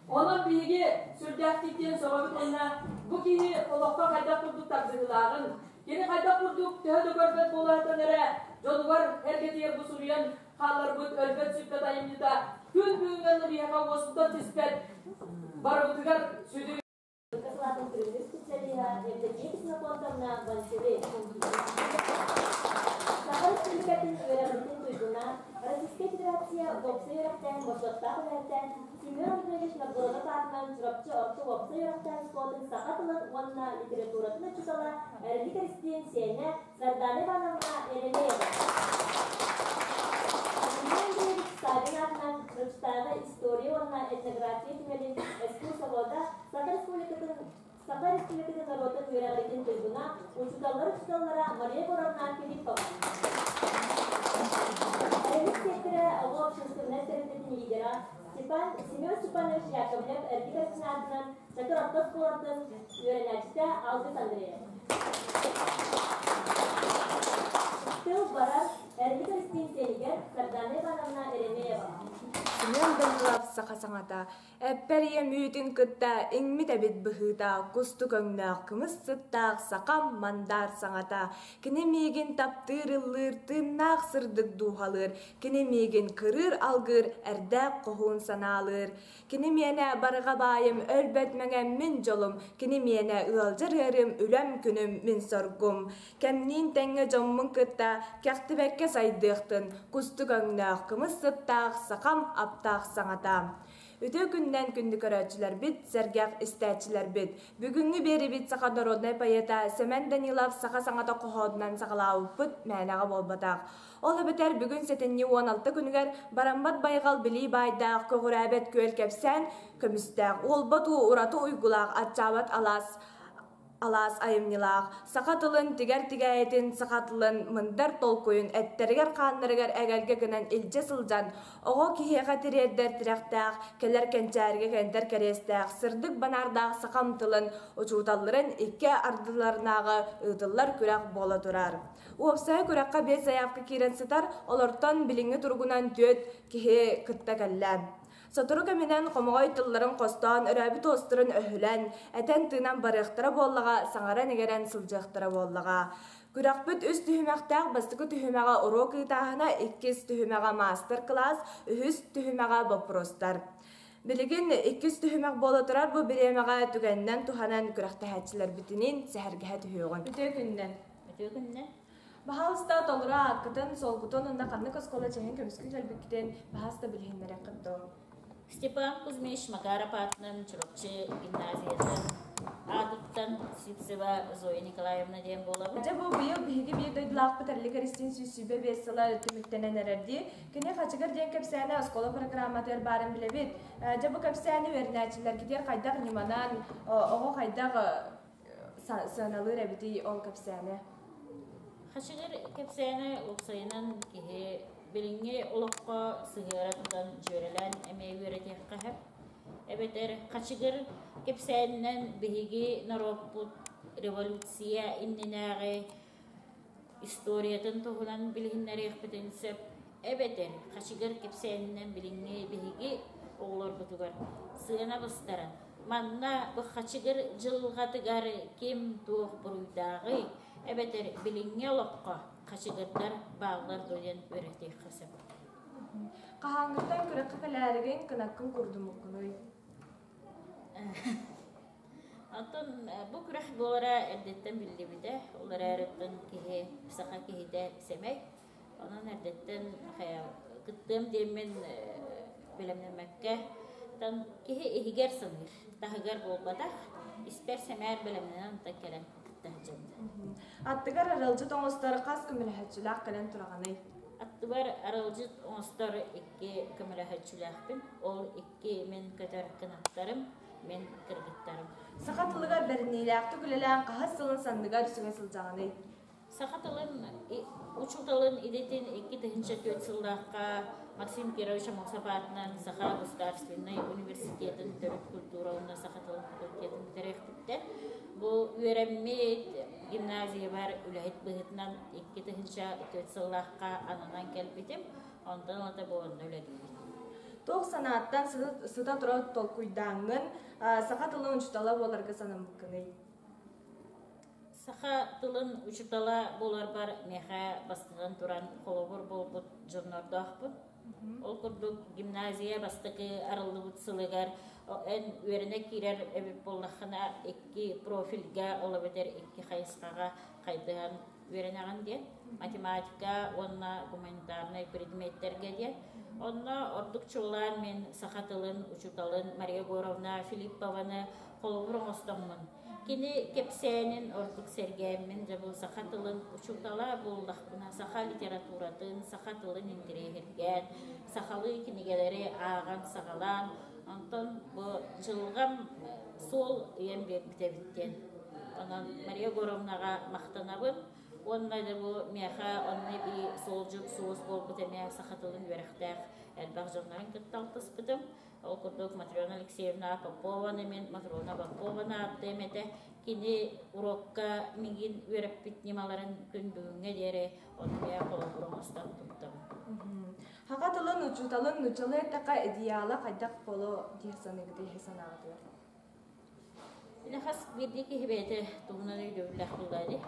Онон биһиги сүрдээхтик диэн сөҕөбүт уонна бу киһи олоххо хайдах курдук тардыһыылааҕын, кини хайдах курдук төһө да көрбөт буолаатан эрэ дьонугар эргэтигэр бу суруйан хаалларбыт өлбөт-сүппэт айымньыта күн бүгүҥҥэ биһиэхэ уоскутан түспэт барыбытыгар сүдү Салаатын сүрүннүүр специалиһа Евдокия Ксенофонтовна Бонсили. Саха Республикатын үөрэҕирбитин туйгуна, Российскай Федерация уопсай үөрэхтээн бочуоттаах үлэһитэ Семен Андреевич Новгородов аатынан Чурапчы орто уопсай үөрэхтээн оскуолатын саха тылын уонна литературатын учуутала Эрилик Эристиин сиэнэ Сардана Ивановна Еремеева. Семен Андреевич Савин аатынан Чурапчытааҕы история уонна этнография түмэлин экскурсовода Саха Республикатын Саха Республикатын норуотун үөрэҕиритин туйгуна, учууталлар учууталлара Мария Егоровна Филиппова. Эрэлик сиэттэрэ оҕо общественнай тэрилтэтин лидера Степан Семен Степанович Яковлев эргит аатынан Чакыр орто оскуолатын үөрэнээччитэ Алгыс Андреев. Тыл барар Эргит Аристин сиэнигэр Сардана Ивановна Еремеева. Семен Данилов саха саҥата Эппэр ийэм үүтүн кытта иҥмит эбит быһыыта, кустук өҥнөөх кымыс сыттаах сахам мандар саҥата. Кини миигин таптыыр ыллыыр, тыыннаах сырдык дууһалыыр, кини миигин кырыыр алгыыр, эрдээх хоһуун санаалыыр. Кини миэнэ барҕа баайым, өлбөт мэҥэм мин дьолум, кини миэнэ ыалдьар ыарыым, үлэм күнүм мин соргум. Кэмниин тэҥҥэ дьоммун кытта кэхтибэккэ сайдыахтын, кустук өҥнөөх, кымыс сыттаах сахам аптаах саҥата. Үтүө күннэн күндү көрөөччүлэрбит, сэргэх истээччилэрбит. Бүгүҥҥү биэрибит саха народнай поэта Сэмэн Данилов саха саҥата хоһоонунан саҕалаабыппыт мээнэҕэ буолбатах. Ол эбэтэр бүгүн сэтинньи 16 күнүгэр Бараммат байҕал билии баайдаах көҕүрээбэт күөл кэпсээн көмүстээх, уолбат уу ураты уйгулаах аччаабат алаас алаас айымньылаах, саха тылын тигэр тигээйитин, саха тылын мындар толкуйун эттэригэр-хааннарыгар эгэлгэ гынан илдьэ сылдьан, оҕо киһиэхэ тириэрдэр тирэхтээх, кэлэр кэнчээргэ кэнтэр кэриэстээх, сырдык банаардаах сахам тылын учууталларын икки ардыларынааҕы ыытыллар күрэх буола турар. Уопсайа күрэххэ биэс заявка киирэн сытар, олортон билиҥҥи туругунан түөрт киһи кытта кэллэ. Сотору кэминэн хомоҕой тылларын хостоон, өрөөбүт уостарын өһүлэн, этэн-тыынан барыахтара буоллаҕа, саҥаран-иҥэрэн сылдьыахтара буоллаҕа. Күрэхпит үс түһүмэхтээх бастакы түһүмэҕэ уруок ыытааһына, иккис түһүмэҕэ маастар-кылаас, үһүс түһүмэҕэ боппуруостар. Билигин иккис түһүмэх буола турар бу бириэмэҕэ түгэнинэн туһанан күрэхтэһээччилэрбитиниин сэһэргэһэ түһүөҕүҥ. Үтүө күнүнэн. Үтүө күнүнэн. Баһаалыста толору ааккытын, суолгутун уонна ханнык оскуола чэһин көмүскүү кэлбиккитин баһааста билиһиннэриэххит дуо? Степан Кузьмич Макаров аатынан Чурапчы гимназиятын аатыттан Сивцева Зоя Николаевна диэн буолабын. Дьэ бу быйыл биһиги биир дойдулаахпыт Эрилик Эристиин 125 сыла түмүктэнэн эрэрдии. Кини Хачыгыр диэн кэпсээнэ оскуола программатыгар баарын билэбит. Дьэ бу кэпсээни үөрэнээччилэргитигэр хайдах ньыманан, оҕо хайдах сыаналыыр эбитий ол кэпсээнэ? Хачыгыр кэпсээнэ уопсайынан киһи билиҥҥи олоххо сыһыара тутан дьүөрэлээн эмиэ үөрэтиэххэ сөп. Эбэтэр хачыгыр кэпсээнинэн биһиги норуоппут революция иннинээҕи историятын туһунан билиһиннэриэхпитин сөп. Эбэтэр хачыгыр кэпсээнинэн билиҥҥи биһиги оҕолорбутугар сыана быстаран. манна бу хачыгыр дьылҕатыгар ким туох буруйдааҕый эбэтэр билиҥҥи олоххо хачыгырдар бааллар дуо диэн үөрэтиэххэ сөп. Хаһааҥҥыттан күрэххэ кэлээригин кынаккын курдумуккунуй? Оттон бу күрэх буолара эрдэттэн биллибитэ. Ол эрээриттэн киһи, саха киһитэ сэмэй. Онон эрдэттэн кыттыам диэммин бэлэмнэммэккэ, тан киһи иһигэр саныыр, таһыгар буолбатах, испэр сэмээр бэлэмнэнэн онтон кэлэн кытта сылдьабын. Аттыгар аралдьыт оҥостор хас көмөлөһөөччүлээх кэлэн тураҕыный? Аттыбар аралдьыт оҥостор икки көмөлөһөөччүлээхпин. Ол икки мин көтөр кынаттарым, мин кыргыттарым. Саха тылыгар бэриниилээхтик үлэлээн хаһыс сылын санныгар сүгэ сылдьаҕыный? Саха тылын учууталын идэтин 2004 сыллаахха Максим Кирович Аммосов аатынан Саха государственнай университетын төрүт культура уонна саха тылын факультетын бүтэриэхпиттэн бу үөрэммит гимназиябар үлэһит быһыытынан 2004 сыллаахха ананан кэлбитим. Онтон ылата бу онно үлэлиибин. Туох санааттан сыта тура толкуйдааҥҥын саха тылын учуутала буоларга санаммыккыный? Саха тылын учуутала буоларбар миэхэ бастатан туран холобур буолбут дьоннордоохпун. Ол курдук гимназия бастакы арыллыбыт сылыгар эн үөрэнэ киирэр эбит буоллаххына икки профильга ол эбэтэр икки хайысхаҕа хайдыһан үөрэнэҕин диэн математика уонна гуманитарнай предметтэргэ диэн. Онно ордук чуолаан мин саха тылын учууталын Мария Егоровна Филиппованы холобур оҥостоммун Кини кэпсээнин ордук сэргээммин, дьэ бу саха тылын учуутала буоллахпына, саха литературатын, саха тылын интэриэһиргээн, сахалыы кинигэлэри ааҕан саҕалаан, онтон бу дьылҕам суол ыйан биэрбит эбит диэн. Онон Мария Егоровнаҕа махтанабын уонна да бу миэхэ онно эбии суолдьут суос буолбут эмиэ саха тылын үөрэхтээх элбэх дьоннорун кытта алтыспытым. Ол курдук Матрена Алексеевна Попованы мин Матрона Попованы ааттыам этэ. Кини урокка миигин үөрэппит ньымаларын күн бүгүҥҥэ диэри ону эмиэ холобур оҥостон туттабын. Саха тылын учууталын нууччалыы эттэххэ идеала хайдах боло диэх саныыгыт иһи санааҕытыгар? Ини хас биирдии киһи бэйэтэ туһунан өйдөбүллээх буоллаа дии.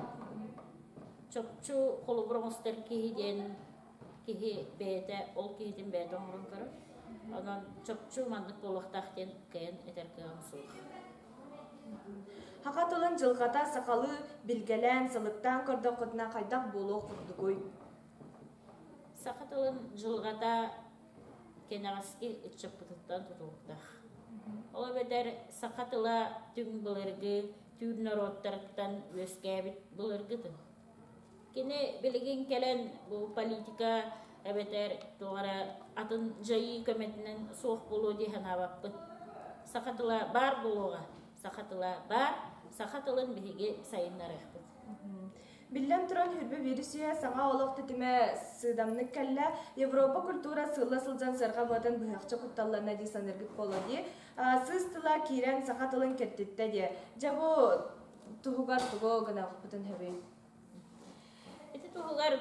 Чопчу холобур оҥостор киһи диэн киһи бэйэтэ ол киһитин бэйэтэ оҥорон көрөр. Онон чопчу маннык буолуохтаах диэн кыайан этэр кыаҕым суох. Саха тылын дьылҕата сахалыы билгэлээн, сылыктаан көрдөххүтүнэ хайдах буолуох курдугуй? Саха тылын дьылҕата кэнэҕэски ыччаппытыттан тутулуктаах. Ол эбэтэр саха тыла түҥ былыргы түүр норуоттарыттан үөскээбит былыргы тыл. Кини билигин кэлэн бу политика эбэтэр туох эрэ атын дьайыы көмөтүнэн суох буолуо дии санаабаппын. Саха тыла баар буолуоҕа. Саха тыла баар, саха тылын биһиги сайыннарыахпыт. Биллэн туран, Хүрбэ биирис үйэ саҥа олох тэтимэ сыыдамнык кэллэ. Европа культура сыылла сылдьан сыарҕа быатын быһахча кутталланна дии саныыргыт буолуо дии. Сыыс тыла киирэн саха тылын киртиттэ диэ. Дьэ бу туһугар тугу гыныахпытын сөбүй? Ити туһугар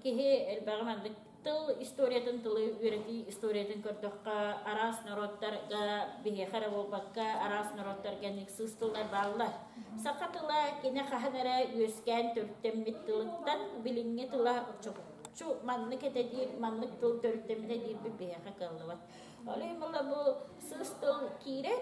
киһи элбэҕи маннык тыл историятын тылы үөрэтии историятын көрдөххө араас норуоттарга биһиэхэ эрэ буолбакка араас норуоттарга инник сыыс тыллар бааллар. Саха тыла кини хаһан эрэ үөскээн төрүттэммит тылыттан билиҥҥи тыла чопчу маннык этэ диир, маннык тыл төрүттэммитэ диирбит биһиэхэ кыаллыбат. Ол иһин бу сыыс тыл киирэн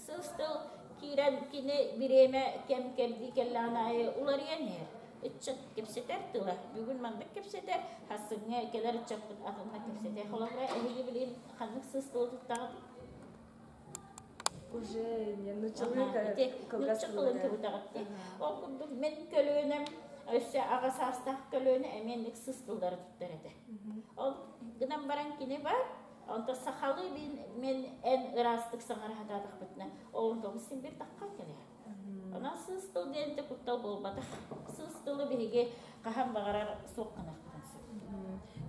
Сыыс тыл киирэн кини бириэмэ кэм кэрдии кэллэҕин аайы уларыйан иһэр. Ыччат кэпсэтэр тыла. Бүгүн маннык кэпсэтэр, сарсыҥҥа кэлэр ыччаппыт атынна кэпсэтэр. Холобура, эһиги билигин ханнык сыыс тылы туттаҕыт? Уже не нуччалыы кылгас тылын кыбытаҕыт дии. Ол курдук мин көлүөнэм өссө аҕа саастаах көлүөнэ эмиэ инник сыыс тыллары туттар этэ. Ол гынан баран кини бар, Онто сахалыы мин эн ыраастык саҥара сатаатахпытына, ол онтон син бир таххан кэлэр. Онон сыыс тыл диэн ити куттал буолбатах. Сыыс тылы биһиги хаһан баҕарар суох гыныахпытын сөп.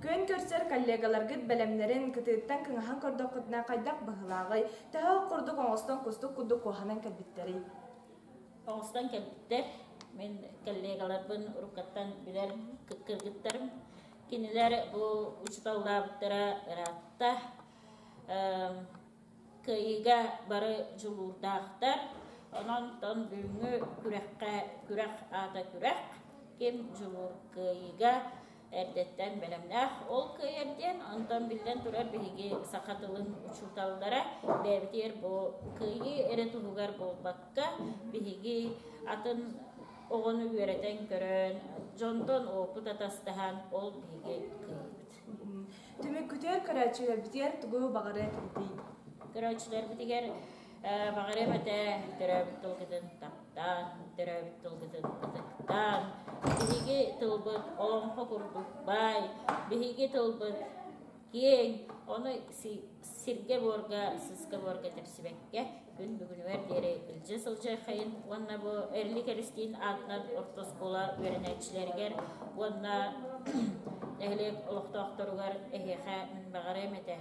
Күөн көрсөр коллегаларгыт бэлэмнэрин кытыыттан кыҥаһан көрдөххүтүнэ хайдах быһыылааҕый? Төһө курдук оҥостон кустук курдук куоһанан кэлбиттэрий? Оҥостон кэлбиттэр. Мин коллегаларбын уруккаттан билэр кыргыттарым. Кинилэр бу учууталлаабыттара ыраатта. Кыайыыга бары дьулуурдаахтар. Онон тон бүгүҥҥү күрэххэ күрэх аата күрэх, ким дьулуур кыайыыга эрдэттэн бэлэмнээх ол кыайар диэн, онтон биллэн турар биһиги саха тылын учууталлара бэйэбитигэр бу кыайыы эрэ туһугар буолбакка, биһиги атын оҕону үөрэтэн көрөн, дьонтон опыт атастаһан ол биһиги кыайыыбыт. Түмүккүтүгэр көрөөччүлэрбитигэр тугу баҕарыа этигитий? Көрөөччүлэрбитигэр баҕарыам этэ төрөөбүт тылгытын таптаан, төрөөбүт тылгытын ытыктаан, биһиги тылбыт олоҥхо курдук баай, биһиги тылбыт киэҥ, ону сиргэ-буорга, сыска-буорга тэпсибэккэ күн бүгүнүгэр диэри илдьэ сылдьыаххайын уонна бу Эрилик Эристиин аатынан орто оскуола үөрэнээччилэригэр уонна нэһилиэк олохтоохторугар эһиэхэ мин баҕарыам этэ.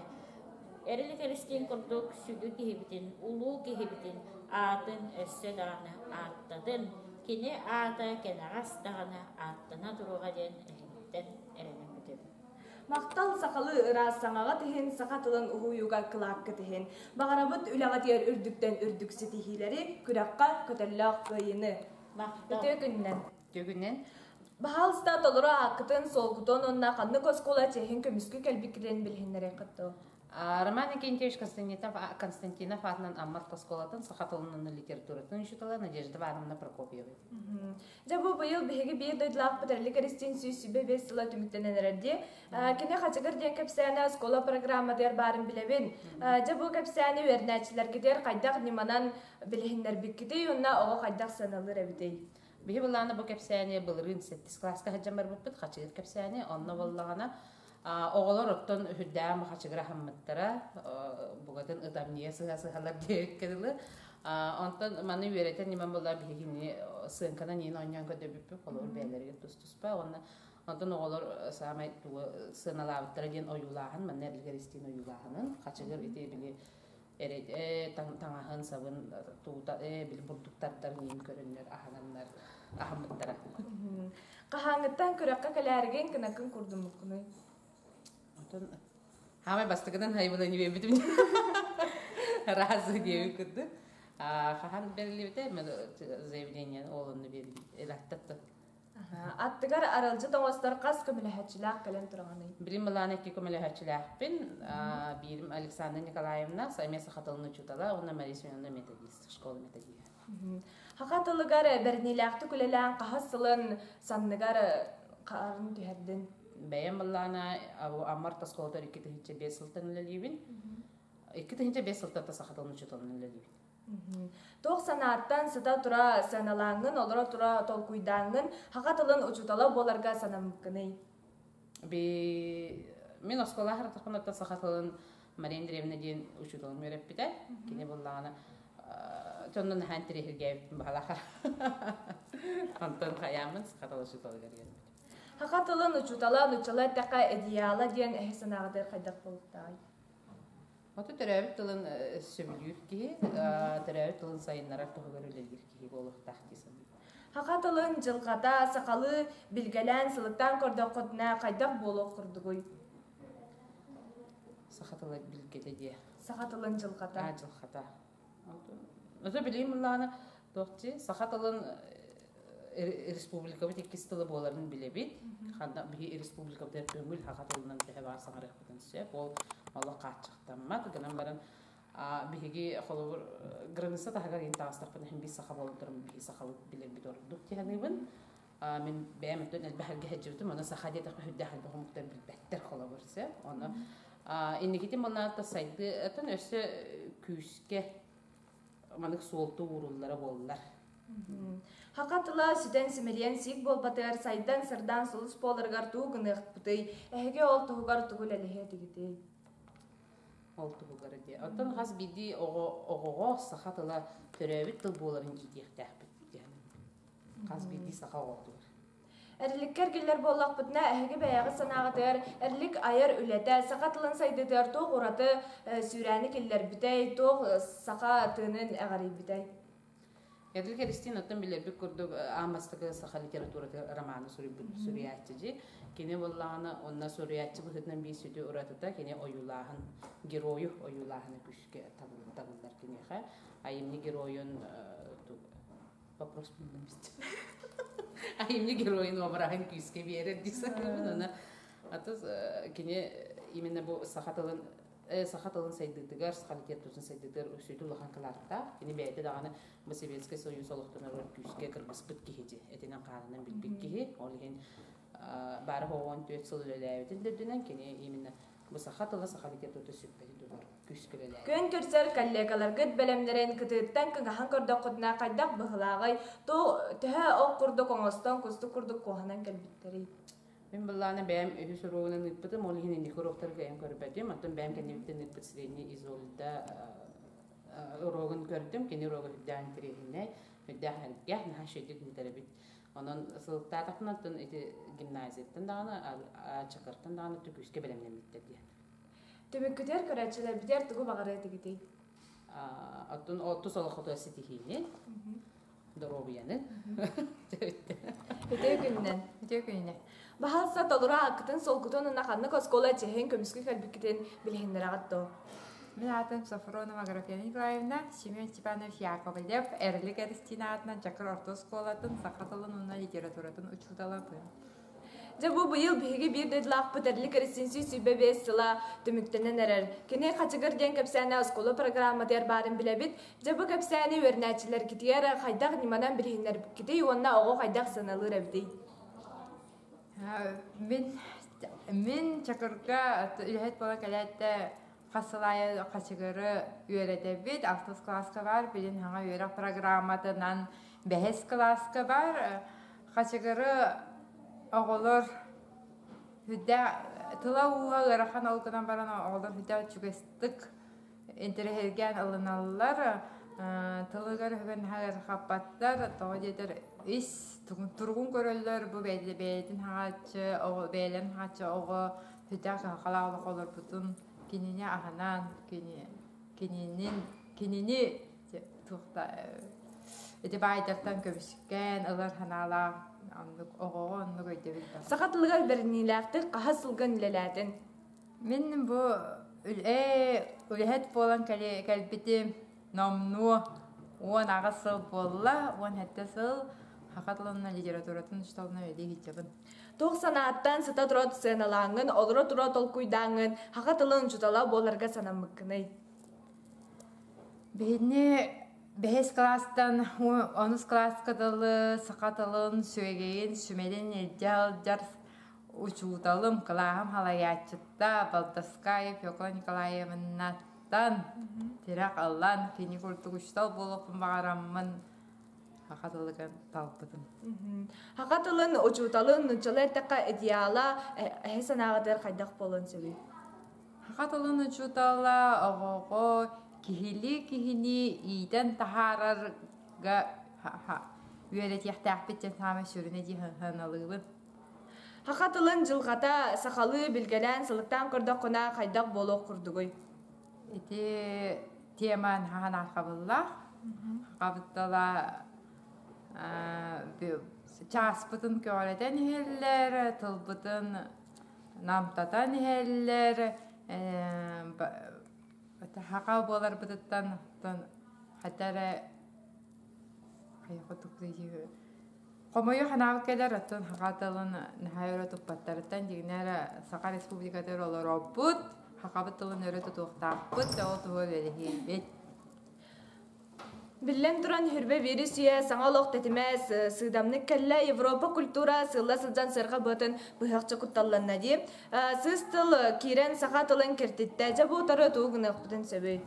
Эрилик Эристиин курдук сүдү киһибитин, улуу киһибитин аатын өссө даҕаны ааттатын, кини аата кэнэҕэс даҕаны ааттана туруоҕа диэн эһигиттэн эрэнэн бүтэбин. Махтал сахалыы ыраас саҥаҕыт иһин, саха тылын уһуйууга кылааккыт иһин. Баҕарабыт үлэҕитигэр үрдүктэн үрдүк ситиһиилэри, күрэххэ көтөллөөх кыайыыны. Үтүө күнүнэн. Үтүө күнүнэн. Баһаалыста толору ааккытын, суолгутун уонна ханнык оскуола чиэһин көмүскүү кэлбиккитин билиһиннэриэххит дуо? Роман Иннокентьевич Константинов, Константинов аатынан Амма оскуолатын саха тылын литературатын учуутала Надежда Ивановна Прокопьева. Дьэ бу быйыл биһиги биир дойдулаахпыт Эрилик Эристиин 125 сыла түмүктэнэн эрэр дии. Кини Хачыгыр диэн кэпсээнэ оскуола программатыгар баарын билэбин. Дьэ бу кэпсээни үөрэнээччилэргитигэр хайдах ньыманан билиһиннэрбиккитий уонна оҕо хайдах сыаналыыр эбитий? Биһи былаана бу кэпсээни былырыын сэттис кылааска сылдьан барбыппыт Хачыгыр кэпсээни. Онно буоллаҕына оҕолор оттон үрдээн хачыгыр аһаммыттара бугатын ытамньыйа сыһа-сыһалар диэбиккэ дылы. Онтон маны үөрэтэн ньымам буолла биһигини сыаҥканан иин оонньоон көрдөбүппүт холобур бэйэлэригэр тус-туспа уонна онтон оҕолор саамай тугу сыаналаабыттара диэн ойуулааһын манна эрилгэр истиин ойуулааһынын хачыгыр ити били эрэ таҥаһын сабын туута били бурдуктардар иин көрөннөр аһананнар аһаммыттара. Хаһааҥҥыттан күрэххэ кэлээригин кынаккын курдуммуккунуй? Онтон хаамай бастакынан хайбынан биэрбитим. Разы диэбит курдук. Хаһан бэриллибитэ заявление ол онно биэрбит. Элаттатта. Аттыгар аралдьыт оҥостор хас көмөлөһөөччүлээх кэлэн тураҕыный? Билим былаан икки көмөлөһөөччүлээхпин. Биирим Александра Николаевна, эмиэ саха тылын учуутала, уонна Мария Семеновна методист, школа методиһа. Саха тылыгар бэриниилээхтик үлэлээн хаһыс сылын санныгар хаарын түһэрдин? Бэйэм былаана Аммар оскуолатыгар 2005 сылтан үлэлиибин. 2005 сылтан саха тылын учууталынан үлэлиибин. Туох санааттан сыта-тура сыаналааҥҥын, олоро-тура толкуйдааҥҥын саха тылын учуутала буоларга санаммыккыный? Би мин оскуола аһаратахпына саха тылын Мария Андреевна диэн учууталым үөрэппитэ. Кини буоллаҕына дьонно наһаа интэриэһиргээбиппин баҕалаахар. Онтон хайааммын саха тылын учууталыгар үөрэммитим. Саха тылын учуутала нууччалыы эттэххэ идеала диэн эһи санааҕытыгар хайдах буолуохтааҕый? Ото төрөөбүт тылын сөбүлүүр киһи, төрөөбүт тылын сайыннарар туһугар үлэлиир киһи буолуохтаах дии саныыбын. Саха тылын дьылҕата сахалыы билгэлээн сылыктаан көрдөххүтүнэ хайдах буолуох курдугуй? Саха тыла билгэтэ диэ. Саха тылын дьылҕата. Аа, дьылҕата. Ото билигин мыллаана туохчи саха тылын республикабыт иккис тыла буоларын билэбит. Ханна биһи республикабытыгар көҥүл саха тылынан төһө баар саҥарыахпытын сөп. Ол олох хааччахтаммат. Гынан баран биһиги холобур граница таһыгар иин таҕыстахпына иһин биир саха буолан туран биһиги сахалыы билэрбит ордук дии саныыбын. Мин бэйэм өттүн элбэх эргэ сылдьыбытым, ону саха диэтэхпэ сүрдээх элбэх омуктар билбэттэр холобур сөп. Ону инникитин буоллаҕына сайдыытын өссө күүскэ маннык суолта ууруллара буоллар. Хака тыла сүтэн симэлийэн сиик буолбатыгар сайдан сырдаан сулус буоларыгар тугу гыныахпытый? Эһиги ол туһугар тугу үлэлэһиэ этигитий? Ол туһугар диэ. Оттон хас биирдии оҕо оҕоҕо саха тыла төрөөбүт тыл буоларын иитиэхтээхпит диэн. Хас биирдии саха оҕотугар. Эриликкэ эргиллэр буоллахпытына, эһиги бэйэҕит санааҕытыгар Эрилик айар үлэтэ саха тылын сайдыытыгар туох ураты сүүрээни киллэрбитэй, туох саха тыынын эҕэрийбитэй? Эрилик Эристиин оттон билэрбит курдук аан бастакы саха литературатыгар романы суруйбут суруйааччы дьи. Кини буоллаҕына онно суруйааччы быһыытынан биир сүдү уратыта кини ойуулааһын геройу ойуулааһына күүскэ табыллар киниэхэ. Айымньы геройун вопрос Айымньы геройун обраһын күүскэ биэрэр дии саныыбын. Аны аты кини именно бу саха тылын саха тылын сайдыытыгар, саха литературатын сайдыытыгар сүдү улахан кылааттаах. Кини бэйэтэ даҕаны бу Советскай Союз олохтонор күүскэ кыргыспыт киһи дии, этинэн-хаанынан билбит киһи. Ол иһин баара 14 сыл үлэлээбитин да үрдүнэн кини именно бу саха тыла, саха литературата сүппэтин туһугар күүскэ үлэлээбит. Күөн көрсөр коллегаларгыт бэлэмнэрин кытыыттан кыҥаһан көрдөххүтүнэ хайдах быһылааҕый? Төһө ох курдук оҥостон, кустук курдук куоһанан кэлбиттэрий? Мин былаана бэйэм үһүс уруогунан ыыппытым, ол иһин инники уруоктарга эйэн көрбөтүм. Оттон бэйэм кэннибиттэн ыыппыт Средний Изольда уруогун көрдүм. Кини уруога үрдээх интэриэһинэй, үрдээх элбэх, наһаа үчүгэйдик ыытар эбит. Онон сылыктаатахпына, оттон ити гимназияттан даҕаны, Чакыртан даҕаны күүскэ бэлэмнэммиттэр диэн. Түмүккүтүгэр көрөөччүлэрбитигэр тугу баҕарыа этигитий? Оттон тус олоххутугар ситиһиини, доруобуйаны. Үтүө күнүнэн. Үтүө күнүнэн. Баһаалыста толору ааккытын, солкутун уонна ханнык оскуола чиһин көмүскүү кэлбиккитин билиһиннэрэҕит дуо? Мин аатым Софронова Аграфена Николаевна, Семен Степанович Яковлев, Эрилик Эристиин аатынан Чакыр орто оскуолатын саха тылын уонна литературатын учууталабын. Дьэ бу быйыл биһиги биир дойдулаахпыт Эрилик Эристиин 125 сыла түмүктэнэн эрэр. Кини Хачыгыр диэн кэпсээнэ оскуола программатыгар баарын билэбит. Дьэ бу кэпсээни үөрэнээччилэргитигэр хайдах ньыманан билиһиннэрбиккитий уонна оҕо хайдах сыаналыыр эбитий? Мин мин Чакырга үлэһит буола кэлээттэ хас сыл аайы хачыгыры үөрэтэбит. Алтыс кылааска бар, билин хаҥа үөрэх программатынан бэһис кылааска бар. Хачыгыры оҕолор хүдэ тыла ууһа ыарахан ол гынан баран оҕолор хүдэ чугастык интэриэһиргээн ылыналлар, тылыгар өһүгэр наһаа ыарахаппаттар, тоҕо диэтэр ис туругун көрөллөр, бу бэйэтин хаҥааччы оҕо бэйэлэрин хаҥааччы оҕо сүрдээх кыһалҕалаах олох олорбутун кинини аһынан кини кининин кинини туохта ити баайдартан көмүскээн ылар санаалаах оннук оҕоҕо оннук өйдөбүл бар. Саха тылыгар бэриниилээхтик хаһыс сылга үлэлээтин? Мин бу үлэһит буолан кэлбитим номнуо 18 сыл буолла, 17 сыл саха тылын литературатын учууталынан үлэлии сылдьабын. Туох санааттан сыта-тура сыаналааҥҥын, олоро-тура толкуйдааҥҥын саха тылын учуутала буоларга санаммыккыный? Биһини бэһис кылаастан онус кылааска дылы саха тылын сүөгэйин, сүмэлин илдьэ сылдьар Учууталым, кылааһым халайааччыта Балдаскаев Фекла Николаевнаттан тирэх ылан, кини курдук учуутал буолуохпун баҕараммын саха тылыгар талбытым. Саха тылын учууталын нууччалыы эттэххэ идеала эһи санааҕытыгар хайдах буолуон сөбүй? Саха тылын учуутала оҕоҕо киһилии киһини иитэн таһаарарга үөрэтиэхтээхпит диэн саамай сүрүнэ дии саналыыбын. Саха тылын дьылҕата сахалыы билгэлээн сылыктаан көрдөххүнэ хайдах буолуох курдугуй? Ити теман хаһан архабыллаах. Хабыттала чааспытын көҕүрэтэн иһэллэр, тылбытын намтатан иһэллэр, саха буоларбытыттан хата эрэ Хомойуох санаабыт кэлэр, оттон саха тылын наһаа өрө туппаттарыттан дьиҥнэр Саха Республикатыгар олоробут, сахабыт тылын өрө тутуохтаахпыт, ол туһугар үлэлэһиэхпит. Биллэн туран, хүрбэ биирис үйэ саҥа олох тэтимэ сыыдамнык кэллэ, Европа культура сыылла сылдьан сыарҕа быатын быһахча кутталланна дии. Сыыс тыл киирэн саха тылын киртиттэ. Дьэ бу утары тугу гыныахпытын сөбүй?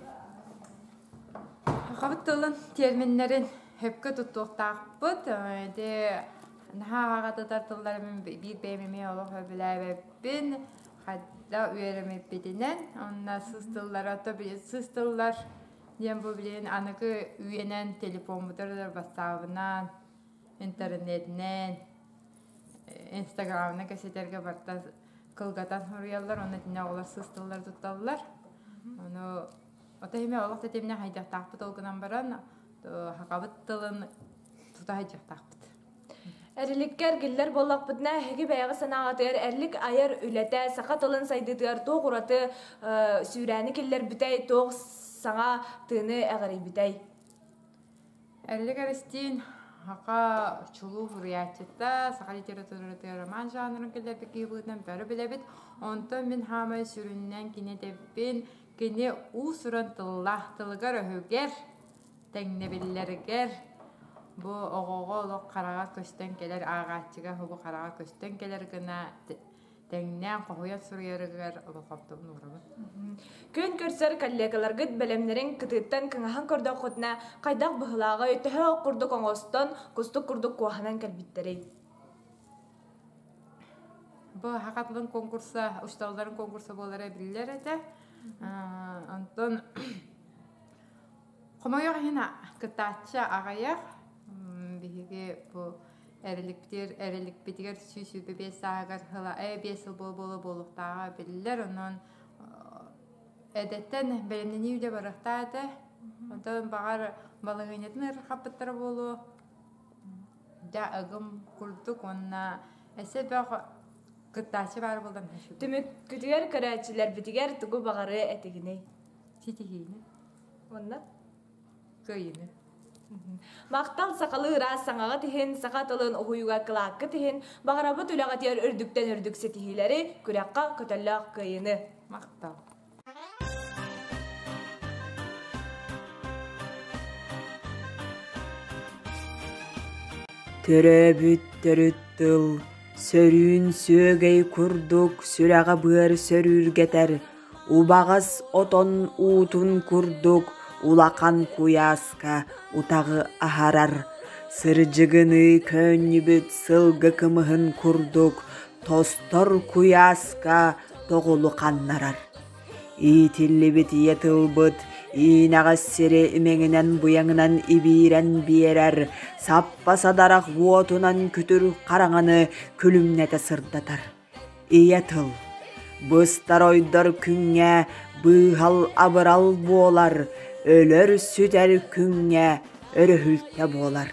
Сахабыт тылын терминнэрин сөпкө туттуохтаахпыт. Ити наһаа аҕатытар тылларым биир бэйэм эмиэ олох сөбүлээбэппин. Хайда үөрэммиппитинэн онно сыыс тыллара то сыыс тыллар диэн бу билигин аныгы үйэнэн телефоммутар бассаабынан, интернетинэн, инстаграмынан кэпсэтэргэ барыта кылгатан суруйаллар уонна итиннэ оҕолор сыыс тыллары тутталлар. Ону Ото иһимэ олох тэтимнэ хайдахтаахпыт ол гынан баран Хакабыт тылын тута сылдьыахтаахпыт. Эриликкэ эргиллэр буоллахпытына, эһиги бэйэҕит санааҕытыгар Эрилик айар үлэтэ саха тылын сайдыытыгар туох ураты сүүрээни киллэрбитэй, туох саҥа тыыны эҕирийбитэй? Эрилик Эристиин саха чулуу суруйааччыта, саха литературатыгар роман жанрын киллэрбит киһи быһыытынан бары билэбит. Онтон мин хаамай сүрүннээн кини этэбин, кини уус-уран тыллаах тылыгар-өһүгэр тэҥнэбиллэригэр бу оҕоҕо олох хараҕа көстөн кэлэр ааҕааччыга бу хараҕа көстөн кэлэр гына тэҥнээн хоһуйан суруйарыгар болҕомтобун уурабын. Күн көрсөр коллегаларгыт бэлэмнэрин кытыыттан кыҥаһан көрдөххүтүнэ хайдах быһылааҕый, төһө ох курдук оҥостон, кустук курдук куоһанан кэлбиттэрий? Бу саха тылын конкурса, учууталларын конкурса буолара биллэр этэ. Онтон Хомойуох иһин кыттааччы аҕыйах. Биһиги бу эриликпитигэр эриликпитигэр 125 сааһыгар сыла 5 сыл буола-буола буолуохтааҕа биллэр. Онон эдэттэн бэлэмнэнии үлэ барыахтаах этэ. Онтон баҕар балаһыанньатын ыарырҕаппыттара буолуо. Дьэ ыгым курдук уонна эссе бөх кыттааччы баар буолан Түмүккүтүгэр көрөөччүлэрбитигэр тугу баҕарыа этигиний? Ситиһиини. Уонна? Кыайыыны. Махтал сахалыы ыраас саҥаҕыт иһин, саха тылын уһуйууга кылааккыт иһин, баҕарабыт үлэҕитигэр үрдүктэн үрдүк ситиһиилэри, күрэххэ көтөллөөх кыайыыны. Махтал. Төрөөбүт төрүт тыл сөрүүн сүөгэй курдук сүрэҕэ быар сөрүүргэтэр Убаҕас отон уутун курдук улахан куйааска утаҕы аһарар, сырдьыгыныы көөнньүбүт сылгы кымыһын курдук тостор куйааска тоҕулу ханнарар. Иитиллибит ийэ тылбыт иинэҕэс сири имэҥинэн-быйаҥынан ибиирэн биэрэр, саппа садарах уотунан күтүр хараҥаны күлүмнэтэ сырдатар. Ийэ тыл быстар-ойдор күҥҥэ быыһал-абырал буолар, өлөр-сүтэр күҥҥэ өрөһүлтэ буолар,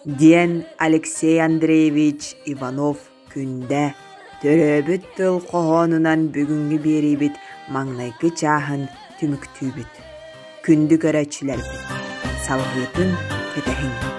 диэн Алексей Андреевич Иванов Күндэ төрөөбүт тыл хоһоонунан бүгүҥҥү биэриибит маҥнайгы чааһын түмүктүүбүт. Күндү көрөөччүлэрбит, салҕыытын кэтэһиҥ.